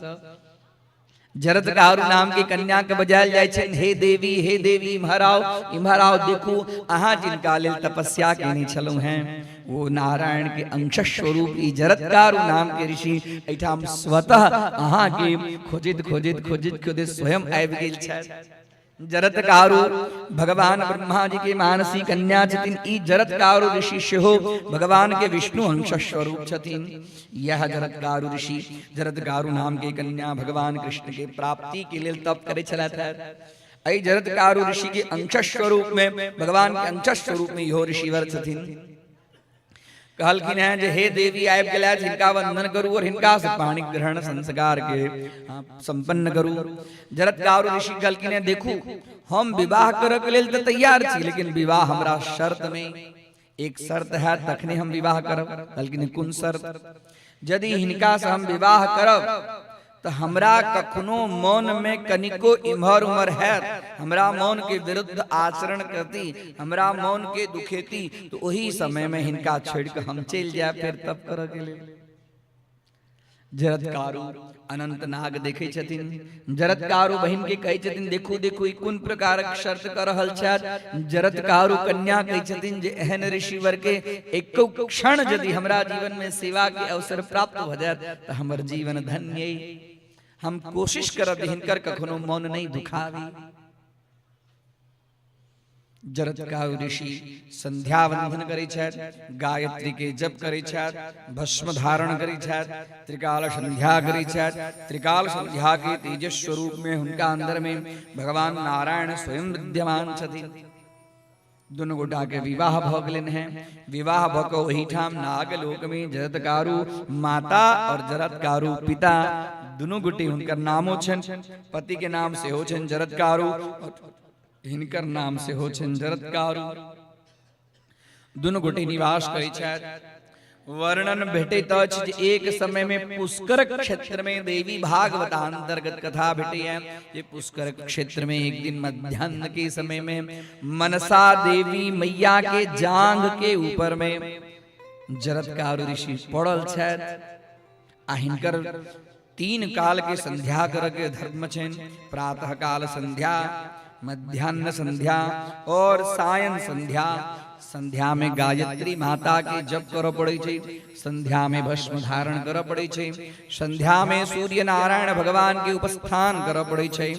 जरत्कारु नाम के कन्या के बजायल जाइ छनि, हे देवी हे देवी इम्हर आओ इम्हर आओ, देखू अहाँ जिनका लेल तपस्या केने छलहुँ हैं वो नारायण के अंश स्वरूप ई जरत्कारु नाम के ऋषि एहिठाम स्वतः अहाँ के खोजैत खोजैत खोजैत खोजैत स्वयं आबि गेल छथि। जरत्कारु भगवान ब्रह्मा जी के मानसी कन्या छथिन। ई जरत्कारु ऋषि सेहो भगवान के विष्णु अंश स्वरूप छथिन। यह जरत्कारु ऋषि जरत्कारु नाम के कन्या भगवान कृष्ण के प्राप्ति के लेल तप करे छलथि। एहि जरत्कारु ऋषि के अंश स्वरूप में भगवान के अंश स्वरूप में इहो ऋषिवर छथिन। कहलखिन हैं जे हे देवी आबि गेलथि, हिनका वंदन करू और हिनका से पाणी ग्रहण संस्कार के संपन्न करू। जरत्कारु ऋषि कहलखिन हैं देखू हम विवाह करऽ के लेल तऽ तैयार छी, लेकिन विवाह हमरा शर्त में एक शर्त है तखने हम विवाह करब। कहलखिन कोन शर्त? यदि हिनका से हम विवाह करब तऽ हमरा कखनो मन में कनिको इम्हर उम्हर हैत, हमरा मन के विरुद्ध आचरण करती, हमरा मन के दुखेती, तो ओही समय में हिनका छोड़ के हम चलि जायब फेर तप करऽ के लेल। जरत्कारु अनंत नाग देखै छथिन, जरत्कारु बहिन के कहै छथिन देखू देखू ई कोन प्रकारक शर्त कऽ रहल छथि। जरत्कारु कन्या कहै छथिन जे एहन ऋषिवर के एको क्षण यदि हमरा जीवन में सेवा के अवसर प्राप्त भऽ जायत तऽ हमर जीवन धन्य अइ। हम कोशिश करब जे हिनकर कखनो मन नहि दुखाबी। जरत्कारु ऋषि संध्या वंदन करै छथि, गायत्री के जप करै छथि, भस्म धारण करै छथि, त्रिकाल संध्या करै छथि। त्रिकाल संध्या के तेजस स्वरूप में हुनका अंदर में भगवान नारायण स्वयं विद्यमान छथिन। दुनू गोटा के विवाह भऽ गेलनि हैं। विवाह भऽ कऽ ओहिठाम नागलोक में जरत्कारु माता और जरत्कारु पिता दुनू गोटे, हुनकर नामो छनि, पति के नाम सेहो छनि जरत्कारु और हिनकर नाम सेहो छनि जरत्कारु। दुनू गोटे निवास करै छथि। वर्णन भेटैत अछि जे एक समय में पुष्कर क्षेत्र में देवी भागवतांतर्गत कथा भेटैया जे पुष्कर क्षेत्र में एक दिन मध्याह्न के समय में मनसा देवी मैया के जांघ के ऊपर में जरत्कारु ऋषि पड़ल छथि आ हिनकर तीन काल के संध्या कर के धर्म छनि, प्रातः काल संध्या, मध्याह्न संध्या और सायं संध्या। संध्या में गायत्री माता के जप करऽ पड़ै छै, संध्या में भस्म धारण करऽ पड़ै छै, संध्या में सूर्य नारायण भगवान के उपस्थान करऽ पड़ै छै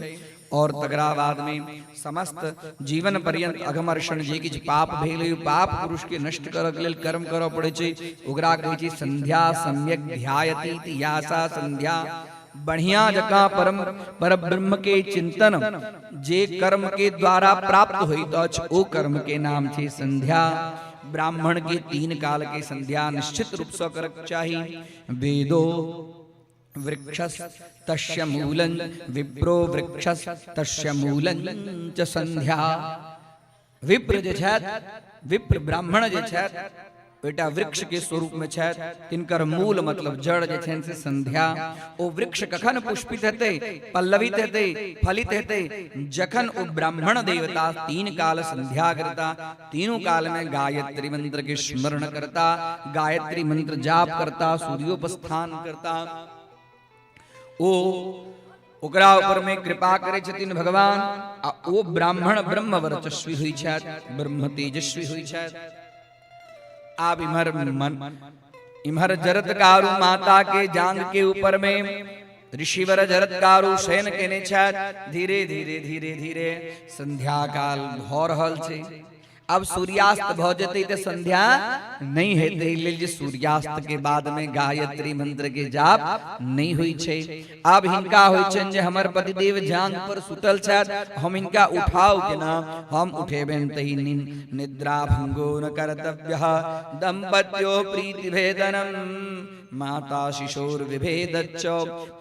और तकरा बाद में समस्त जीवन पर्यंत अघमर्षण जे किछु पाप भेल ओहि पाप पुरुष के नष्ट करऽ के लेल कर्म करऽ पड़ै छै। ओकरा कहै छै संध्या सम्यक ध्यायति इति यासा संध्या। बढ़िया जकाँ परम परब्रह्म के चिंतन जे कर्म के द्वारा प्राप्त होइत अछि ओ कर्म के नाम छै संध्या। ब्राह्मण के तीन काल के संध्या निश्चित रूप सँ करक चाही। वेदो वृक्षस तस्य मूलं विप्रो वृक्षस तस्य मूलं च संध्या। विप्र जे छथि, विप्र ब्राह्मण जे छथि, एकटा वृक्ष के स्वरूप में छथि, तिनकर मूल मतलब जड़ जे छनि से संध्या। ओ वृक्ष कखन पुष्पित हेतै, पल्लवित हेतै, फलित हेतै? जखन ओ ब्राह्मण देवता तीन काल संध्या करता, तीनों काल में गायत्री मंत्र के स्मरण करता, गायत्री मंत्र जाप करता, सूर्योपस्थान करता, ओ ओकरा ऊपर में कृपा करै छथिन भगवान आ ओ ब्राह्मण ब्रह्म वर्चस्वी होइ छथि, ब्रह्म तेजस्वी होइ छथि। आब इम्हर मन इम्हर जरत्कारु माता के जांग के ऊपर में ऋषिवर जरत्कारु शयन केने छथि। धीरे धीरे धीरे धीरे संध्या काल भ रहल छै। अब सूर्यास्त भ जेतै तऽ संध्या नहीं हेतै, लेल जे सूर्यास्त के बाद में गायत्री मंत्र के जाप नहीं होइ छै। आब हिनका होइ छनि जे हमर पतिदेव जांग पर सुतल छथि, हम हिनका उठाउ केना? हम उठेबनि तही निद्रा भंगो न कर्तव्य दंपत्यो प्रीति भेदनम माता शिशोर विभेदच्च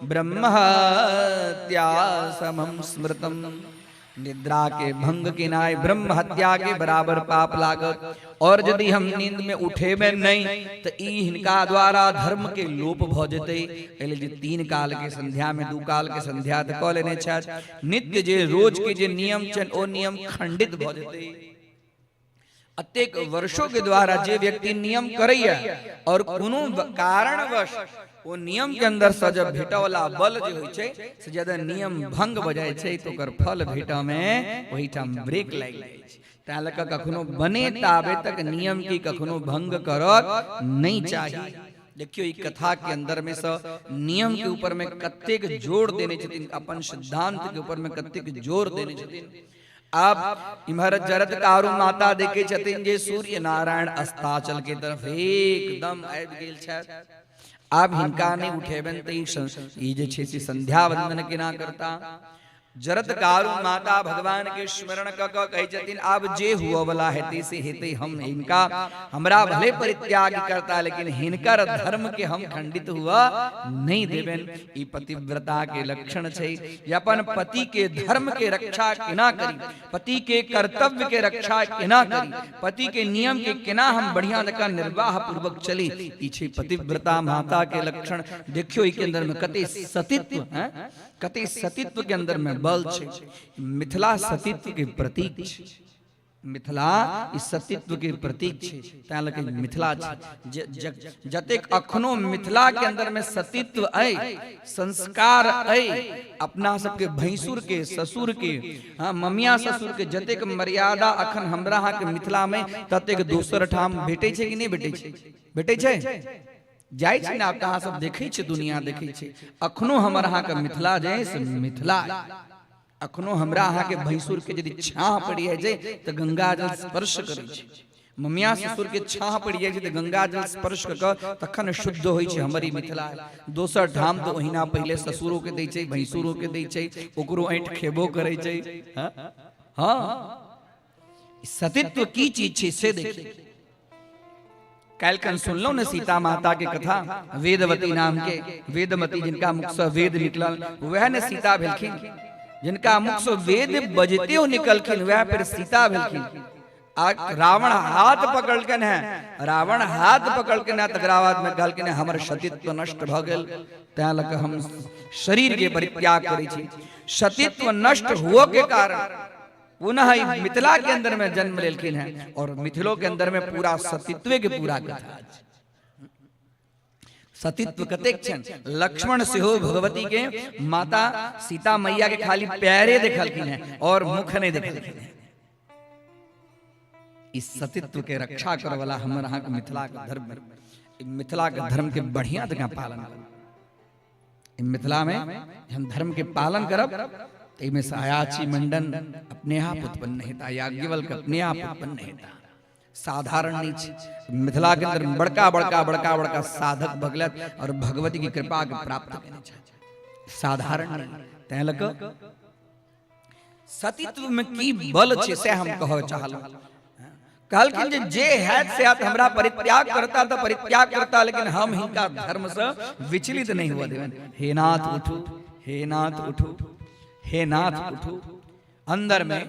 ब्रह्म हत्या समम स्मृतम। निद्रा के भंग केनाइ ब्रह्म हत्या के बराबर पाप लागत, और यदि हम नींद में उठेबे नहीं तो ई हिनका द्वारा धर्म के लोप भ जेतै। एहि जे 3 काल के संध्या में 2 काल के संध्या तऽ कऽ लेने छथि, नित्य जे रोज के जे नियम छनि ओ नियम खंडित भ जेतै। अतेक वर्षों के द्वारा जे व्यक्ति नियम करैया और कोनो कारणवश ओ नियम के अंदर से जब भेटऽ वाला बल जे होइ छै से जब नियम भंग भऽ जाइ छै तऽ ओकर फल भेटऽ में ओहिठाम ब्रेक लागि जाइ छै। तैं लऽ कऽ कखनो बने ताबे तक नियम के कखनो भंग करक नहीं चाही। देखियो ई कथा के अंदर में से नियम के ऊपर में कतेक जोर देने छथिन, अपन सिद्धांत के ऊपर में कतेक जोर देने छथिन। अब इम्हर जरत्कारु माता देखे छथिन जे सूर्य नारायण अस्ताचल के तरफ एकदम आबि गेल छथि। आब हिनका नहि उठेबनि तऽ ई जे छै से संध्या वंदन केना करता। जरत्कारु माता भगवान के स्मरण क कऽ कहै छथिन आब जे हुअ वाला हेतै से हेतै, हम हिनका हमरा भले परित्याग करता लेकिन हिनकर धर्म के हम खंडित हुआ नहीं देबनि। ई पतिव्रता के लक्षण छै जे अपन पति के धर्म के रक्षा केना करी, पति के कर्तव्य के रक्षा केना करी, पति के नियम के केना हम बढ़िया जकाँ निर्वाह पूर्वक चली। ई छै पतिव्रता माता के लक्षण। देखियो ई के अंदर में कते सतीत्व है, कते सतीत्व के अंदर में बल छै। मिथिला सतीत्व के प्रतीक छै, मिथिला ई सतीत्व के प्रतीक छै, तैं लऽ कऽ मिथिला छै। जतेक अखनो मिथिला के अंदर में सतीत्व अइ, संस्कार अइ, अपना सबके भैंसुर के ससुर के, हाँ, ममिया ससुर के जतेक मर्यादा अखन हमरा अहाँ के मिथिला में ततेक दोसर ठाम भेटै छै कि नहि भेटै छै? भेटै छै? जाइ छी ने आब तऽ अहाँ सब देखै छी, दुनिया देखै छै। अखनो हमर अहाँ के मिथिला जे से मिथिला अखनो हमरा अहाँके भैंसुर के यदि छाह पड़ि जाइ छै तऽ गंगा जल स्पर्श करै छै, ममिया ससुर के छाह पड़ि जाइ छै तऽ गंगा जल स्पर्श कऽ कऽ तखन शुद्ध होइ छै हमर ई मिथिला। दोसर ठाम तऽ ओहिना पहिले ससुरो के दै छै, भैंसुरो के दै छै, ओकरो ऐंठ खेबो करै छै। हँ, सतीत्व की चीज छै से देखिए। काल्हि सुनलहुँ ने सीता माता के कथा, वेदवती नाम के वेदमती जिनका मुख से वेद निकलल वह ने सीता भेलखिन, जिनका मुख से वेद बजते हो निकलखिन वह फिर सीता भेलखिन। आ रावण हाथ पकड़लकन है, रावण हाथ पकड़लकन है, तकरा बाद में कहलखिन हमर सतीत्व नष्ट भ गेल, तैं लऽ कऽ हम शरीर के परित्याग करै छी। सतीत्व नष्ट हुअ के कारण पुनः मिथिला के अंदर में जन्म लेलखिन हैं और मिथिलो के अंदर में पूरा सतीत्व के पूरा कथा। सतीत्व कतेक छनि, लक्ष्मण सेहो भगवती के माता सीता मैया के खाली पैरे देखलखिन हैं और मुख नहीं देखलखिन हैं। इस सतीत्व के रक्षा करे वाला हमर अहाँ के मिथिला के धर्म, मिथिला के धर्म के बढ़िया जगह पालन करू। मिथिला में हम धर्म के पालन करब तो एहिमे से अयाची मंडन अपने आप उत्पन्न हेता, याज्ञवल्क्य अपने आप उत्पन्न हेता। साधारण नहीं छै। मिथिला के अंदर बड़का बड़का बड़का बड़का साधक भगलत और भगवती की कृपा के प्राप्त केने छथि, साधारण नहीं। तैं लऽ कऽ सतीत्व में की बल छै से हम कहऽ चाहलहुँ। कहलखिन जे जे हैत से हैत, हमरा परित्याग करता तऽ परित्याग करता, लेकिन हम हिनका धर्म से विचलित नहीं हुआ देबनि। हे नाथ उठू, हे नाथ उठू, हे नाथ उठू। अंदर में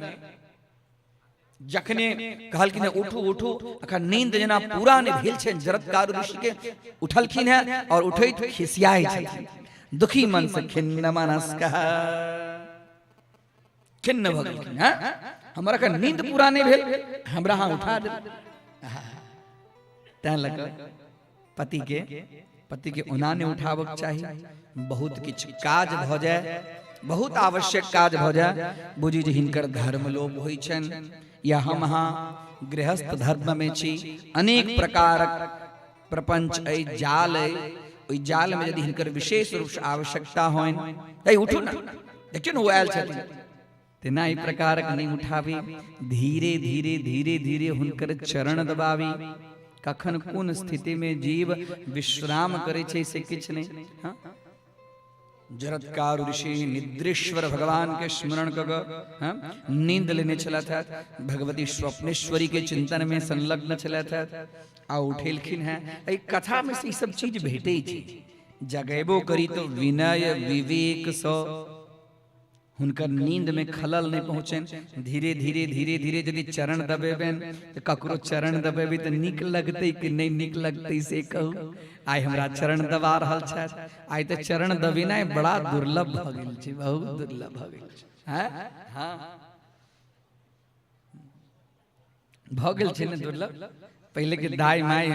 जखने कहलखिन उठू उठू, अखन नींद जेना पूरा नहि भेल छै जरत्कारु ऋषि के, उठलखिन है और उठैत खिसियाइ छथिन दुखी मन से, खिन्न मनस्क, खिन्न भऽ गेलखिन। हँ, हमर अखन नींद पूरा नहि भेल, हमरा अहाँ उठा देब। तैं लऽ कऽ पति के ओना नहि उठाबक चाही। बहुत किछु काज भऽ जाय, बहुत आवश्यक काज भऽ जाय, बुझी जे हिनकर धर्म लोप होइ छनि, या हम अहाँ गृहस्थ धर्म में छी, अनेक प्रकारक प्रपंच अइ, जाल अइ, ओहि जाल में यदि हिनकर विशेष रूप से आवश्यकता होइन, ए उठू ना, देखियौ ने ओ आयल छथिन, तेना एहि प्रकारक नहि उठाबी, धीरे धीरे धीरे धीरे हुनकर चरण दबाबी। कखन कोन स्थिति में जीव विश्राम करै छै से किछु नहि। हाँ? जरत्कारु ऋषि निद्रेश्वर भगवान के स्मरण कऽ कऽ नींद लेने छलथि हैं, भगवती स्वप्नेश्वरी के चिंतन में संलग्न छलथि हैं आ उठेलखिन हैं। एहि कथा में से ई सब चीज भेटै छै। जगेबो करी तो विनय विवेक सँ हुनकर नींद में खलल नहीं पहुँचनि, धीरे धीरे धीरे धीरे यदि चरण दबेबनि तऽ ककरो चरण दबेबै तऽ नीक लगतै कि नहि नीक लगतै से कहू। आइ हमरा चरण दबा रहल छथि, आइ तऽ चरण दबेनाइ बड़ा दुर्लभ भऽ गेल छै, बहुत दुर्लभ भऽ गेल छै। हाँ भऽ गेल छै ने दुर्लभ। पहिले के दाई माई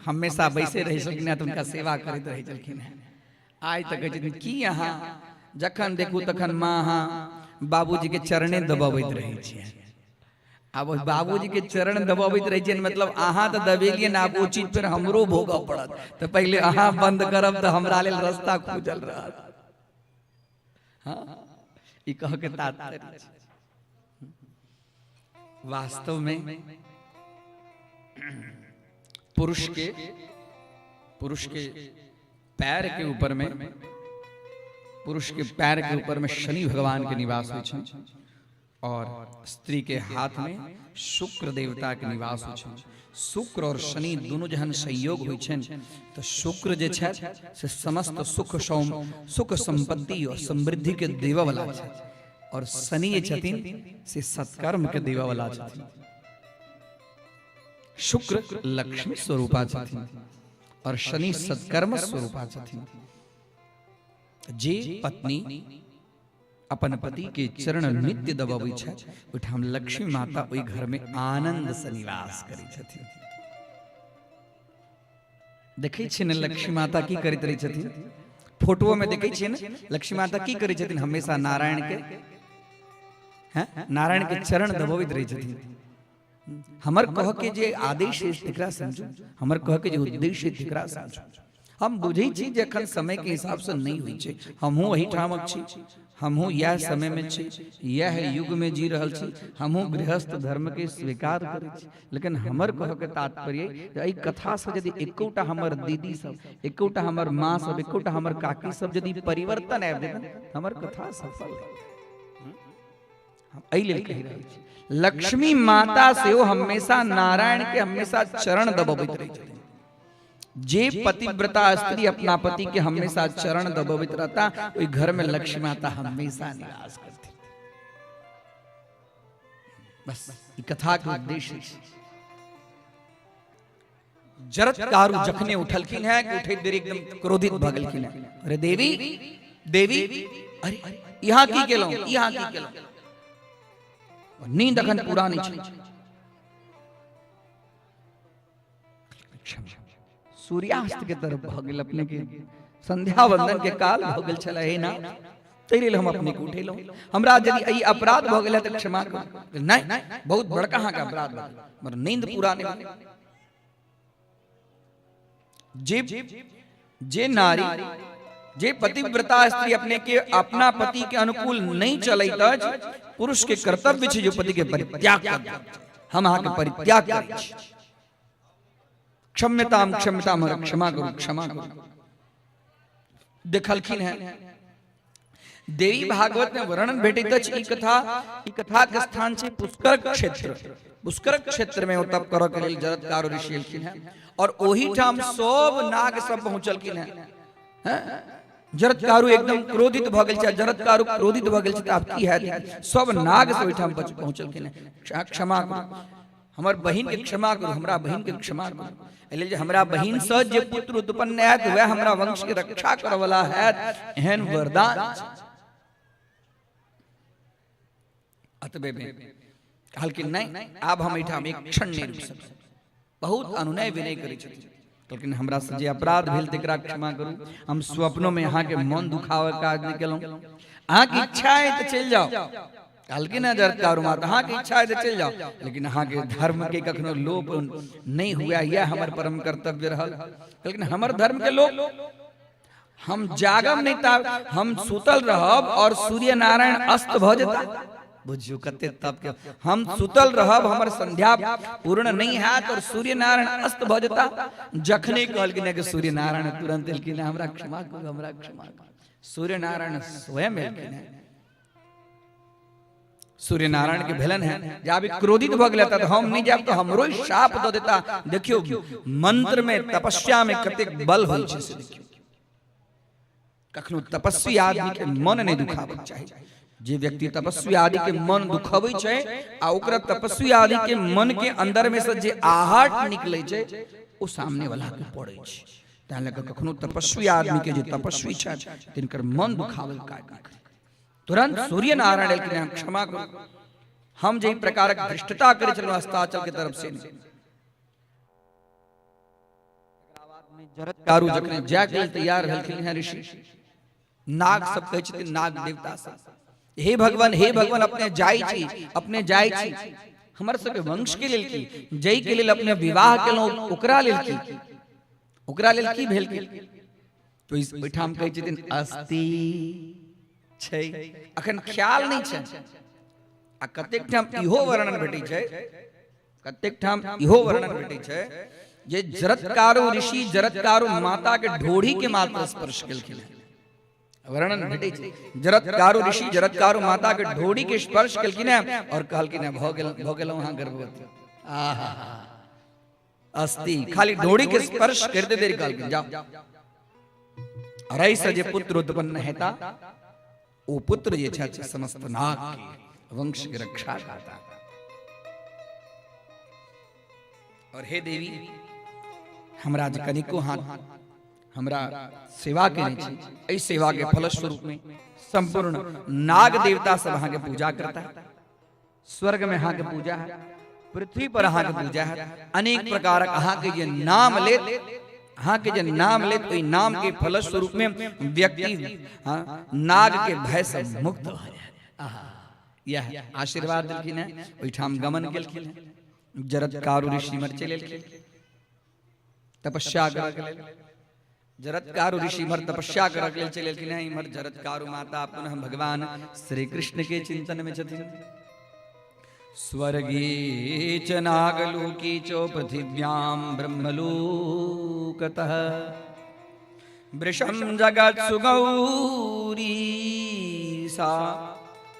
हमेशा बैसे रहै छलखिन हेँ तऽ हुनका सेवा करैत रहै छलखिन हेँ। आइ तऽ कहै छथिन की अहाँ जखन देखू तखन माँ अहाँ बाबूजी के चरणे दबबैत रहै छियै। आब ओहि बाबूजी के चरण दबबैत रहै छियनि, मतलब अहाँ तऽ दबेलियै ने, आब ओ चीज फेर हमरो भोगऽ पड़त, तऽ पहिले अहाँ बंद करब तऽ हमरा लेल रास्ता खुजल रहत। हाँ, ई कह के तात्पर्य छै। वास्तव में पुरुष के पैर के ऊपर में, पुरुष के पैर के ऊपर में शनि भगवान के निवास होइ छै और स्त्री के हाथ में शुक्र देवता के निवास होइ छै। शुक्र और शनि दोनों जहन संयोग होइ छनि तऽ शुक्र जे छथि से समस्त सुख सुख संपत्ति और समृद्धि के देवऽ वाला छथि और शनि जे छथिन से सत्कर्म के देवऽ वाला छथिन। शुक्र लक्ष्मी स्वरूपा छथिन और शनि सत्कर्म स्वरूपा छथिन। जे पत्नी अपन पति के चरण नित्य दबबै छथि ओहिठाम लक्ष्मी माता ओहि घर में आनंद से निवास करै छथिन। देखै छियै ने लक्ष्मी माता की करैत रहै छथिन, फोटो में देखै छियै ने लक्ष्मी माता की करै छथिन, हमेशा नारायण के हैं नारायण के चरण दबबैत रहै छथिन। हमर कह के जे आदेश है तकरा समझू, हमर कह के जे उद्देश्य है तकरा समझू। हम बुझै छी जे एखन समय के हिसाब से नहीं होइ छै, हमहूँ एहिठामक छी, हमहूँ इएह समय में छी, इएह युग में जी रहल छी, हमहूँ गृहस्थ धर्म के स्वीकार करै छी, लेकिन हमर कह के तात्पर्य जे एहि कथा से यदि एकोटा हमर दीदी सब, एकोटा हमर माँ सब, एकोटा हमर काकी सब यदि परिवर्तन आबि जेतनि, हमर कथा सफल है। हम एहि लेल कहि रहल छी। लक्ष्मी माता सेहो हमेशा नारायण के हमेशा चरण दबबैत रहै छथिन। जे पतिव्रता स्त्री अपना पति के हमेशा चरण दबबैत रहता ओहि घर में लक्ष्मी माता हमेशा निवास करती। बस ई कथा के उद्देश्य छै। जरत्कारु जखने उठलखिन है कि उठैत देरी एकदम क्रोधित भऽ गेलखिन है। अरे देवी देवी, अरे यहाँ की केलहुँ, यहाँ की केलहुँ, नींद अखन पूरा नहि छै। सूर्यास्त के तरफ भऽ गेल, अपने के संध्या वंदन के काल भऽ गेल छलै हे ना, ताहि लेल हम अपने के उठेलहुँ। हमरा यदि एहि अपराध भऽ गेल तऽ क्षमा करू। नहि, बहुत बड़का अहाँके अपराध भऽ गेल, मगर नींद पूरा नहि भेल। जे जे नारी, जे पतिव्रता स्त्री अपने के अपना पति के अनुकूल नहीं चलैत अछि, पुरुष के कर्तव्य छै जे पति के परित्याग कर दै। हम अहाँके परित्याग करै छी। क्षम्यताम क्षम्यताम, हमरा क्षमा करू, क्षमा करू। देखलखिन हैं देवी भागवत में वर्णन भेटैत अछि ई कथा, ई कथा के स्थान छै पुष्कर क्षेत्र। पुष्कर क्षेत्र में ओ तप करऽ के लेल जरत्कारु ऋषि एलखिन हैं और ओहि ठाम सब नाग सब पहुंचलखिन हैं। हैं जरत्कारु एकदम क्रोधित भऽ गेल छै, जरत्कारु क्रोधित भऽ गेल छै तऽ आब की हैत, सब नाग सब ओहिठाम पहुंचलखिन हैं। क्षमा करू हमर बहिन के, क्षमा करू हमरा बहिन के, क्षमा करू। एहि लेल जे हमरा बहिन से जे पुत्र उत्पन्न हैत वएह हमरा वंश के रक्षा करऽ वाला हैत, एहन वरदान छै। अतबे में कहलखिन नहि, आब हम एहिठाम एक क्षण नहि रुकि सकब। बहुत अनुनय विनय करै छथिन, कहलखिन हमरा से जे अपराध भेल तकरा क्षमा करू, हम स्वप्नो में अहाँके मन दुखाबऽ काज नहि केलहुँ, अहाँके इच्छा है तऽ चलि जाउ। कहलखिन हँ जरत्कारु माता, अहाँके इच्छा है तऽ चलि जाउ, लेकिन अहाँके धर्म के कखनो लोप नहि हुए, यह हमर परम कर्तव्य रहल। लेकिन हमर धर्म के लोप, हम जागब नहीं ता हम सुतल रहब और सूर्य नारायण अस्त भ जेता। बुझियो कते तप के, हम सुतल रहब, हमर संध्या पूर्ण नहीं हैत और सूर्य नारायण अस्त भ जेता। जखने कहलखिन कि सूर्य नारायण तुरंत एलखिन, हमरा क्षमा करू, हमरा क्षमा करू। सूर्य नारायण स्वयं एलखिन हैं। सूर्य नारायण के भेलन है जब क्रोधित भ गेल त हम नहीं जाब तो हमरो ही शाप द देता। देखियो मंत्र में तपस्या में कतेक बल होइ छै से देखियो। कखनो तपस्वी आदमी के मन नहीं दुखाबे चाही। जे व्यक्ति तपस्वी आदि के मन दुखबै छै आ ओकरा तपस्वी आदि के मन के अंदर में से जे आहट निकले छै ओ सामने वाला के पड़ै छै। ताहि लऽ कऽ कखनो तपस्वी आदमी के जे तपस्वी छथि तिनकर मन दुखाबै काज नहि करी। तुरंत सूर्य नारायण एलखिन, हम क्षमा करू, हम जे प्रकारक धृष्टता करै छलहुँ अस्ताचल के तरफ से। जरत्कारु जखने जाय के लेल तैयार भेलखिन हैं ऋषि, नाग सब कहै छथिन, नाग देवता सब, हे भगवान, हे भगवान, अपने जाइ छी, अपने जाइ छी, हमर सबके वंश के लेल की, जय के लेल अपने विवाह केलहुँ ओकरा लेल की, ओकरा लेल की भेल की? तो इस ओहिठाम कहै छथिन अस्ति छै, अखन ख्याल नहि छै। आ कतेक ठाम इहो वर्णन भेटै छै, कतेक ठाम इहो वर्णन भेटै छै जे जरत्कारु ऋषि जरत्कारु माता के ढोढ़ी के मात्र स्पर्श केलखिन। वर्णन भेटै छै जरत्कारु ऋषि जरत्कारु माता के ढोढ़ी के स्पर्श केलखिन और कहलखिन भऽ गेल, भऽ गेलहुँ अहाँ गर्भवती। आहा अस्ति, खाली ढोढ़ी के स्पर्श करते देरी कहलखिन जाओ। अरई से जे पुत्र उत्पन्न हेता ओ पुत्र जे छै समस्त नाग के वंश के रक्षा करता। और हे देवी, हमरा जे कनिको हाथ हमरा सेवा केने छी, एहि सेवा के फलस्वरूप में संपूर्ण नाग देवता सब अहाँ के पूजा करता है। स्वर्ग में अहाँ के पूजा है, पृथ्वी पर अहाँ के पूजा है, अनेक प्रकारक अहाँ के जे नाम लेत, अहाँ के जे नाम लेत ओहि नाम के फलस्वरूप में व्यक्ति नाग के भय से मुक्त भऽ जायत। आहा, यह आशीर्वाद देलखिन है। ओहिठाम गमन केलखिन है, जरत्कारु ऋषि मर चलि एलखिन तपस्या करऽ के लेल। जरत्कारु ऋषि मर तपस्या करऽ के लेल चलि एलखिन हैं। इम्हर जरत्कारु माता पुनः भगवान श्री कृष्ण के चिंतन में छथिन। स्वर्गे च नागलोकी च पृथिव्यां ब्रह्मलोकतः वृषं जगत्सु गौरी सा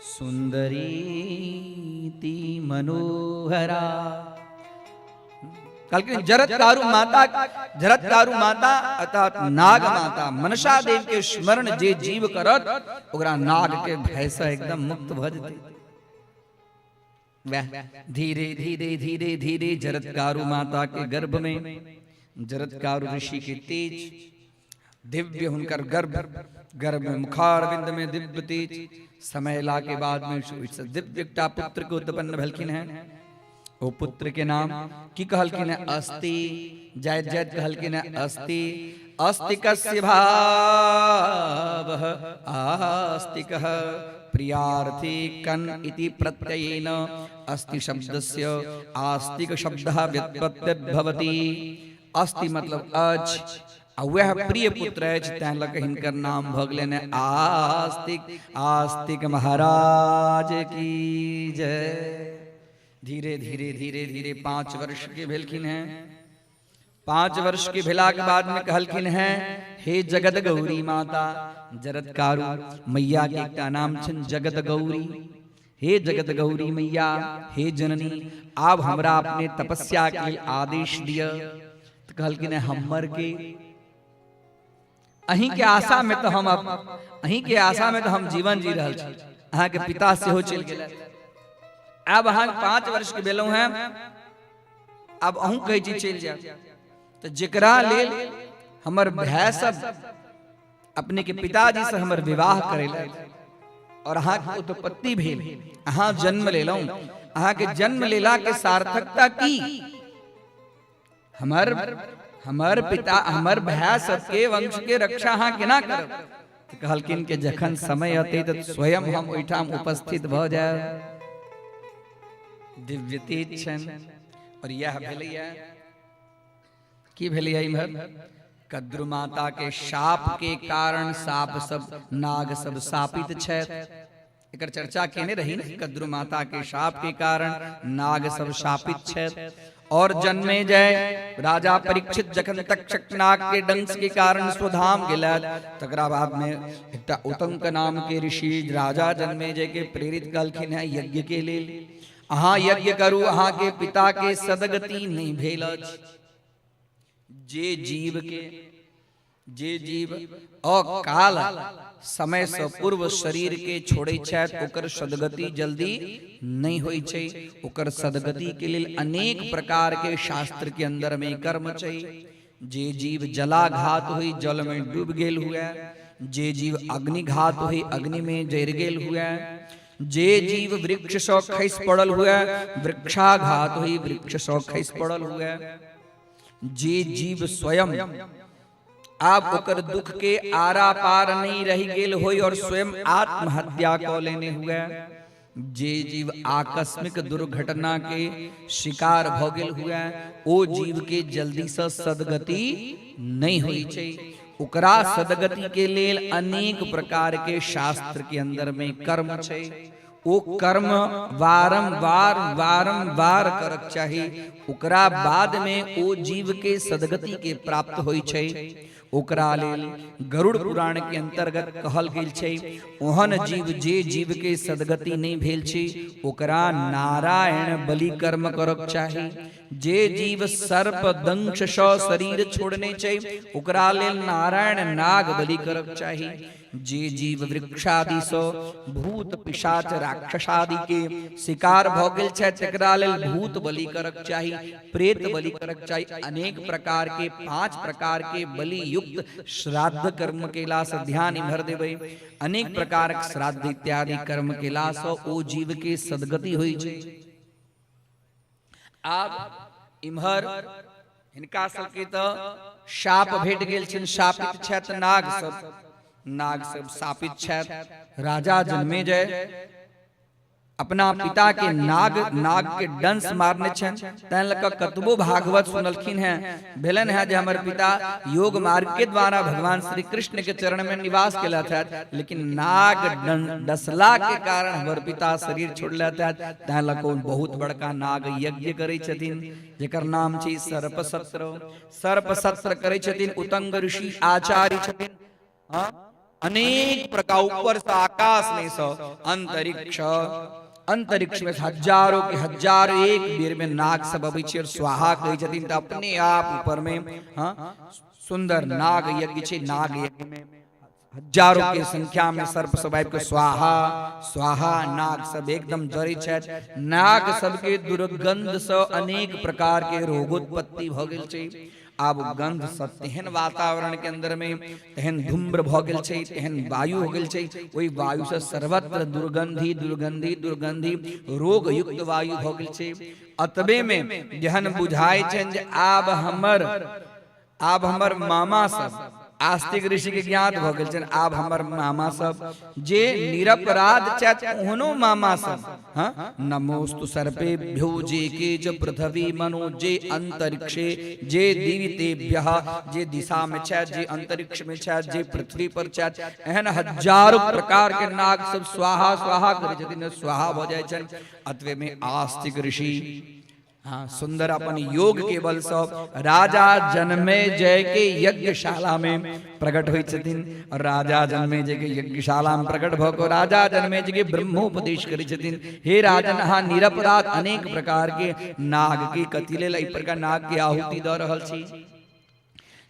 सुंदरीति मनोहरा। कहलखिन जरत्कारु माता, जरत्कारु माता अर्थात नाग माता मनसा देव के स्मरण जे जीव करत ओकरा नाग के भय से एकदम मुक्त भऽ जेतै। वह धीरे धीरे धीरे धीरे जरत्कारु माता के गर्भ में जरत्कारु ऋषि के तेज दिव्य हुनकर गर्भ, गर्भ में मुखारविंद में दिव्य तेज समय ला के बाद में दिव्य एकटा पुत्र के उत्पन्न भेलखिन हैं। ओ पुत्र के नाम की कहलखिन है? अस्ति। जायत जायत कहलखिन है अस्ति। अस्तिकस्य भावः आस्तिकः प्रियार्थी कन इति प्रत्ययेन अस्ति शब्दस्य आस्तिक शब्दः व्युत्पत्तिर्भवति। अस्ति मतलब अछि आ वह प्रिय पुत्र अछि, तैं लऽ कऽ हिनकर नाम भऽ गेलनि आस्तिक। आस्तिक महाराज की जय। धीरे धीरे धीरे धीरे 5 वर्ष के भेलखिन हैं। 5 वर्ष के भेला के बाद में कहलखिन हैं हे जगत गौरी माता जरत्कारु मैया के एकटा नाम छनि जगत गौरी। हे जगत गौरी मैया, हे जननी, आब हमरा अपने तपस्या के लेल आदेश दिअ। तऽ कहलखिन हैं हमर के अहीं के आशा में तो हम अहीं के आशा में तो हम जीवन जी रहल छी। अहाँ के पिता सेहो चलि गेल, आब अहाँ 5 वर्ष के भेलहुँ हैं, आब अहूँ कहै छी चलि जायब। तऽ जेकरा लेल हमर भाय सब अपने के पिताजी से हमर विवाह करेलथि और अहाँ के उत्पत्ति भेल, अहाँ जन्म लेलहुँ, अहाँ के जन्म लेला के सार्थकता की? हमर हमर पिता हमर भाय सबके वंश के रक्षा अहाँ केना करब? तऽ कहलखिन कि जखन समय अतै तऽ स्वयं हम ओहिठाम उपस्थित भऽ जायब। दिव्य तेज छनि। और यह भेलैया की भेलैया इम्हर कद्रु माता के शाप के कारण साप सब नाग सब शापित छथि। एकर चर्चा केने रही ने, कद्रु माता के शाप के कारण नाग सब शापित छथि। और जन्मे जय राजा परीक्षित जखन तक्षक नाग के डंस के कारण स्वधाम गेलथि, तकरा बाद में एकटा उतंक नाम के ऋषि राजा जन्मे जय के प्रेरित कहलखिन है यज्ञ के लेल, अहाँ यज्ञ करू, अहाँ के पिता के सदगति नहीं भेल अछि। जे जीव के जे जीव अकाल समय से पूर्व शरीर के छोड़े छथि ओकर सदगति जल्दी नहीं होइ छै। ओकर सदगति के लेल अनेक प्रकार के शास्त्र के अंदर में कर्म छै। जे जीव जलाघात हुई जल में डूब गेल हुए, जे जीव अग्निघात हुई अग्नि में जरि गेल हुए, जे जीव वृक्ष से खसि पड़ल हुए वृक्षाघात हुई वृक्ष से खसि पड़ल हुए, जे जीव स्वयं आब ओकर दुख के आरा पार नहीं रहि गेल होई और स्वयं आत्महत्या कऽ लेने हुए, जे जीव आकस्मिक दुर्घटना के शिकार भ गेल हुए, ओ जीव के जल्दी से सदगति नहीं होइ छै। ओकरा सदगति के लेल अनेक प्रकार के शास्त्र के अंदर में कर्म छै। ओ कर्म वारंवार वारंवार करक चाही, ओकरा बाद में ओ जीव के सदगति के प्राप्त होइ छै। ओकरा लेल गरुड़ पुराण के अंतर्गत कहल गेल छै, ओहन जीव जे जीव के सदगति नहीं भेल छै ओकरा नारायण बलि कर्म करक चाही। जे जीव सर्प दंश सँ शरीर छोड़ने छै ओकरा लेल नारायण नाग बलि करक चाही। जे जीव वृक्षादि सँ भूत पिशाच राक्षसादि के शिकार भ गेल छै तकरा लेल भूत बलि करक चाही, प्रेत बलि करक चाही। अनेक प्रकार के 5 प्रकार के बलि युक्त श्राद्ध कर्म केला सँ ध्यान इम्हर देबै, अनेक प्रकार के श्राद्ध इत्यादि कर्म केला सँ ओ जीव के सदगति होइ छै। आब इम्हर हिनका सबके तऽ शाप भेट गेल छनि, शापित छथि नाग सब, नाग सब शापित छथि। राजा जन्मेजय अपना पिता के नाग नाग के डंस मारने छनि, तैं लऽ कऽ कतबो भागवत सुनलखिन हैं, भेलनि हैं जे हमर पिता योग मार्ग के द्वारा भगवान श्री कृष्ण के चरण में निवास केलथि हैं, लेकिन नाग डसला के कारण हमर पिता शरीर छोड़लथि हैं, तैं लऽ कऽ बहुत बड़का नाग यज्ञ करै छथिन जेकर नाम छै सर्पसत्र। सर्पसत्र करै छथिन उतंग ऋषि आचार्य छथिन। हाँ, अनेक प्रकार ऊपर से आकाश में से अंतरिक्ष, अंतरिक्ष में हजारों के हजारों एक बेर में नाग सब अबै छै और स्वाहा कहै छथिन तऽ अपने आप ऊपर में हाँ सुंदर नाग यज्ञ छै। नाग यज्ञ में हजारों के संख्या में सर्प सब आबि के स्वाहा स्वाहा नाग सब एकदम जरै छथि। नाग सबके दुर्गंध से अनेक प्रकार के रोगोत्पत्ति भऽ गेल छै। आब गंध से तेहन वातावरण के अंदर में तेहन धूम्र भऽ गेल छै, तेहन वायु हो गेल छै, ओहि वायु से सर्वत्र दुर्गंधी दुर्गंधी दुर्गंधी रोग युक्त वायु भऽ गेल छै। अतबे में जहन बुझाइ छनि जे आब हमर मामा सब, आस्तिक ऋषि के ज्ञात भऽ गेल छनि, आब हमर मामा सब जे निरपराध छथि ओहनो मामा सब, हाँ, नमोस्तु सर्पेभ्यो जे के च पृथ्वी मनो जे अंतरिक्षे जे दिवितेभ्यः, जे दिशा में छथि, जे अंतरिक्ष में छथि, जे पृथ्वी पर छथि, एहन हजारों प्रकार के नाग सब स्वाहा स्वाहा करै छथिन, स्वाहा भऽ जाइ छनि। अतबे में आस्तिक ऋषि हाँ सुंदर अपन योग के बल से राजा जन्मे जय के यज्ञशाला में प्रकट होइ छथिन। और राजा जन्मे जय के यज्ञशाला में प्रकट भऽ कऽ राजा जन्मे जय के ब्रह्मोपदेश करै छथिन, हे राजन अहाँ निरपराध अनेक प्रकार के नाग के कथी लेल एहि प्रकार नाग के आहुति दऽ रहल छी।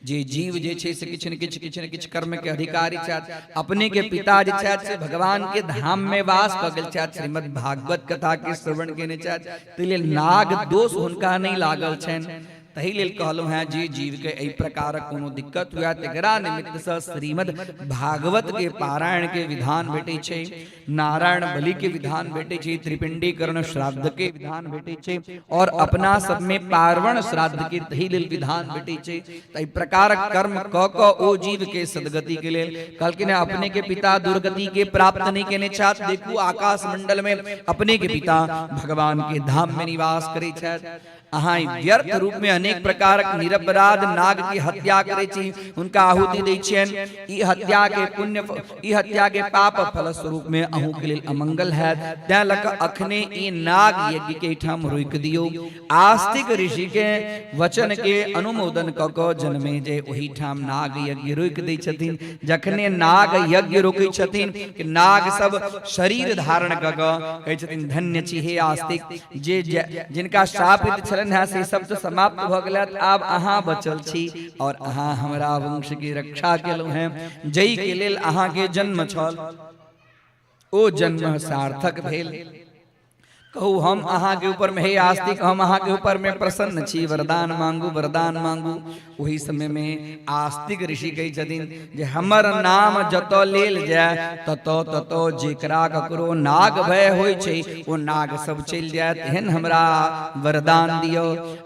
जे जीव जे छै से किछु ने किछु किछु ने किछु कर्म के अधिकारी छथि। अपने के पिता जे छथि से भगवान के धाम में वास कऽ गेल छथि, श्रीमद् भागवत कथा के श्रवण केने छथि, ताहि लेल नाग दोष हुनका नहि लागल छनि। तहि लेल कहलहुँ हेँ जे जीवके एहि प्रकारक कोनो दिक्कत हुए तकरा निमित्तसँ श्रीमद् भागवत के पारायण के विधान भेटै छै, नारायण बलि के विधान भेटै छै, त्रिपिंडीकरण श्राद्ध के विधान भेटै छै और अपना सब में पार्वण श्राद्ध के तहि लेल विधान भेटै छै। एहि प्रकारक कर्म क क ओ जीव के सदगति के लेल कहलखिन अपने के पिता दुर्गति के प्राप्त नहीं केने छथि। देखू आकाश मंडल में अपने के पिता भगवान के धाम में निवास करै छथि। अहाँ व्यर्थ रूप में अनेक प्रकारक निरपराध नाग के हत्या करै छी, हुनका आहुति दै छियनि। ई हत्या के पुण्य, ई हत्या के पाप फलस्वरूप में अहूँ के लेल अमंगल हैत। तैं लऽ कऽ अखने ई नाग यज्ञ के एहिठाम रोकि दियौ। आस्तिक ऋषि के वचन के अनुमोदन कऽ कऽ जन्मे जे ओहिठाम नाग यज्ञ रोकि दै छथिन। जखने नाग यज्ञ रोकै छथिन कि नाग सब शरीर धारण कऽ कऽ कहै छथिन धन्य छी हे आस्तिक, जे जिनका शापित छलनि हेँ से सब तऽ समाप्त भऽ गेलथि, आब अहाँ बचल छी और अहाँ हमरा वंश के रक्षा केलहुँ हेँ, जाहि के लेल अहाँके जन्म छल ओ जन्म सार्थक भेल। कहू हम अहाँके ऊपर में हे आस्तिक, हम अहाँके ऊपर में प्रसन्न छी, वरदान मांगू वरदान मांगू। ओहि समय में आस्तिक ऋषि कहै छथिन जे हमर नाम जतऽ लेल जाय ततऽ ततऽ जेकरा ककरो नाग भय होइ छै ओ नाग सब चलि जायत, एहन हमरा वरदान दियौ।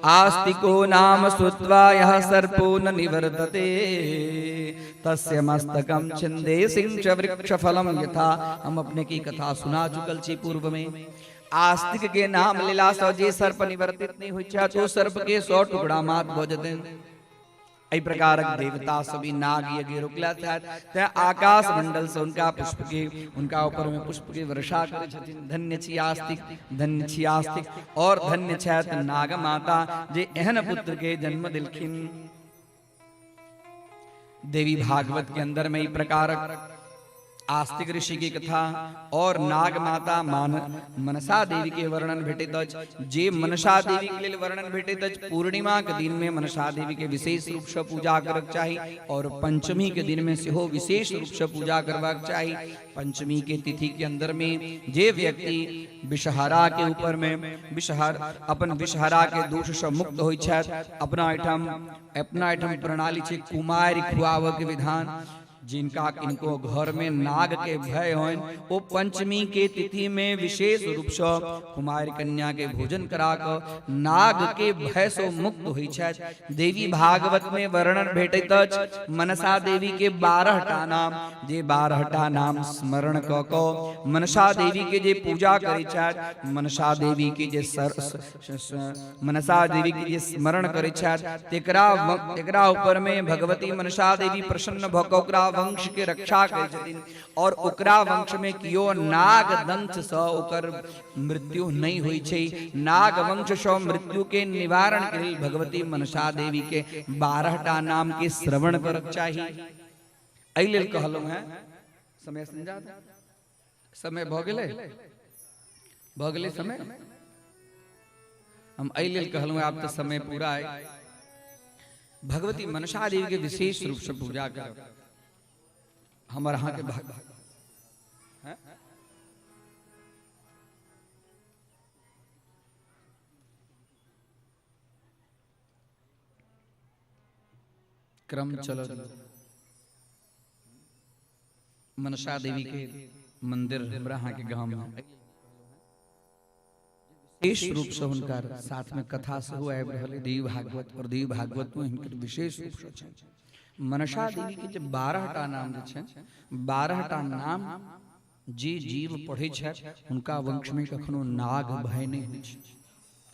आस्तिको नाम श्रुत्वा यः सर्पो न निवर्तते तस्य मस्तकम छिंदे सिंच वृक्ष फलम यथा। हम अपने की कथा सुना चुकल छी पूर्व में। आस्तिक के नाम लेला सँ जे सर्प निवर्तित नहीं होइ छै तो सर्प के 100 टुकड़ा मात भऽ जेतनि। एहि प्रकारक देवता सभी नाग यज्ञ रोकला छथि तें आकाश मंडल से उनका पुष्प के उनका ऊपर में पुष्प के वर्षा करै छथिन। धन्य छी आस्तिक, धन्य छी आस्तिक और धन्य छथि नाग माता जे एहन पुत्र के जन्म दिलखिन। देवी भागवत के अंदर में ई प्रकारक आस्तिक ऋषि की कथा और नाग माता मान मनसा देवी के वर्णन भेटैत अछि। जे मनसा देवी के लेल वर्णन भेटैत अछि, पूर्णिमा के दिन में मनसा देवी के विशेष रूप से पूजा करक चाही और पंचमी के दिन में सेहो विशेष रूप से पूजा करबाक चाही। पंचमी के तिथि के अंदर में जे व्यक्ति विषहरा के ऊपर में विषहर अपन विषहरा के दोष से मुक्त होइ छथि, अपना एहिठाम प्रणाली छै कुमारि खुआबऽ के विधान। जिनका किनको घर में नाग के भय होइन ओ पंचमी के तिथि में विशेष रूप से कुमारि कन्या के भोजन करा कऽ नाग के भय से मुक्त होइ छथि। देवी भागवत में वर्णन भेटैत अछि मनसा देवी के 12 टा नाम, जे 12 टा नाम स्मरण कऽ कऽ मनसा देवी के जे पूजा करै छथि, मनसा देवी के जे मनसा देवी के जे स्मरण करै छथि तेकरा ऊपर में भगवती मनसा देवी प्रसन्न भऽ कऽ ओकरा वंश के रक्षा करै छथिन और ओकरा वंश में कियो नाग दंश सँ ओकर मृत्यु नहि होइ छै। नाग वंश सँ मृत्यु के निवारण के लेल भगवती मनसा देवी के 12 टा नाम के श्रवण करक चाही। एहि लेल कहलहुँ हेँ समय समझा समय भऽ गेलै, भऽ गेलै समय। हम एहि लेल कहलहुँ आब तऽ समय पूरा अइ। भगवती मनसा देवी के विशेष रूप से पूजा करब हमर अहाँके भाग। क्रम चल मनसा देवी के मंदिर हमरा अहाँके गाम में विशेष रूप से हुनकर साथ में कथा सेहो आबि रहल है देवी भागवत, और देवी भागवत में हिनकर विशेष रूप से छनि। मनसा देवी के जे 12 टा नाम जे छनि, 12 टा नाम जे जीव पढ़ै छथि हुनका वंश में कखनो नाग भय नहि होइ छै।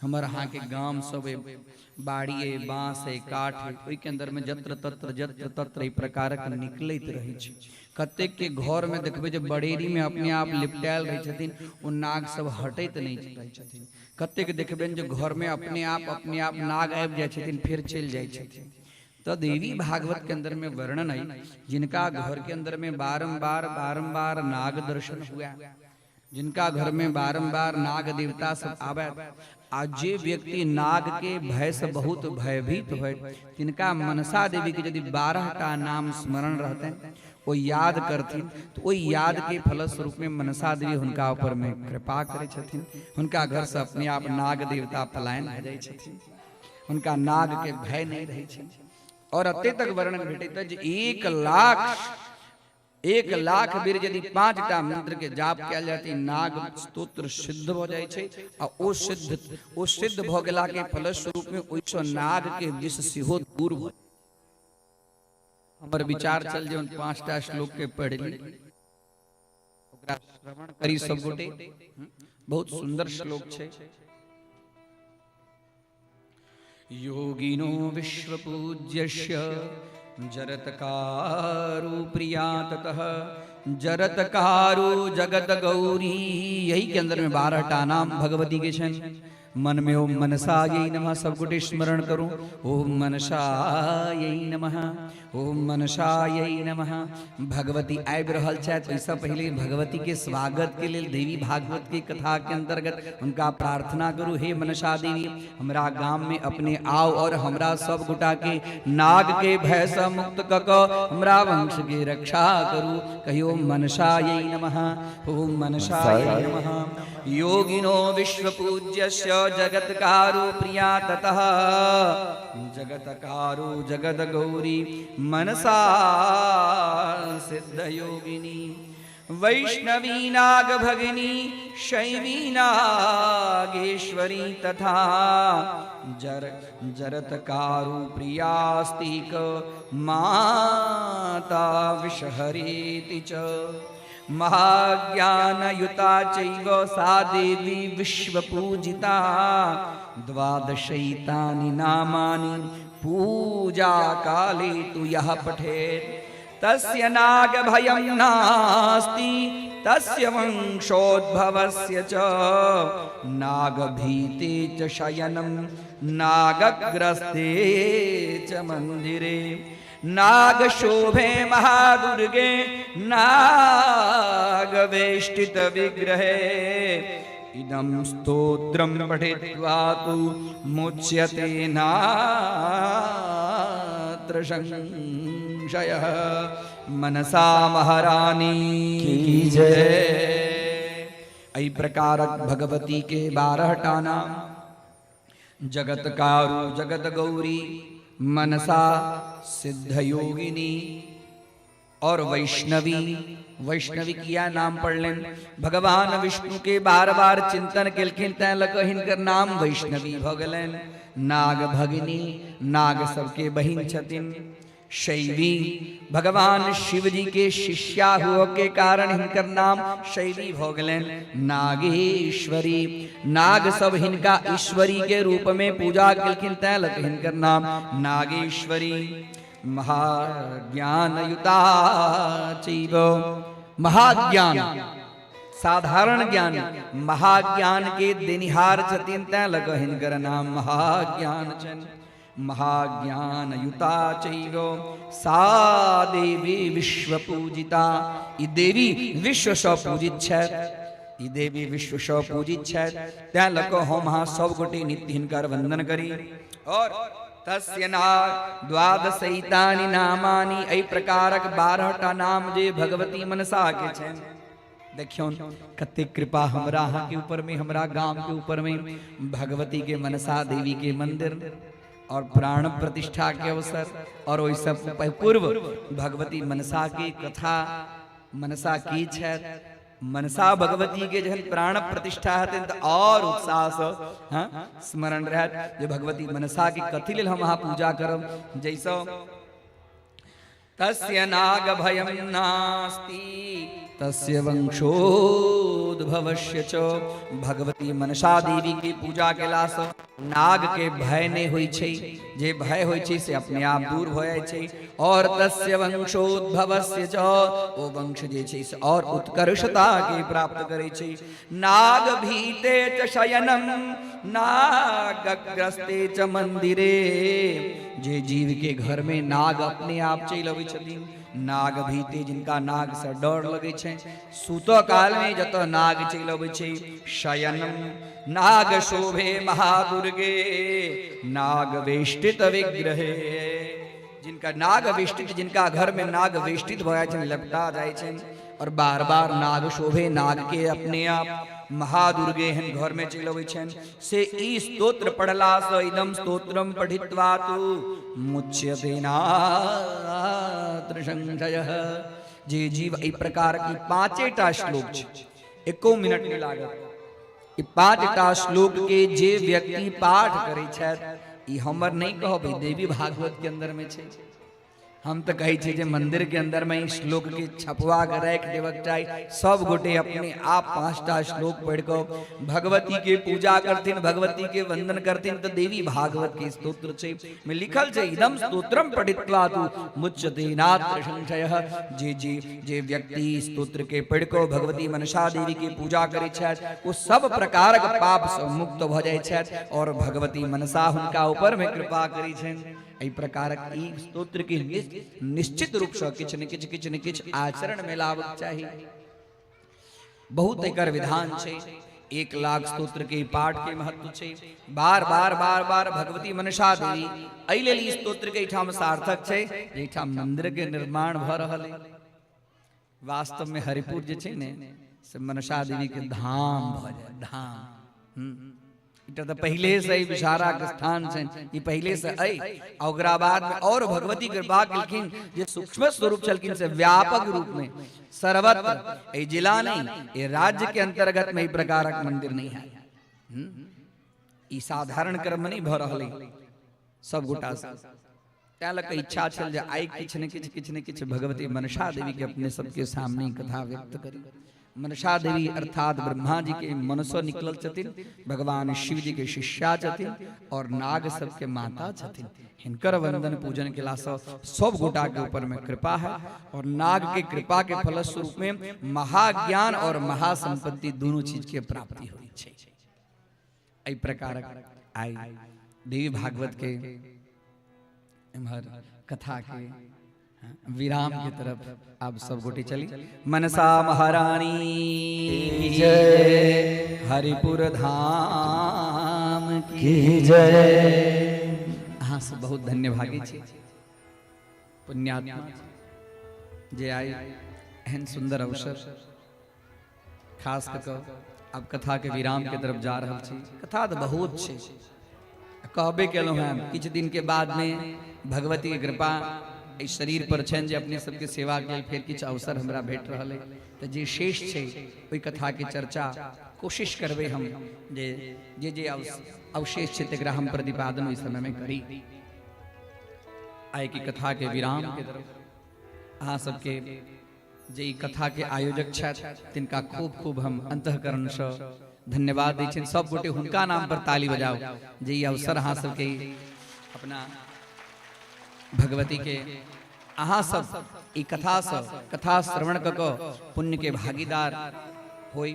हमर अहाँके गाम सब अइ, बाड़ी अइ, बाँस अइ, काठ अइ, ओहिके अन्दरमे जत्र तत्र जत्र तत्र एहि प्रकारक निकलैत रहै छै। कतेकके घरमे देखबै जे बड़ेरीमे अपने आप लिपटायल रहै छथिन, ओ नाग सब हटैत नहि रहै छथिन। कतेक देखबनि जे घरमे अपने आप नाग आबि जाइ छथिन, फेर चलि जाइ छथिन। तऽ देवी भागवत के अंदर में वर्णन अइ जिनका घर के अंदर में बारंबार बारंबार नाग दर्शन हुआ, जिनका घर में बारंबार नाग देवता सब आवे आ जे व्यक्ति नाग के भय से बहुत भयभीत होय तिनका मनसा देवी के यदि 12 टा नाम स्मरण रहतनि, ओ याद करथिन तो ओहि याद के फलस्वरूप में मनसा देवी हुनका ऊपर में कृपा करै छथिन, हुनका घर से अपने आप नाग देवता पलायन भऽ जाइ छथिन। हुनका नाग के भय नहीं रहै छनि। और एते तक वर्णन भेटैत अछि जे 1 लाख बेर यदि 5टा मंत्र के जाप कयल जाय तऽ नाग स्तोत्र सिद्ध भऽ जाइ छै आ ओ सिद्ध भऽ गेला के फलस्वरूप में ओहिसँ नाग के विष सेहो दूर भऽ। हमर विचार चल जे 5टा श्लोक के पढ़ि ली, ओकरा श्रवण करी सब गोटे। बहुत सुंदर श्लोक छै। योगिनो विश्वपूज्यस्य जरत्कारु प्रिया ततः जरत्कारु जगत गौरी। यही के अंदर में 12टा नाम भगवती के छनि। मन में ओम मनसायै नमः सब गोटे स्मरण करू। ओम मनसायै नमः, ओम मनसायै नमः। भगवती आबि रहल छथि, ओहिसँ पहिले भगवती के स्वागत के लेल देवी भागवत के कथा के अंतर्गत हुनका प्रार्थना करू, हे मनसा देवी, हमरा गाम में अपने आओ और हमरा सब गोटा के नाग के भय से मुक्त क कऽ हमरा वंश के रक्षा करू। कहियो मनसायै नमः, ओम मनसायै नमः। योगिनो विश्वपूज्यस्य जगत्कारु प्रिया ततः जगत्कारु जगद गौरी मनसा सिद्धयोगिनी वैष्णवी नाग भगिनी शैवी नागेश्वरी तथा जरत्कारु प्रियास्तिक माता विषहरेति च महाज्ञानयुता चैव सा देवी विश्वपूजिता। द्वादशैतानि नामानि पूजा काले तु यः पठेत् तस्य नागभयं नास्ति तस्य वंशोद्भवस्य च। नागभीते च शयनं नागग्रस्ते च मन्दिरे नागशोभे महादुर्गे नागवेष्टित विग्रहे इदं स्तोत्रं पठित्वा तु मुच्यते नात्र संशयः। मनसा महारानी की जय। एहि प्रकारक भगवती के 12टा नाम, जगतकारु जगत गौरी मनसा सिद्ध योगिनी और वैष्णवी। वैष्णवी किया नाम पढ़लेन? भगवान विष्णु के बार बार चिंतन केलखिन, तैं लऽ कऽ हिनकर नाम वैष्णवी भऽ गेलनि। नाग भगिनी, नाग सबके बहिन छथिन। शैवी, भगवान शिव जी के शिष्या हुआ के कारण हिनकर नाम शैवी भऽ गेलनि। नागेश्वरी, नाग सब हिनका ईश्वरी के रूप में पूजा केलखिन, तैं लऽ कऽ हिनकर नाम नागेश्वरी। महाज्ञानयुता चैव, महाज्ञान, साधारण ज्ञान, महाज्ञान के देनिहार छथिन, तैं लऽ कऽ हिनकर नाम महाज्ञान छनि। महाज्ञान युता चैव सा देवी विश्व पूजिता। ई देवी विश्व सँ पूजित छथि, ई देवी विश्व सँ पूजित छथि, तैं लऽ कऽ हम अहाँ सब गोटे नित्य हिनकर वंदन करी। और तस्य ना द्वादशैतानि नामानि, एहि प्रकारक 12टा नाम जे भगवती मनसा के छनि। देखियौ कतेक कृपा हमरा अहाँ के ऊपर में, हमरा गाम के ऊपर में, भगवती के मनसा देवी के मंदिर और प्राण प्रतिष्ठा के अवसर और ओहि सब पूर्व भगवती मनसा के कथा। मनसा की छथि, मनसा भगवती के जहन प्राण प्रतिष्ठा हेतनि तऽ और उत्साह से हाँ स्मरण रहत जे भगवती मनसा के कथी लेल हम अहाँ पूजा करब। जैसँ तस्य नाग भयं नास्ति तस्य वंशोद्भवस्य च। भगवती मनसा देवी के पूजा केलासँ नाग के भय नहि होइ छै, जे भय होइ छै से अपने आप दूर भऽ जाइ छै। और तस्य वंशोद्भवस्य च, ओ वंश जे छै से और उत्कर्षता के प्राप्त करै छै। नाग भीते च शयनम नागग्रस्ते च मंदिरे, जे जीव के घर में नाग अपने आप चलि अबै छथिन, नाग भीते, जिनका नाग से डर लगै छै, सुतऽ काल में जतऽ नाग चलि अबै छै, शयनम नाग शोभे महादुर्गे नाग वेष्टित विग्रहे, जिनका नाग वेष्टित, जिनका घर में नाग वेष्टित भऽ जाइ छनि, लपटा जाइ छनि, और बार बार नाग शोभे, नाग के अपने आप महादुर्गे एहन घर में चलि अबै छनि। से ई स्तोत्र पढ़ला से इदम स्तोत्रम पठित्वा तु मुच्यते नात्र संशयः। जे जीव एहि प्रकार की 5टा श्लोक छै, एको मिनट नहीं लागत। ई 5टा श्लोक के जे व्यक्ति पाठ करै छथि, ई हमर नहीं कहबै, देवी भागवत के अंदर में छै। हम तो कहै छियै जे मंदिर के अंदर में ई श्लोक के छपवा के राखि देबक चाही। सब गोटे अपने आप 5टा श्लोक पढ़ि कऽ भगवती के पूजा करथिन, भगवती के वंदन करथिन। तऽ देवी भागवत के स्तोत्र छै में लिखल छै, इदम स्तोत्रम पठित्वा तु मुच्यते नात्र संशयः। जे जे जे व्यक्ति स्तोत्र के पढ़ि कऽ भगवती मनसा देवी के पूजा करै छथि, ओ सब प्रकारक पाप सँ मुक्त भऽ जाइ छथि और भगवती मनसा हुनका ऊपर में कृपा करै छनि। एहि प्रकारक ई स्तोत्र के निश्चित रूप से किछु ने किछु किछु ने किछु आचरण में लाबक चाही। बहुत एकर विधान छै। 1 लाख स्तोत्र के पाठ के महत्व छै। बार बार बार बार भगवती मनसा देवी एहि लेल ई स्तोत्र के एहिठाम सार्थक छै, एहिठाम मंदिर के निर्माण भऽ रहल है। वास्तव में हरिपुर जे छै ने से मनसा देवी के धाम भऽ जाय, धाम। एकटा तऽ पहिले से ही विषहारा के स्थान छै, ई पहिले से अइ। आ ओकरा बाद में और भगवती कृपा केलखिन जे सूक्ष्म स्वरूप छलखिन से व्यापक रूप में सर्वत्र, एहि जिला नहीं, ए राज्य के अंतर्गत में एहि प्रकारक मंदिर नहीं है। ई साधारण कर्म नहीं भऽ रहल है सब गोटा से। तैं लऽ कऽ इच्छा छल जे आइ किछु ने किछु किछु ने किछु भगवती मनसा देवी के अपने सबके सामने कथा व्यक्त करी। मनसा देवी अर्थात ब्रह्मा जी के मन से निकलल छथिन, भगवान शिव जी के शिष्या छथिन और नाग सबके माता छथिन। हिनकर वंदन पूजन केला से सब गोटा के ऊपर में कृपा है और नाग के कृपा के फलस्वरूप में महाज्ञान और महासंपत्ति दोनों चीज के प्राप्ति होइ छै। एहि प्रकारक आइ देवी भागवत के एम्हर कथा के विराम के तरफ अब सब गोटे चली। मनसा महारानी की जय, हरिपुर धाम की जय। अहाँ सब बहुत धन्यभागी छी, पुण्यात्मा जे आइ एहन सुंदर अवसर, खास कऽ कऽ आब कथा के विराम के तरफ जा रहल छी। कथा तऽ बहुत छै, कहबे केलहुँ हेँ, किछु दिन के बाद में भगवती के कृपा एहि शरीर पर छनि जे अपने सबके सेवा के लेल फेर किछु अवसर हमरा भेट रहल अइ, तऽ जे शेष छै ओहि कथा के चर्चा कोशिश करबै हम जे जे जे अवशेष छै तकरा हम प्रतिपादन ओहि समय में करी। आइ के कथा के विराम के तरफ अहाँ सबके जे ई कथा के आयोजक छथि तिनका खूब खूब हम अंतःकरणसँ धन्यवाद दै छियनि। सब गोटे हुनका नाम पर ताली बजाउ जे ई अवसर अहाँ सबके अपना भगवती के अहाँ सब ई कथासँ कथा श्रवण कऽ कऽ पुण्य के भागीदार होई।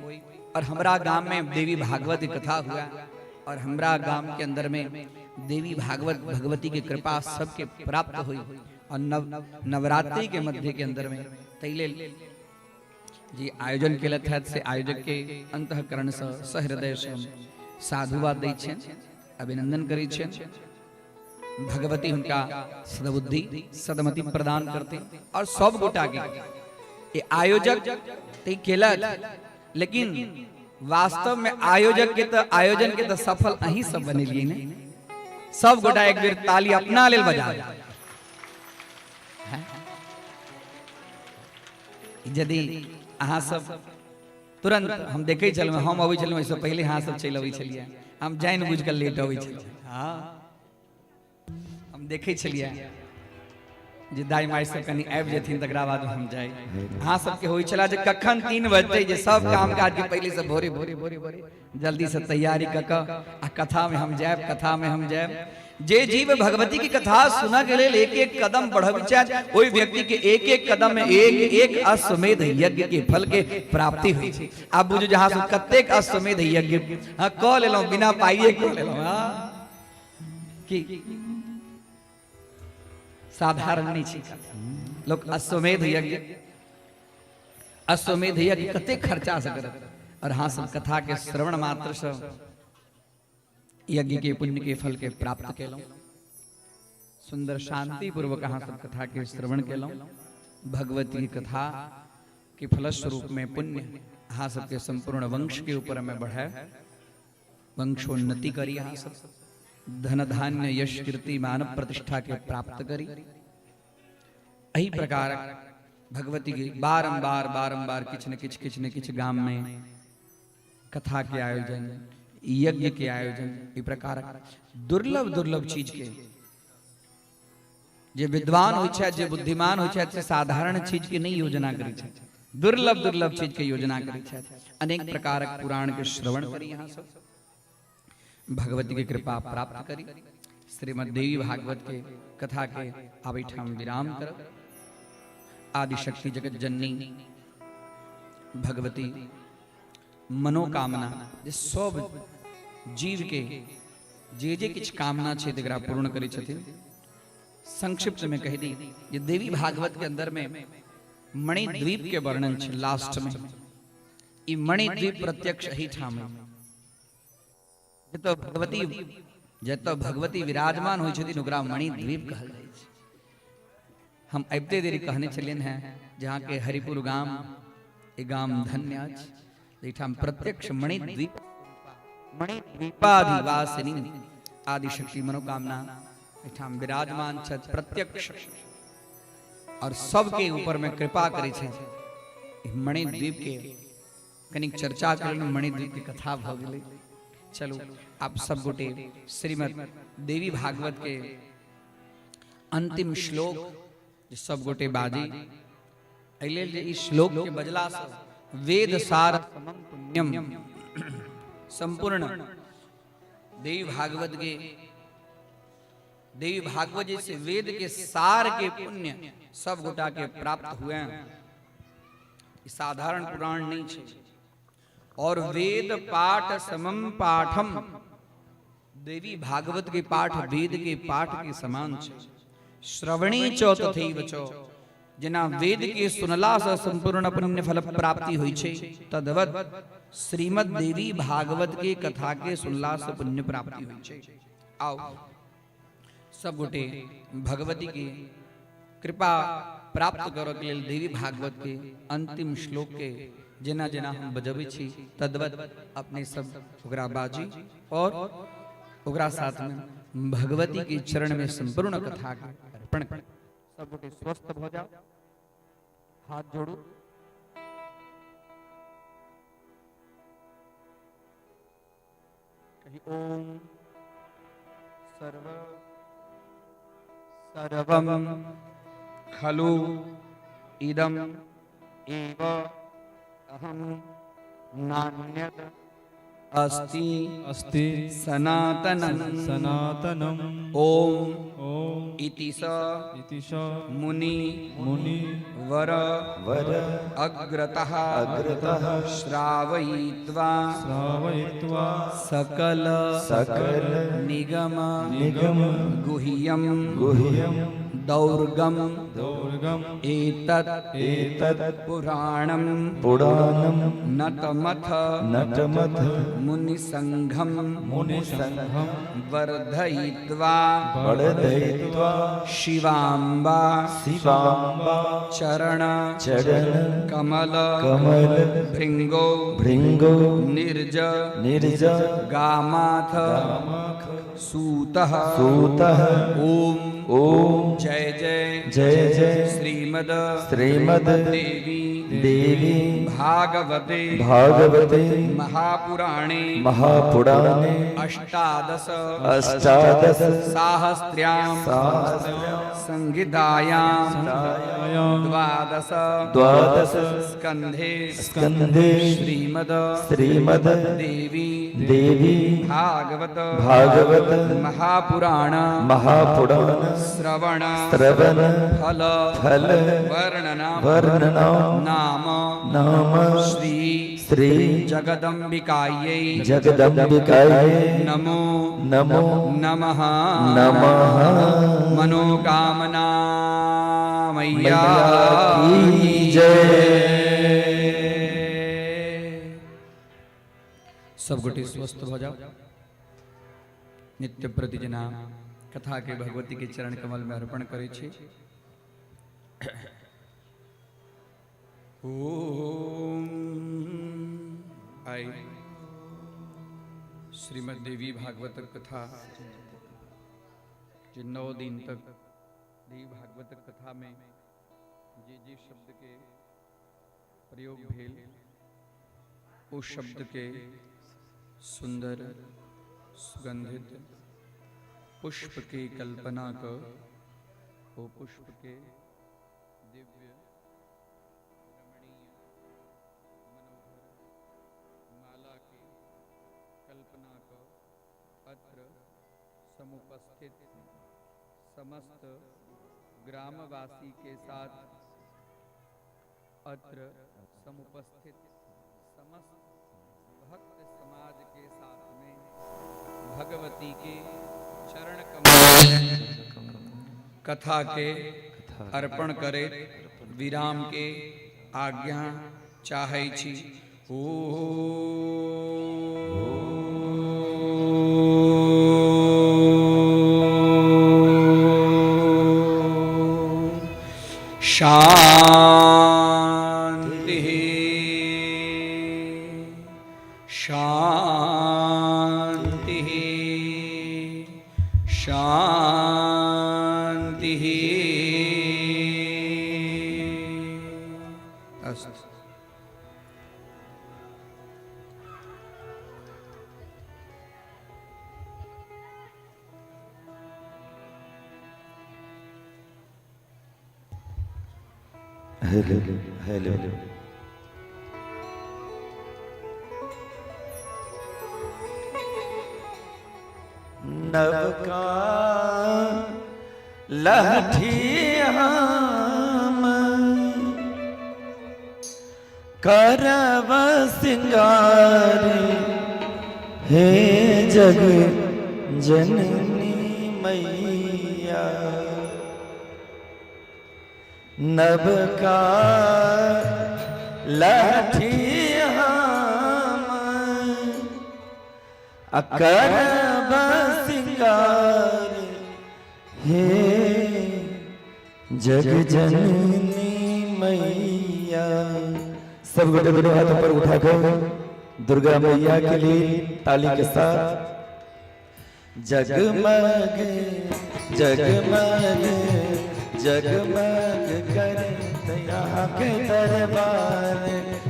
और हमरा गाम में देवी भागवत की कथा हुआ और हमरा गाम के अंदर में देवी भागवत भगवती के कृपा सबके प्राप्त हुई और नवरात्रि के मध्य के अंदर में ताहि लेल जे आयोजन केलथि हत से आयोजक के अंतःकरण से सहृदय से साधुवाद दै छियनि, अभिनंदन करै छियनि। भगवती हुनका सदबुद्धि सदमति प्रदान करते और सब गोटा के ये आयोजक ते केलथि, लेकिन वास्तव में आयोजक के तो आयोजन के तो सफल अहीं सब बनेलिए ने। सब गोटा एक बेर ताली अपना लेल बजा। यदि अहाँ सब तुरंत हम देखै छलहुँ, हम अबै छलहुँ एहिसँ पहिले अहाँ सब चलि अबै छलियै, हम जानि बुझि कऽ लेट अबै छलियै। हँ, हम देखै छलियै जे दाई माई सब कनि आबि जेथिन तकरा बाद हम जाई। अहाँ सबके होइ छला जे कखन 3 बजतै जे सब काम काज के पहिले से भोरे भोरे भोरे भोरे जल्दी से तैयारी कऽ कऽ आ कथा में हम जायब, कथा में हम जायब। जे जीव भगवती की कथा सुनऽ के लेल एक एक कदम बढ़बै छथि, ओहि व्यक्ति के एक एक कदम में एक एक अश्वमेध यज्ञ के फल के प्राप्ति होइ छै। आब बुझू जे अहाँ सब कतेक अश्वमेध यज्ञ हाँ कऽ लेलहुँ, बिना पाइए कऽ लेलहुँ। हाँ की साधारण नहीं छै लोक अश्वमेध यज्ञ, अश्वमेध यज्ञ कतेक खर्चा से करत और हाँ सब कथा के श्रवण मात्र से यज्ञ के पुण्य के फल के प्राप्त केलहुँ। सुंदर शांति पूर्वक अहाँ सब कथा के श्रवण केलहुँ। भगवती कथा के फलस्वरूप में पुण्य अहाँ सबके संपूर्ण वंश के ऊपर में बढ़े, वंशोन्नति करी, अहाँ सब धन धान्य यश कीर्ति मानव प्रतिष्ठा के प्राप्त करी। एहि प्रकार भगवती के बारंबार बारंबार किछ न किछ किछ न किछ गाम में कथा के आयोजन, यज्ञ के आयोजन, ई प्रकार दुर्लभ दुर्लभ चीज के जे विद्वान होइ छै, जे बुद्धिमान होइ छै, से साधारण चीज के नहीं योजना करै छै, दुर्लभ दुर्लभ चीज के योजना करै छै। अनेक प्रकारक पुराण के श्रवण करी, यहाँ सब भगवती के कृपा प्राप्त करी। श्रीमद् देवी भागवत के कथा के आब एहिठाम विराम करब। आदिशक्ति जगत जननी भगवती मनोकामना जे सब जीव के जे जे किछु कामना छै तकरा पूर्ण करै छथिन। संक्षिप्त में कह दी जे देवी भागवत के अंदर में मणिद्वीप के वर्णन छै लास्ट में। ई मणिद्वीप प्रत्यक्ष एहिठाम है, जतऽ भगवती जतऽ भगवती विराजमान होइ छथिन ओकरा मणिद्वीप कहल जाइ छै। हम अबिते देरी कहने छलियनि हेँ जे अहाँके हरिपुर गाम, ई गाम धन्य अछि, एहिठाम प्रत्यक्ष मणिद्वीप मणिद्वीपाधिवासिनी आदिशक्ति मनोकामना एहिठाम विराजमान छथि प्रत्यक्ष, और सबके ऊपर में कृपा करै छथि। मणिद्वीप के कनिक चर्चा करें, मणिद्वीप के कथा भऽ गेलै। चलू आप सब गोटे श्रीमद देवी भागवत के अंतिम श्लोक जे सब गोटे बाजी, एहि लेल जे ई श्लोक के बजला से वेद सार समम पुण्यम संपूर्ण देवी भागवत के, देवी भागवत जैसे वेद के सार के पुण्य सब गोटा के प्राप्त हुए। ई साधारण पुराण नहीं छै। और वेद पाठ समम पाठम, देवी भागवत के पाठ वेद के पाठ के समान छै। श्रवणी च तथैव च, जेना वेद के सुनला से संपूर्ण पुण्य फल प्राप्ति होइ छै, तदवत श्रीमद देवी भागवत के कथा के सुनला से पुण्य प्राप्ति होइ छै। आओ सब गोटे भगवती के कृपा प्राप्त करऽ के लेल देवी भागवत के अंतिम श्लोक के जेना जेना हम बजबै छी तदवत अपने सब ओकरा बाजी और ओकरा साथ में भगवती के चरण में संपूर्ण कथा के अर्पण करी। सब गोटे स्वस्थ भऽ जाओ, हाथ जोड़ू। कही ओम सर्व सर्वम खलु इदम एव अहम नान्यद अस्ति अस्ति सनातनम सनातनम ओम ओम इति स इति स मुनि मुनि वर वर अग्रतः अग्रतः श्रावयित्वा श्रावयित्वा सकल सकल निगम निगम गुह्यम गुह्यम दौर्गम दौर्गम एतत् एतत् पुराणम पुराणम नतमथ नटमथ मुनिसंघम मुनिसंघम वर्धयित्वा वर्धयित्वा शिवाम्बा शिवाम्बा चरण चरण कमल कमल भृंगो भृंगो निर्ज निर्ज गामाथ सूतः सूतः ओम ओम जय जय जय जय श्रीमद श्रीमद देवी देवी भागवते भागवते महापुराणे महापुराणे अष्टादश अष्टादश साहस्र्यां सहस्र्यां संहितायां द्वादश द्वादश स्कंधे स्कंधे श्रीमद श्रीमद देवी देवी भागवत भागवत महापुराण महापुराण श्रवण श्रवण फल फल वर्णना वर्णना नाम नाम श्री श्री जगदम्बिकायै जगदम्बिकायै नमो नमो नमः नमः। मनोकामना मैया मैया की जय। सब गोटे स्वस्थ भ जाओ। नित्य प्रति जेना कथा के भगवती के चरण कमल में अर्पण करै छी। ओम। आइ श्रीमद् देवी भागवत कथा जे 9 दिन तक देवी भागवत कथा में जे जे शब्द के प्रयोग भेल ओ शब्द के सुंदर सुगंधित पुष्प के कल्पना क ओ पुष्प के दिव्य रमणीय मनोहर माला के कल्पना क अत्र समुपस्थित समस्त ग्रामवासी के साथ अत्र समुपस्थित समस्त भक्त समाज के साथ में भगवती के चरण कमल कथा के अर्पण करे विराम के आज्ञा चाहै छी। ओम शांति शांति शांति। अस्तु। हेलो हेलो, नवका लहठी हम करब सिंगार हे जग जननी मैया, नवका लहठी हम करब सिंगार हे जग जननी मैया। सब गोटे दोनों हाथ ऊपर उठाकर दुर्गा मैया के लिए ताली के साथ जगमग जगमग जगमग कर यहाँ के दरबार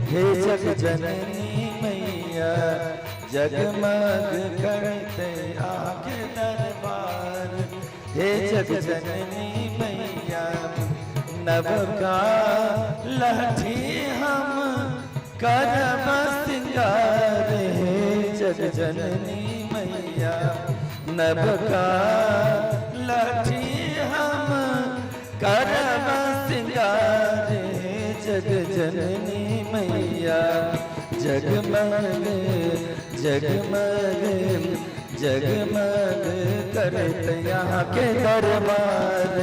हे जग जननी मैया, जगमग करते आके दरबार हे जग जननी मैया। नवका लहठी हम करब सिंगार हे जग जननी मैया, नवका लहठी हम करब सिंगार हे जग जननी मैया। जगमग जगमग जगमग करत यहाँ के दरबार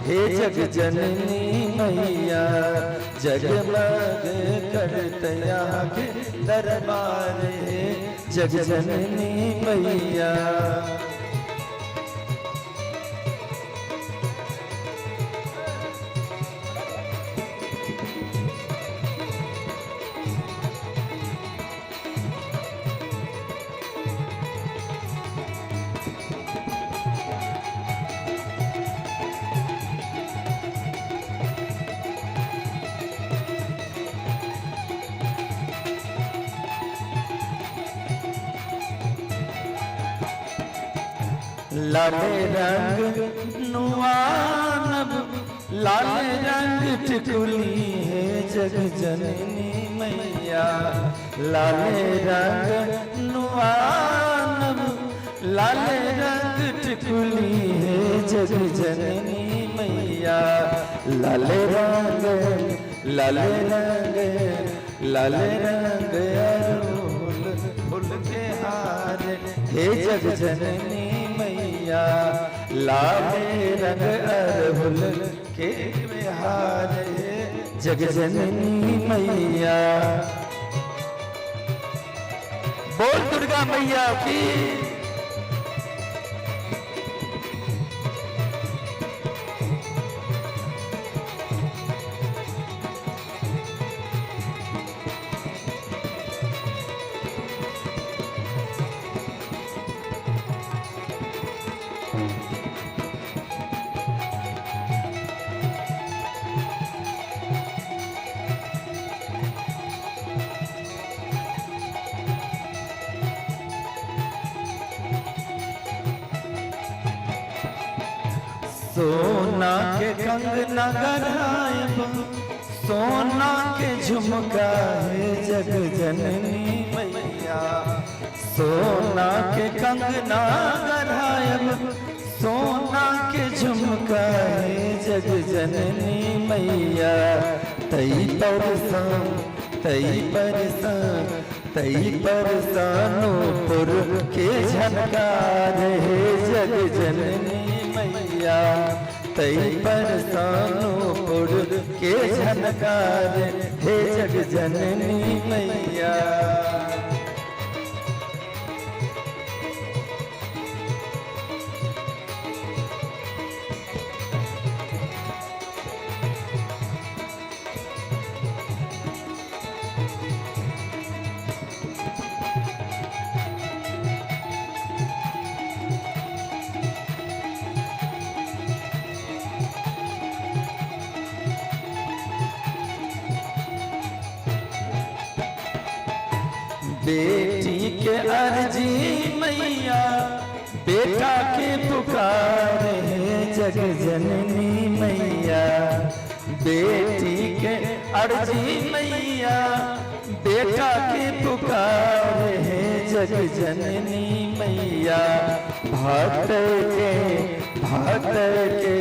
हे जग जननी मैया, जगमग करत यहाँ के दरबार हे जग जननी मैया। लाल रंग नुआनब लाल रंग टिकुली है जग जननी मैया, लाल रंग नुआनब लाल रंग टिकुली है जग जननी मैया। लाल रंग लाल रंग लाल रंग अरहुल फूल के हार हे जग जननी मैया, लाल रंग अरहुल के हार हे जग जननी मैया। बोल दुर्गा मैया की। सोना के कंगना गढ़ाएब, सोना के झुमका है जग जननी मैया। सोना के कंगना गढ़ाएब, सोना के झुमका है जग जननी मैया। तई पर सन, तई पर सन, तई पर सानूपुर के झनकार है जग जननी मैया। तई पर सानूपुर के झनकार हे जग जननी मैया। बेटी के अर्जी मैया, बेटा के पुकार है जग जननी मैया। बेटी के अर्जी मैया, बेटा के पुकार है जग जननी मैया। भक्त के, भक्त के,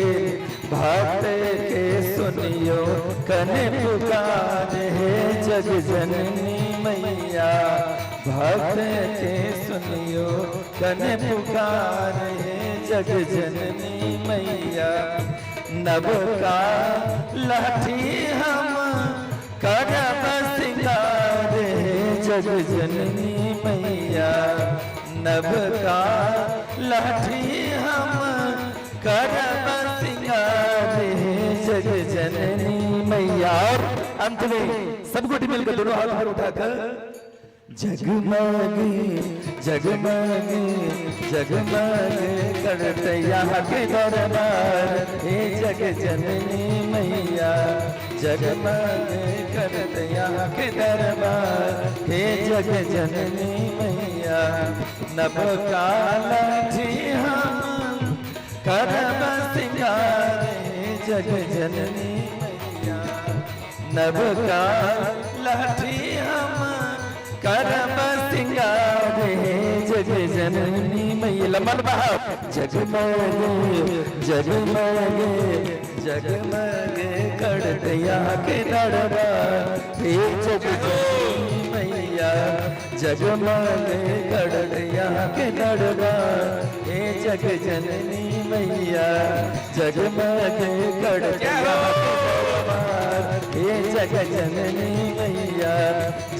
भक्त के सुनियो कने पुकार है जग जननी मैया। भक्त के सुनियो कने पुकार है जग जननी मैया। नबका लाठी हम करब सिंगार है जग जननी मैया। नबका लाठी हम करब सिंगार है जग जननी मैया। और अंत में सब गोटी मिलकर दोनों हाथ ऊपर उठाकर जगमग जगमग जगमग करते यहाँ के दरबार हे जग जननी मैया। जगमग करते यहाँ के दरबार हे जग जननी मैया। नबका लाठी हम करब सिंगार हे जग जननी मैया। नबका लाठी हम करब सिंगार हे जग जननी मैया। लमन बहाव जगमग जगमग जगमग करते यहाँ के दरबार हे जग जननी मैया। जगमग करते यहाँ के दरबार हे जग जननी मैया। जगमग करते यहाँ के दरबार हे जग जननी मैया।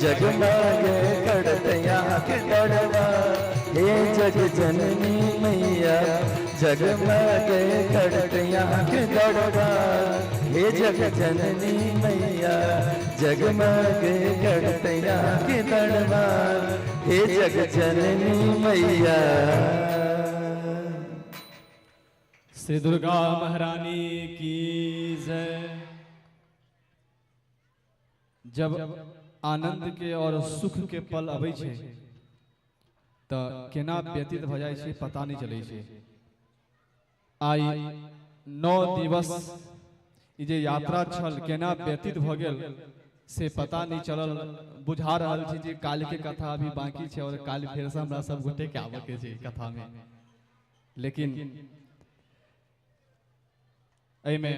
जगमग करते यहाँ के दरबार हे जग जननी मैया। जगमग करते यहाँ के दरबार हे जग जननी मैया। जगमग करते यहाँ के दरबार हे जग जननी मैया। श्री दुर्गा महारानी की जय। जब आनंद के और सुख के पल अबै छै त केना व्यतीत भ जाइ छै पता नहीं चलै छै। आइ 9 दिवस ई जे यात्रा छल केना व्यतीत भ गेल से पता नहीं चलल। बुझा रहल छै जे काल्हि के कथा अभी बाकी छै और काल्हि फेरसँ हमरा सब गोटे के आबऽ के छै कथा में। लेकिन एहिमे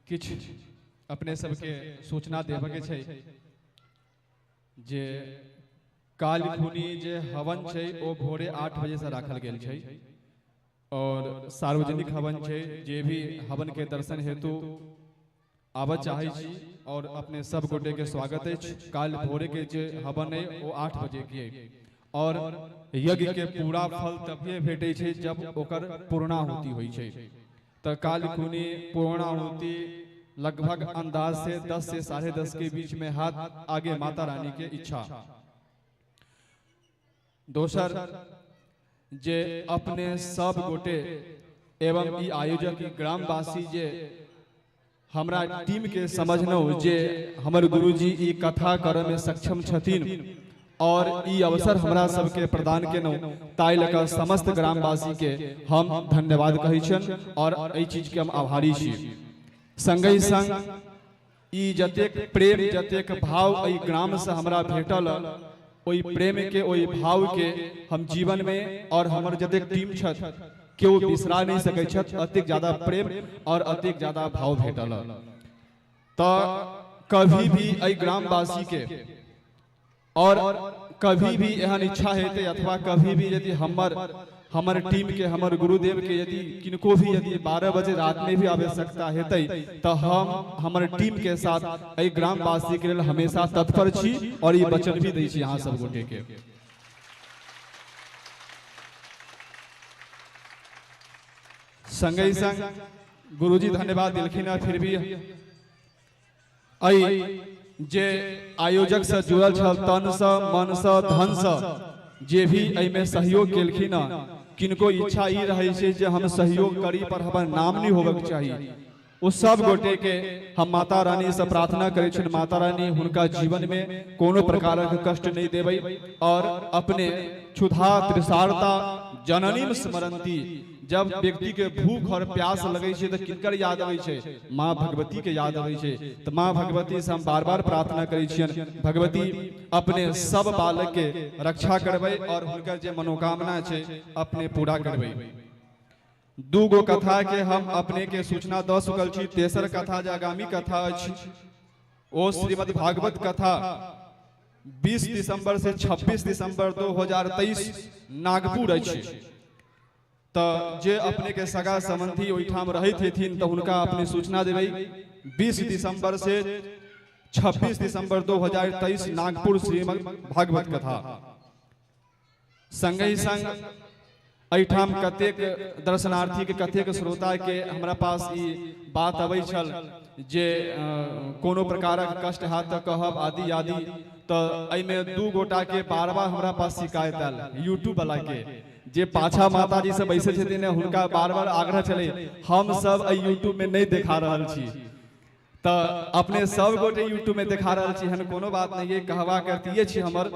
किछु अपने सबके सूचना देबऽ के छै जे काल्हि खुनी जे हवन छै ओ भोरे 8 बजे से राखल गेल छै और सार्वजनिक हवन छै। जे भी हवन के दर्शन हेतु आबऽ चाहै छी और अपने सब गोटे के स्वागत अछि। काल्हि भोरे के जे हवन है ओ 8 बजे के है और यज्ञ के पूरा फल तभिए भेटै छै जब ओकर पूर्णाहुति होइ छै। तऽ काल्हि खुनी पूर्णाहुति लगभग अंदाज से 10 से 10:30 के बीच में हाथ आगे माता रानी के इच्छा। दोसर जे अपने सब गोटे एवं ई आयोजक ई ग्रामवासी जे हमरा टीम के समझलहुँ जे हमर गुरुजी ई कथा करऽ मे सक्षम छथिन और ई अवसर हमरा सबके प्रदान केलहुँ, ताहि लऽ कऽ समस्त ग्रामवासी के हम धन्यवाद कहै छियनि और एहि चीज के हम आभारी छी। संगहि संग ई जतेक प्रेम जतेक भाव एहि ग्राम से हमरा भेटल, ओहि प्रेम के ओहि भाव के हम जीवन में और हमर जतेक टीम छथि केओ बिसरा नहीं सकै छथि, अतेक ज्यादा प्रेम और अतेक ज्यादा भाव भेटल। तऽ कभी भी एहि ग्रामवासी के और कभी भी एहन इच्छा हेतै अथवा कभी भी यदि हमर हमर टीम के हमर गुरुदेव के यदि किनको भी यदि 12 बजे रात में भी आवश्यकता हेतै तऽ हम हमर टीम के साथ एहि ग्रामवासी के लेल हमेशा तत्पर छी और ई वचन भी दै छी अहाँ सब गोटे के। संगहि संग गुरुजी धन्यवाद देलखिन हँ, फिर भी एहि जे आयोजक से जुड़ल छल तन से मन से धन से जे भी एहिमे सहयोग केलखिन हँ, किनको इच्छा ई रहै छै जे हम सहयोग करी पर हमर नाम नहि होबक चाही, ओ सब गोटे के हम माता रानी से प्रार्थना करै छियनि माता रानी हुनका जीवन में कोनो प्रकारक कष्ट नहीं देबै और अपने क्षुधा तृषार्ता जननीम स्मरंती। जब व्यक्ति के भूख और प्यास लगै छै तऽ किनकर याद अबै छै? माँ भगवती के याद अबै छै। तऽ माँ भगवती से हम बार बार प्रार्थना करै छियनि भगवती अपने सब बालक के रक्षा करबै और हुनकर जे मनोकामना छै अपने पूरा करबै। दू गो कथा के हम अपने के सूचना दऽ चुकल छी। तेसर कथा जे आगामी कथा अछि ओ श्रीमद् भागवत कथा 20 दिसंबर से 26 दिसंबर 2023 नागपुर अछि। तऽ जे अपने के सगा संबंधी ओहिठाम रहैत हेथिन तऽ हुनका अपने सूचना देबै। 20 दिसंबर से 26 दिसंबर 2023 नागपुर श्रीमद् भागवत कथा। संगहि संग एहिठाम कतेक दर्शनार्थी के कतेक श्रोता के हमरा पास ई बात अबै छल जे कोनो प्रकारक कष्ट हैत तऽ कहब आदि आदि। तऽ एहिमे दू गोटा के बार बार हमरा पास शिकायत आयल यूट्यूब वाला के, जे पाछा माताजी सब बैसल छथिन हुनका बार बार आग्रह छलै हम सब एहि यूट्यूब में नहीं देखा रहल छी, तऽ अपने सब गोटे यूट्यूब में देखा रहल छी, एहन कोनो बात नहीं है। कहबा करतिए छी हमर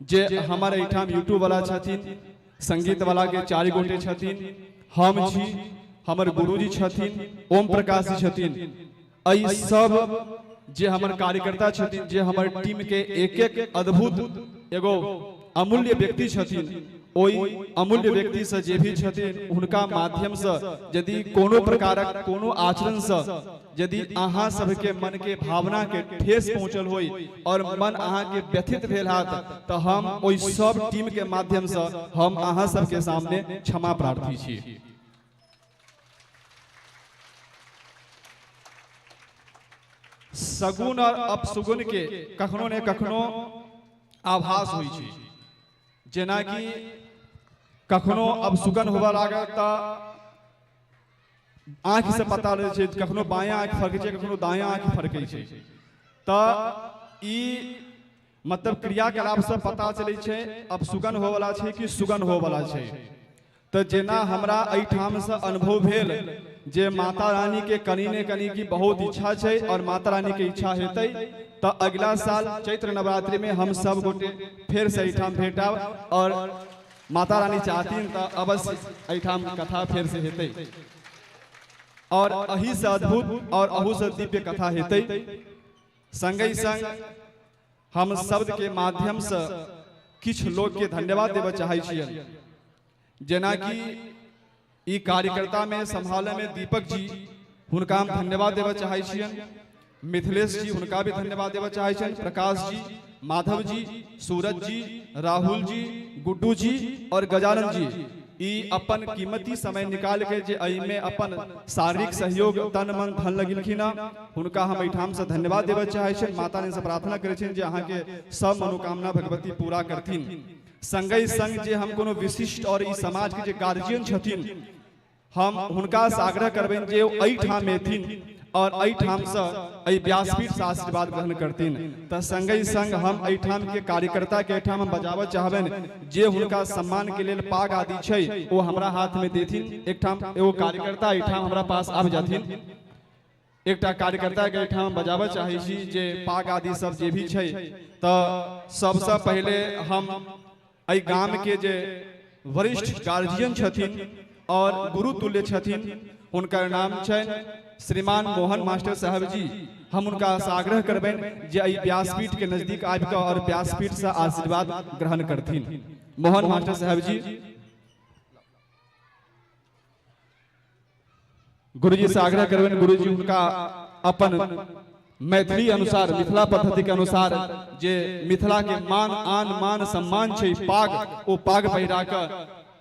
जे हमर एहिठाम यूट्यूब वाला छथिन, संगीत वाला के 4 गोटे छथिन, हम छी, हमर गुरुजी छथिन, ओम प्रकाश जी छथिन, एहि सब जे हमर कार्यकर्ता छथिन, जे हमर टीम के एक एक अद्भुत एगो अमूल्य व्यक्ति छथिन, ओहि अमूल्य व्यक्ति से जे भी छथिन हुनका माध्यम से यदि कोनो प्रकारक कोनो आचरण से यदि अहाँ सबके मन के भावना के ठेस पहुंचल होई और मन अहाँ के व्यथित भेल हैत तऽ हम ओहि सब टीम के माध्यम से हम अहाँ सबके सामने क्षमा प्रार्थी छी। सगुन और अपसगुन के कखनो ने कखनो आभास होइ छै। जेनाकि कखनो अपसुगन होबऽ लागत तऽ आँखि से पता रहै छै, कखनो बायाँ आँखि फरकै छै, कखनो दायाँ आँखि फरकै छै। तऽ ई मतलब क्रियाकलाप से पता चलै छै अपसुगन होवला छै कि सुगन होवला छै। तऽ जेना हमरा एहिठाम से अनुभव भेल जे माता रानी के कनि ने कनि की बहुत इच्छा छै और माता रानी के इच्छा हेतै तऽ अगिला साल चैत्र नवरात्रि में हम सब गोटे फेर से एहिठाम भेटब और माता रानी चाहथिन तऽ अवश्य एहिठाम कथा फेर से हेतै और एहि से अद्भुत और अहू से दिव्य कथा हेतै। संगहि संग हम शब्द के माध्यम से किछु लोग के धन्यवाद देबऽ चाहै छियनि, जेनाकि ई कार्यकर्ता में संभाले में दीपक जी, हुनका हम धन्यवाद देबऽ चाहै छियनि, मिथिलेश जी हुनका भी धन्यवाद देबऽ चाहै छियनि, प्रकाश जी, माधव जी, सूरज जी, राहुल जी, गुड्डू जी और गजानन जी, ई अपन कीमती समय निकाल के जे एहिमे अपन शारीरिक सहयोग तन मन धन लगेलखिन हँ, हुनका हम एहिठाम से धन्यवाद देबऽ चाहै छियनि। माता रानी से प्रार्थना करै छियनि जे अहाँके सब मनोकामना भगवती पूरा करथिन। संगहि संग जे हम कोनो विशिष्ट और ई समाज के जे गार्जियन छथिन, हम हुनका से आग्रह करबनि जे ओ एहिठाम एथिन और एहिठाम से एहि व्यासपीठ से आशीर्वाद ग्रहण करथिन। तऽ संगहि संग हम एहिठाम के कार्यकर्ता के एहिठाम हम बजाबऽ चाहबनि जे हुनका सम्मान के लेल पाग आदि छै ओ हमरा हाथ में देथिन। एकठाम एगो कार्यकर्ता एहिठाम हमरा पास आबि जाथिन। एकटा कार्यकर्ता के एहिठाम बजाबऽ चाहै छी जे पाग आदि सब जे भी छै। तऽ सबसँ पहिले हम एहि गाम के जे वरिष्ठ गार्जियन छथिन और गुरु तुल्य छथिन, हुनकर नाम छनि श्रीमान मोहन मास्टर साहब जी, हम हुनका से आग्रह करबनि जे एहि व्यासपीठ के नजदीक आबि कऽ और व्यासपीठ से आशीर्वाद ग्रहण करथिन। मोहन मास्टर साहब जी, गुरुजी से आग्रह करबनि, गुरुजी हुनका अपन मैथिली अनुसार, मिथिला पद्धति के अनुसार जे मिथिला के मान आन मान सम्मान छै पाग, ओ पाग पहिरा कऽ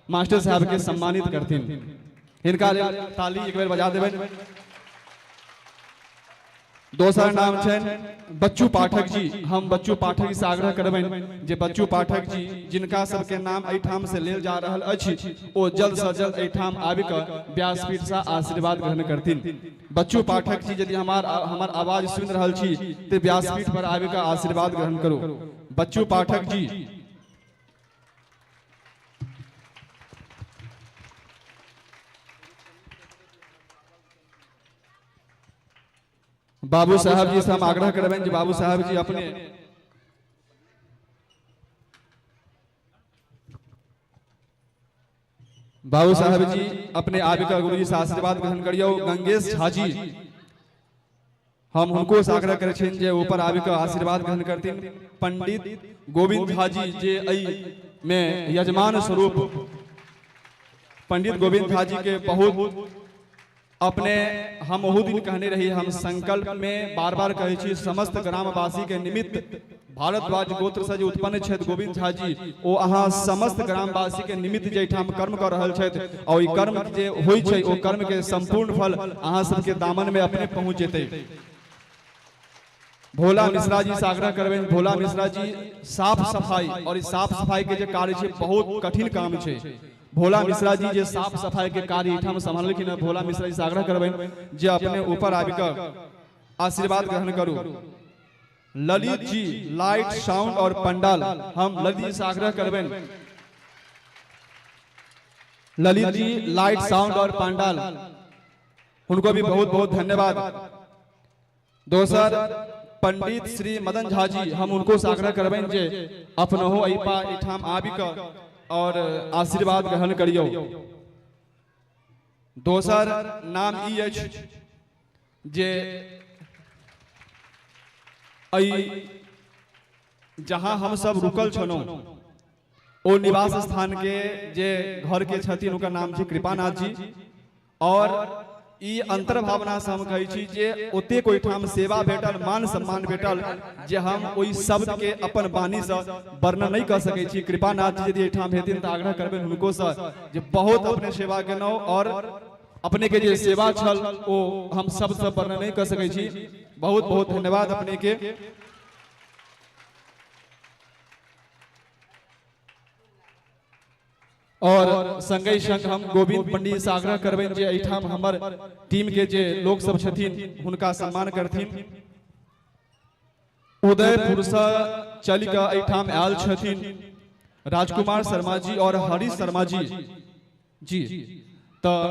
मास्टर साहब के सम्मानित करथिन। हिनका लेल ताली एक बेर बजा देबनि। दोसर नाम छनि बच्चू पाठक जी। हम बच्चू पाठक जी से आग्रह करबनि जे बच्चू पाठक जी, जिनका सबके नाम एहिठाम से लेल जा रहल अछि, ओ जल्द से जल्द एहिठाम आबि कऽ व्यासपीठ से आशीर्वाद ग्रहण करथिन। बच्चू पाठक जी, यदि हमार हमर आवाज सुनि रहल छी तऽ व्यासपीठ पर आबि कऽ आशीर्वाद ग्रहण करू। बच्चू पाठक जी। बाबू साहब जी से हम आग्रह करबनि जे बाबू साहब जी अपने बाबू साहब जी अपने आबि कऽ गुरुजी से आशीर्वाद ग्रहण करियौ। गंगेश झा जी, हम हुनको से आग्रह करै छियनि जे ऊपर आबि कऽ आशीर्वाद ग्रहण करथिन। पंडित गोविंद झा जी, जे एहि मे यजमान स्वरूप, पंडित गोविंद झा जी के बहुत अपने हम ओहू दिन कहने रही, हम संकल्प में बार बार कहै छी, समस्त ग्रामवासी के निमित्त भारद्वाज गोत्र से जे उत्पन्न छथि गोविंद झा जी, ओ अहाँ समस्त ग्रामवासी के निमित्त जे एहिठाम कर्म कऽ रहल छथि आ ई कर्म जे होइ छै, ओ कर्म के संपूर्ण फल अहाँ सबके दामन में अपने पहुँच जेतै। भोला मिश्रा जी से आग्रह करबनि। भोला मिश्रा जी, साफ सफाई और ई साफ सफाई के जे कार्य छै, बहुत कठिन काम छै। भोला मिश्रा जी जे साफ सफाई के कार्य एहिठाम सम्हाललखिन हँ, भोला मिश्रा जी से आग्रह करबनि जे अपने ऊपर आबि कऽ आशीर्वाद ग्रहण करू। ललित जी, लाइट साउंड और पंडाल, हम ललित जी से आग्रह करबनि। ललित जी, लाइट साउंड और पंडाल, हुनको भी बहुत बहुत धन्यवाद। दोसर पंडित श्री मदन झा जी, हम उनको से आग्रह करबनि जे अपनहो एहि एहिठाम आबि कऽ और आशीर्वाद ग्रहण करियौ। दोसर नाम ई अछि जे एहि जहाँ हम सब रुकल छलहुँ, ओ निवास स्थान के जे घर के छथिन, हुनकर नाम छै कृपानाथ जी। और ई अंतर्भावना से हम कहै छी जे ओतेक ओहिठाम सेवा भेटल, मान सम्मान भेटल जे हम ओहि शब्द के अपन वाणी से वर्णन नहि कऽ सकै छी। कृपानाथ जी यदि एहिठाम हेथिन तऽ आग्रह करबनि हुनको से जे बहुत अपने सेवा केलहुँ और अपने के जे सेवा छल, ओ हम शब्द से वर्णन नहि कऽ सकै छी। बहुत बहुत धन्यवाद अपने के। और संगहि संग हम गोविंद पंडित से आग्रह करबनि जे एहिठाम हमर टीम के जे लोक सब छथिन, हुनका सम्मान करथिन। उदयपुर से चलि कऽ एहिठाम आयल छथिन राजकुमार शर्मा जी और हरीश शर्मा जी जी, तऽ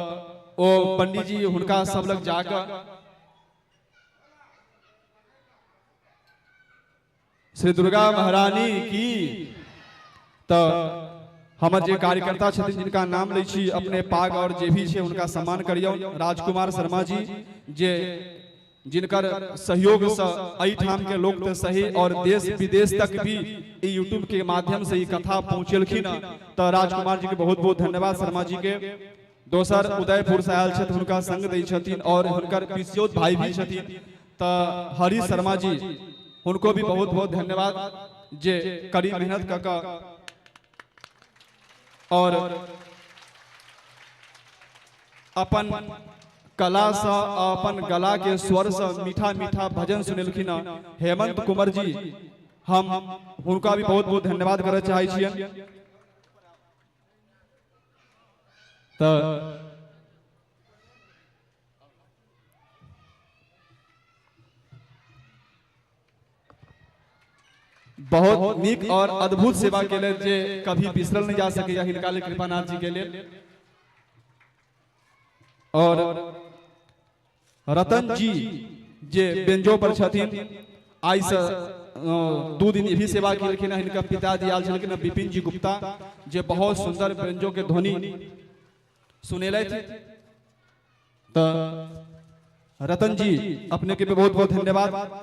ओ पंडित जी हुनका सब लग जाकऽ श्री दुर्गा महारानी की। तऽ हमर जे कार्यकर्ता छथिन, जिनका नाम लै छी, अपने पाग और जे भी छै हुनका सम्मान करियौ। राजकुमार शर्मा जी, जे जिनकर सहयोगसँ एहिठाम के लोक तऽ सही और देश विदेश तक भी ई यूट्यूब के माध्यम से ई कथा पहुँचेलखिन, तऽ राजकुमार जी के बहुत बहुत धन्यवाद, शर्मा जी के। दोसर उदयपुर से आयल छथि, हुनका संग दै छथिन और हुनकर पिसियौत भाई भी छथिन, तऽ हरि शर्मा जी, हुनको भी बहुत बहुत धन्यवाद जे कड़ी मेहनत कऽ कऽ और अपन कलासँ, अपन गला के स्वरसँ मीठा मीठा भजन सुनेलखिन हँ। हेमंत कुमार जी, हम हुनका भी बहुत बहुत धन्यवाद करऽ चाहै छियनि। तऽ बहुत नीक और अद्भुत सेवा केलथि जे कभी बिसरल नहि जा सकैए हिनका लेल, कृपानाथ जी के लेल। और रतन जी जे बेंजो पर छथिन, आइ से 2 दिन भी सेवा केलखिन। हिनका पिताजी आयल छलखिन विपिन जी गुप्ता, जे बहुत सुंदर बेंजो के ध्वनि सुनेलथि। तऽ रतन जी अपने के भी बहुत बहुत धन्यवाद।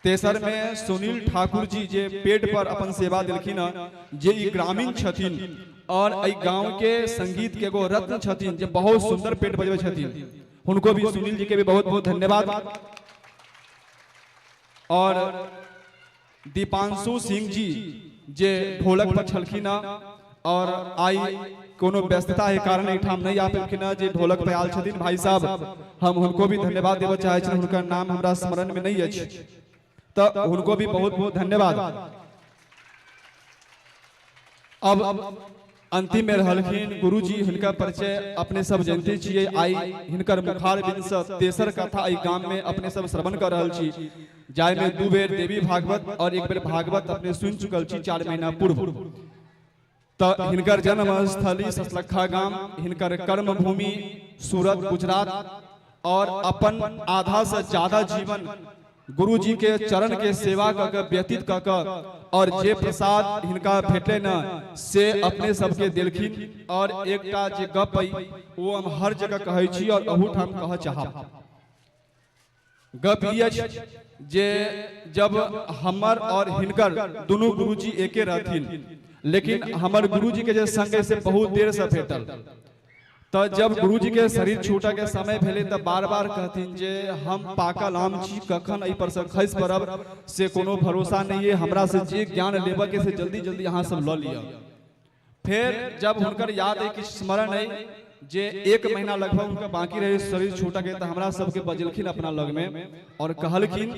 तेसर में सुनील ठाकुर जी जे पेड पर अपन सेवा देलखिन, जे ई ग्रामीण छथिन और एहि गांव के संगीत के एगो रत्न छथिन, जे बहुत सुंदर पेट बजबै छथिन, हुनको भी, सुनील जी के भी बहुत बहुत धन्यवाद। और दीपांशु सिंह जी जे ढोलक पर छलखिन और आई कोनो व्यस्तता के कारण एहिठाम नहीं आ पेलखिन, जे ढोलक पर आयल छथिन भाई साहब, हम हुनको भी धन्यवाद देबऽ चाहै छी। हुनकर नाम हमरा स्मरण में नहीं अछि, तऽ हुनको भी बहुत बहुत धन्यवाद। अब अंतिम में रहलखिन गुरुजी, हिनकर परिचय अपने सब जानते छियै। आई हिनकर मुखारबिंद से तेसर कथा एहि गाम में अपने सब श्रवण कर रहल छी, जाहि में 2 बेर देवी भागवत और 1 बेर भागवत अपने सुनि चुकल छी 4 महीना पूर्व। तऽ हिनकर जन्म स्थली सतलखा गाम, हिनकर कर्म भूमि सूरत गुजरात, और अपन आधा से ज्यादा जीवन गुरुजी के चरण के सेवा कऽ के व्यतीत कऽ के और जे प्रसाद हिनका भेटलै न से अपने सबके देलखिन। और एकटा जे गप अइ ओ हम हर जगह कहै छी और अहूठाम कहऽ चाहब। गप ई अछि जे जब हमर और हिनकर दुनू गुरुजी एके रहथिन, लेकिन हमर गुरुजी के जे संग से बहुत देर से भेटल, तऽ जब गुरुजी के शरीर छूटऽ के समय भेलै तऽ बार बार कहथिन जे हम पाकल आम छी, कखन एहि पर से खसि पड़ब से कोनो भरोसा नहीं है, हमरा से जे ज्ञान लेबऽ के से जल्दी जल्दी अहाँ सब लऽ लिअ। फेर जब हुनकर याद अइ, किछु स्मरण अइ जे 1 महीना लगभग हुनकर बाकी रहे शरीर छूटऽ के, तऽ हमरा सबके बजेलखिन अपना लगमे और कहलखिन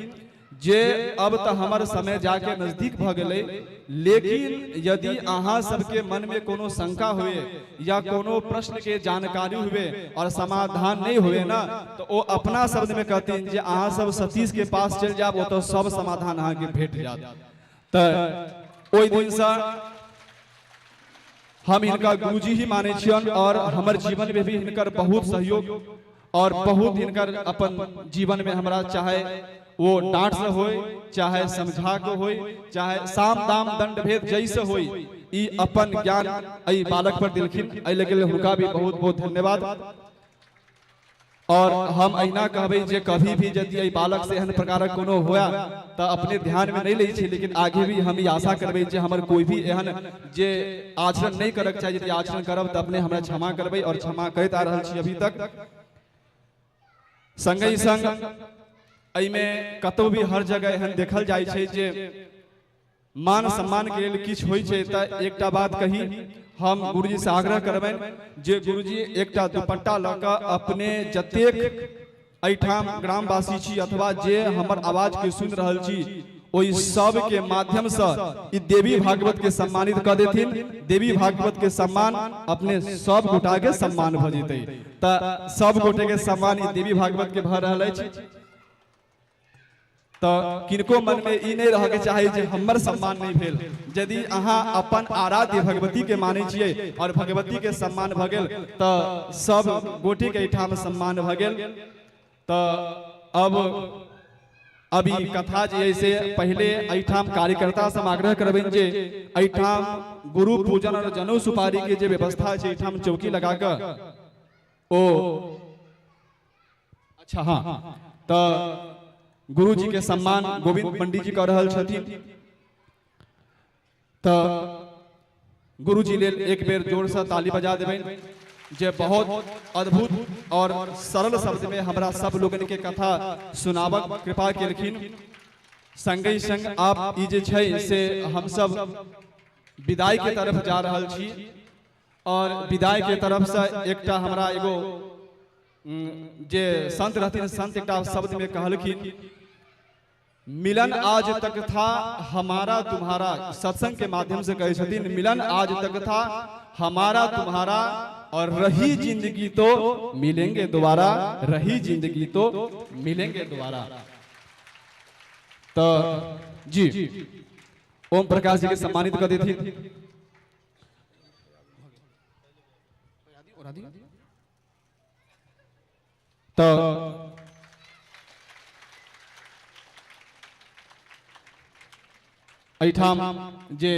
जे अब तऽ हमर समय जाके नजदीक भऽ गेलै, लेकिन यदि अहाँ सबके मन में कोनो शंका हुए या कोनो प्रश्न के जानकारी हुए और समाधान नहीं हुए ना, तो ओ अपना शब्द में कहथिन जे अहाँ सब सतीश के पास चलि जाब, ओतऽ सब समाधान अहाँके भेट जायत। तऽ ओहि दिनसँ हम हिनका गुरुजी ही मानै छियन और हमर जीवन में भी हिनकर बहुत सहयोग और बहुत हिनकर अपन जीवन में हमरा, चाहे वो डांट से होए, चाहे समझा के होए, चाहे साम दाम दंड भेद जैसे होए, ई अपन ज्ञान एहि बालक पर देलखिन। एहि लेल हुनका भी बहुत बहुत धन्यवाद। और हम अहिना कहबै जे कभी भी यदि एहि बालक से एहन प्रकारक कोनो हुए तऽ अपने ध्यान में नहीं लै छी, लेकिन आगे भी हम ई आशा करबै जे हमर कोई भी एहन जे आचरण नहीं करक चाही, यदि आचरण करब तऽ अपने हमरा क्षमा करबै और क्षमा करैत आ रहल छी अभी तक। संगहि संग एहिमे कतौ भी हर जगह एहन देखल जाइ छै जे मान सम्मान के लेल किछु होइ छै। तऽ एकटा बात कही, हम गुरुजी से आग्रह करबनि जे गुरुजी एकटा दुपट्टा लऽ कऽ अपने जतेक एहिठाम ग्रामवासी छी अथवा जे हमर आवाज के सुनि रहल छी ओहि सब के माध्यम से ई देवी भागवत के सम्मानित कऽ देथिन। देवी भागवत के सम्मान अपने सब गोटा के सम्मान भऽ जेतै। तऽ सब गोटे के सम्मान ई देवी भागवत के भऽ रहल अछि। तऽ किनको मन में ई नहीं रह के चाही जे हमर सम्मान नहीं भेल। यदि अहाँ अपन आराध्य भगवती के मानै छियै और भगवती के सम्मान भऽ गेल तऽ सब गोटे के एहिठाम सम्मान भऽ गेल। तऽ अब अभी कथा जे है से पहले एहिठाम कार्यकर्ता से हम आग्रह करबनि जे एहिठाम गुरु पूजन और जनउ सुपारी के जे व्यवस्था छै एहिठाम चौकी लगा कऽ ओ अच्छा हाँ तऽ गुरु जी के सम्मान गोविंद पंडित जी कऽ रहल छथिन। तऽ गुरु जी लेल एक बेर जोर से ताली बजा देबनि जे बहुत अद्भुत और सरल शब्द में हमरा सब लोगन के कथा सुनाबक कृपा केलखिन। संगहि संग आप ई जे छै से हम सब विदाई के तरफ जा रहल छी और विदाई के तरफ से एकटा हमरा एगो जे संत रहथिन, संत एकटा शब्द में कहलखिन, मिलन आज तक था हमारा तुम्हारा, सत्संग के माध्यम से कहै छथिन, मिलन आज तक था हमारा तुम्हारा और रही जिंदगी तो मिलेंगे दोबारा, रही जिंदगी तो मिलेंगे दोबारा। तो जी ओम प्रकाश जी के सम्मानित कर देथिन। तो एहिठाम जे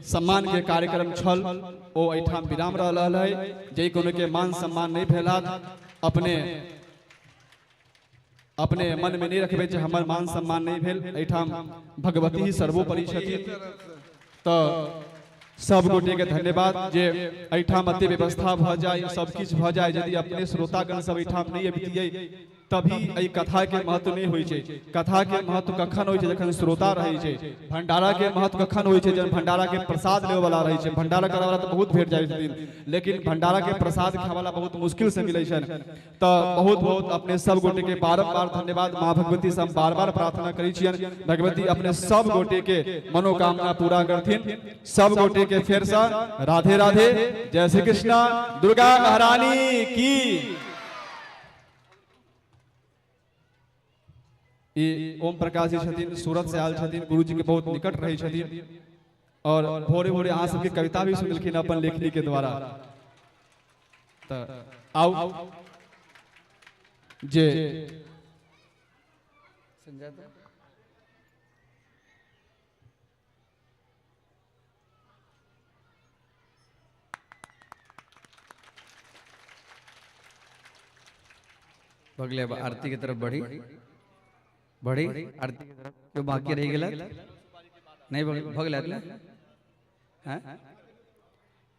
सम्मान के कार्यक्रम छल ओ एहिठाम विराम रहल है। जे कोनो के मान सम्मान नहीं भेल अपने अपने मन में नहीं रखबे जे हमर मान सम्मान नहीं भेल। एहिठाम भगवती ही सर्वोपरि छथिन। तो सब गोटे के धन्यवाद जे एहिठाम अते व्यवस्था भ जाए, सब किछु भ जाए। यदि अपने श्रोतागण सब एहिठाम नहीं अबितियै तभी एहि कथा के महत्व नहीं होइ छै। कथा के महत्व कखन होइ छै? जखन श्रोता रहै छै। भंडारा के महत्व कखन होइ छै? जखन भंडारा के प्रसाद लेवे वाला रहै छै। भंडारा करे वाला तो बहुत भेट जाइ छथिन, लेकिन भंडारा के प्रसाद खाए वाला बहुत मुश्किल से मिलै छनि। तो बहुत बहुत अपने सब गोटे के बारम्बार धन्यवाद। माँ भगवती से हम बार बार प्रार्थना करै छियनि, भगवती अपने सब गोटे के मनोकामना पूरा करथिन। सब गोटे के फेर से राधे राधे, जय श्री कृष्णा, दुर्गा महारानी की। ई ओम प्रकाश जी छथिन, सूरत से आयल छथिन, गुरु जी के बहुत निकट रहै छथिन और भोरे भोरे अहाँ सबके कविता भी सुनलखिन अपन लेखनी के द्वारा। तऽ आउ जे भगले अब आरती के तरफ बढ़ी बढ़ी आरती के तरफ क्यों बाकी रह गेला नहीं भगले ने हैं।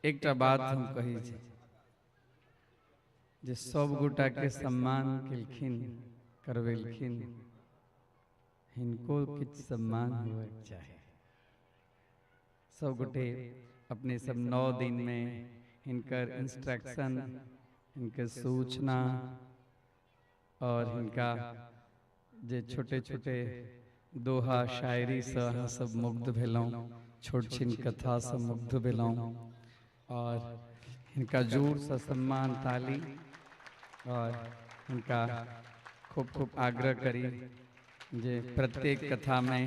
एकटा बात हम कही छी जे सब गोटा के सम्मान केलखिन करवेलखिन, हिनको किछु सम्मान होवे के चाही। सब गोटे अपने सब 9 दिन में हिनकर इंस्ट्रक्शन, हिनकर सूचना और हिनका जे छोटे छोटे दोहा शायरी से अहाँ सब मुग्ध भेलहुँ, छोट छिन कथा से मुग्ध भेलहुँ और हिनका जोर से सम्मान ताली और हिनका खूब खूब आग्रह करी जे प्रत्येक कथा में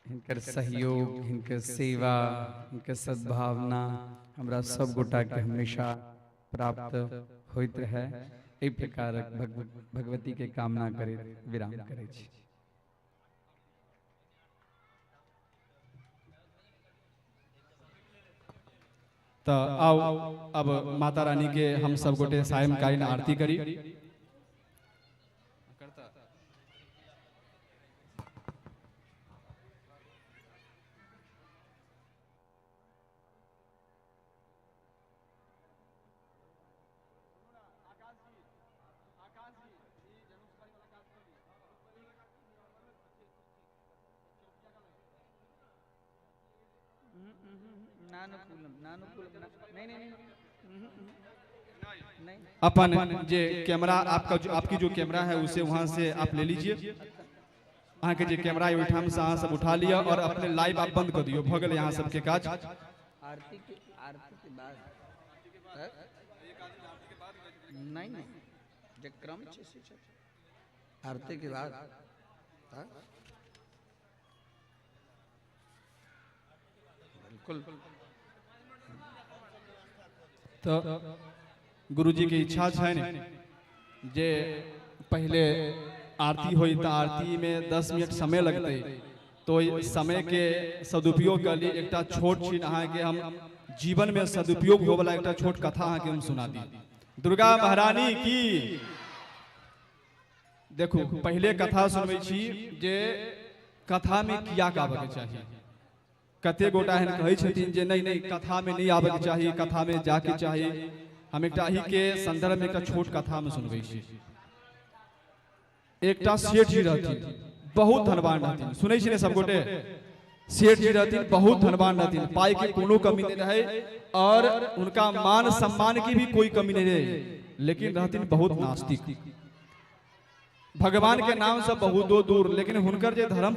हिनकर सहयोग, हिनकर सेवा, हिनकर सद्भावना हमरा सब गोटा के हमेशा प्राप्त होइत रहे। एहि प्रकारक भगवती के कामना करैत विराम करै छी। तो आओ अब माता रानी के हम सब गोटे सायंकालीन आरती करी। अपन जे कैमरा आपका जो आपकी जो कैमरा है उसे वहां से आप ले लीजिए। अहाँ के जे कैमरा है ओहिठाम से अहाँ सब उठा लिया और अपने लाइव आप बंद कर दियो। भ गेलै अहाँ सबके काज। आरती के बाद नहीं नहीं जे क्रम छै से छै, आरती के बाद बिल्कुल। तो गुरुजी के इच्छा छनि जे पहले आरती होई तो आरती में 10 मिनट समय लगते, तो समय के सदुपयोग के लिए एकटा छोट छिन अहाँ के हम जीवन में सदुपयोग होवला एकटा छोट कथा अहाँ के हम सुना दी। दुर्गा महारानी की। देखू पहले कथा सुनबै छी जे कथा में किया आबऽ के चाही। कते गोटा एहन कहै छथिन जे नहीं नहीं कथा में नहीं आबऽ के चाही, कथा में जाके चाही। हम एकटा एही के संदर्भ में एकटा छोट कथा में सुनबै छी। एकटा सेठ जी रहथिन, बहुत धनवान रहथिन। सुनै छी ने सब गोटे? सेठ जी रहथिन, बहुत धनवान रहथिन, पाई के कोनो कमी नहीं रहे और उनका मान सम्मान की भी कोई कमी नहीं रहे, लेकिन रहथिन बहुत नास्तिक, भगवान के नाम से बहुत दूर। लेकिन हुनकर जे धर्म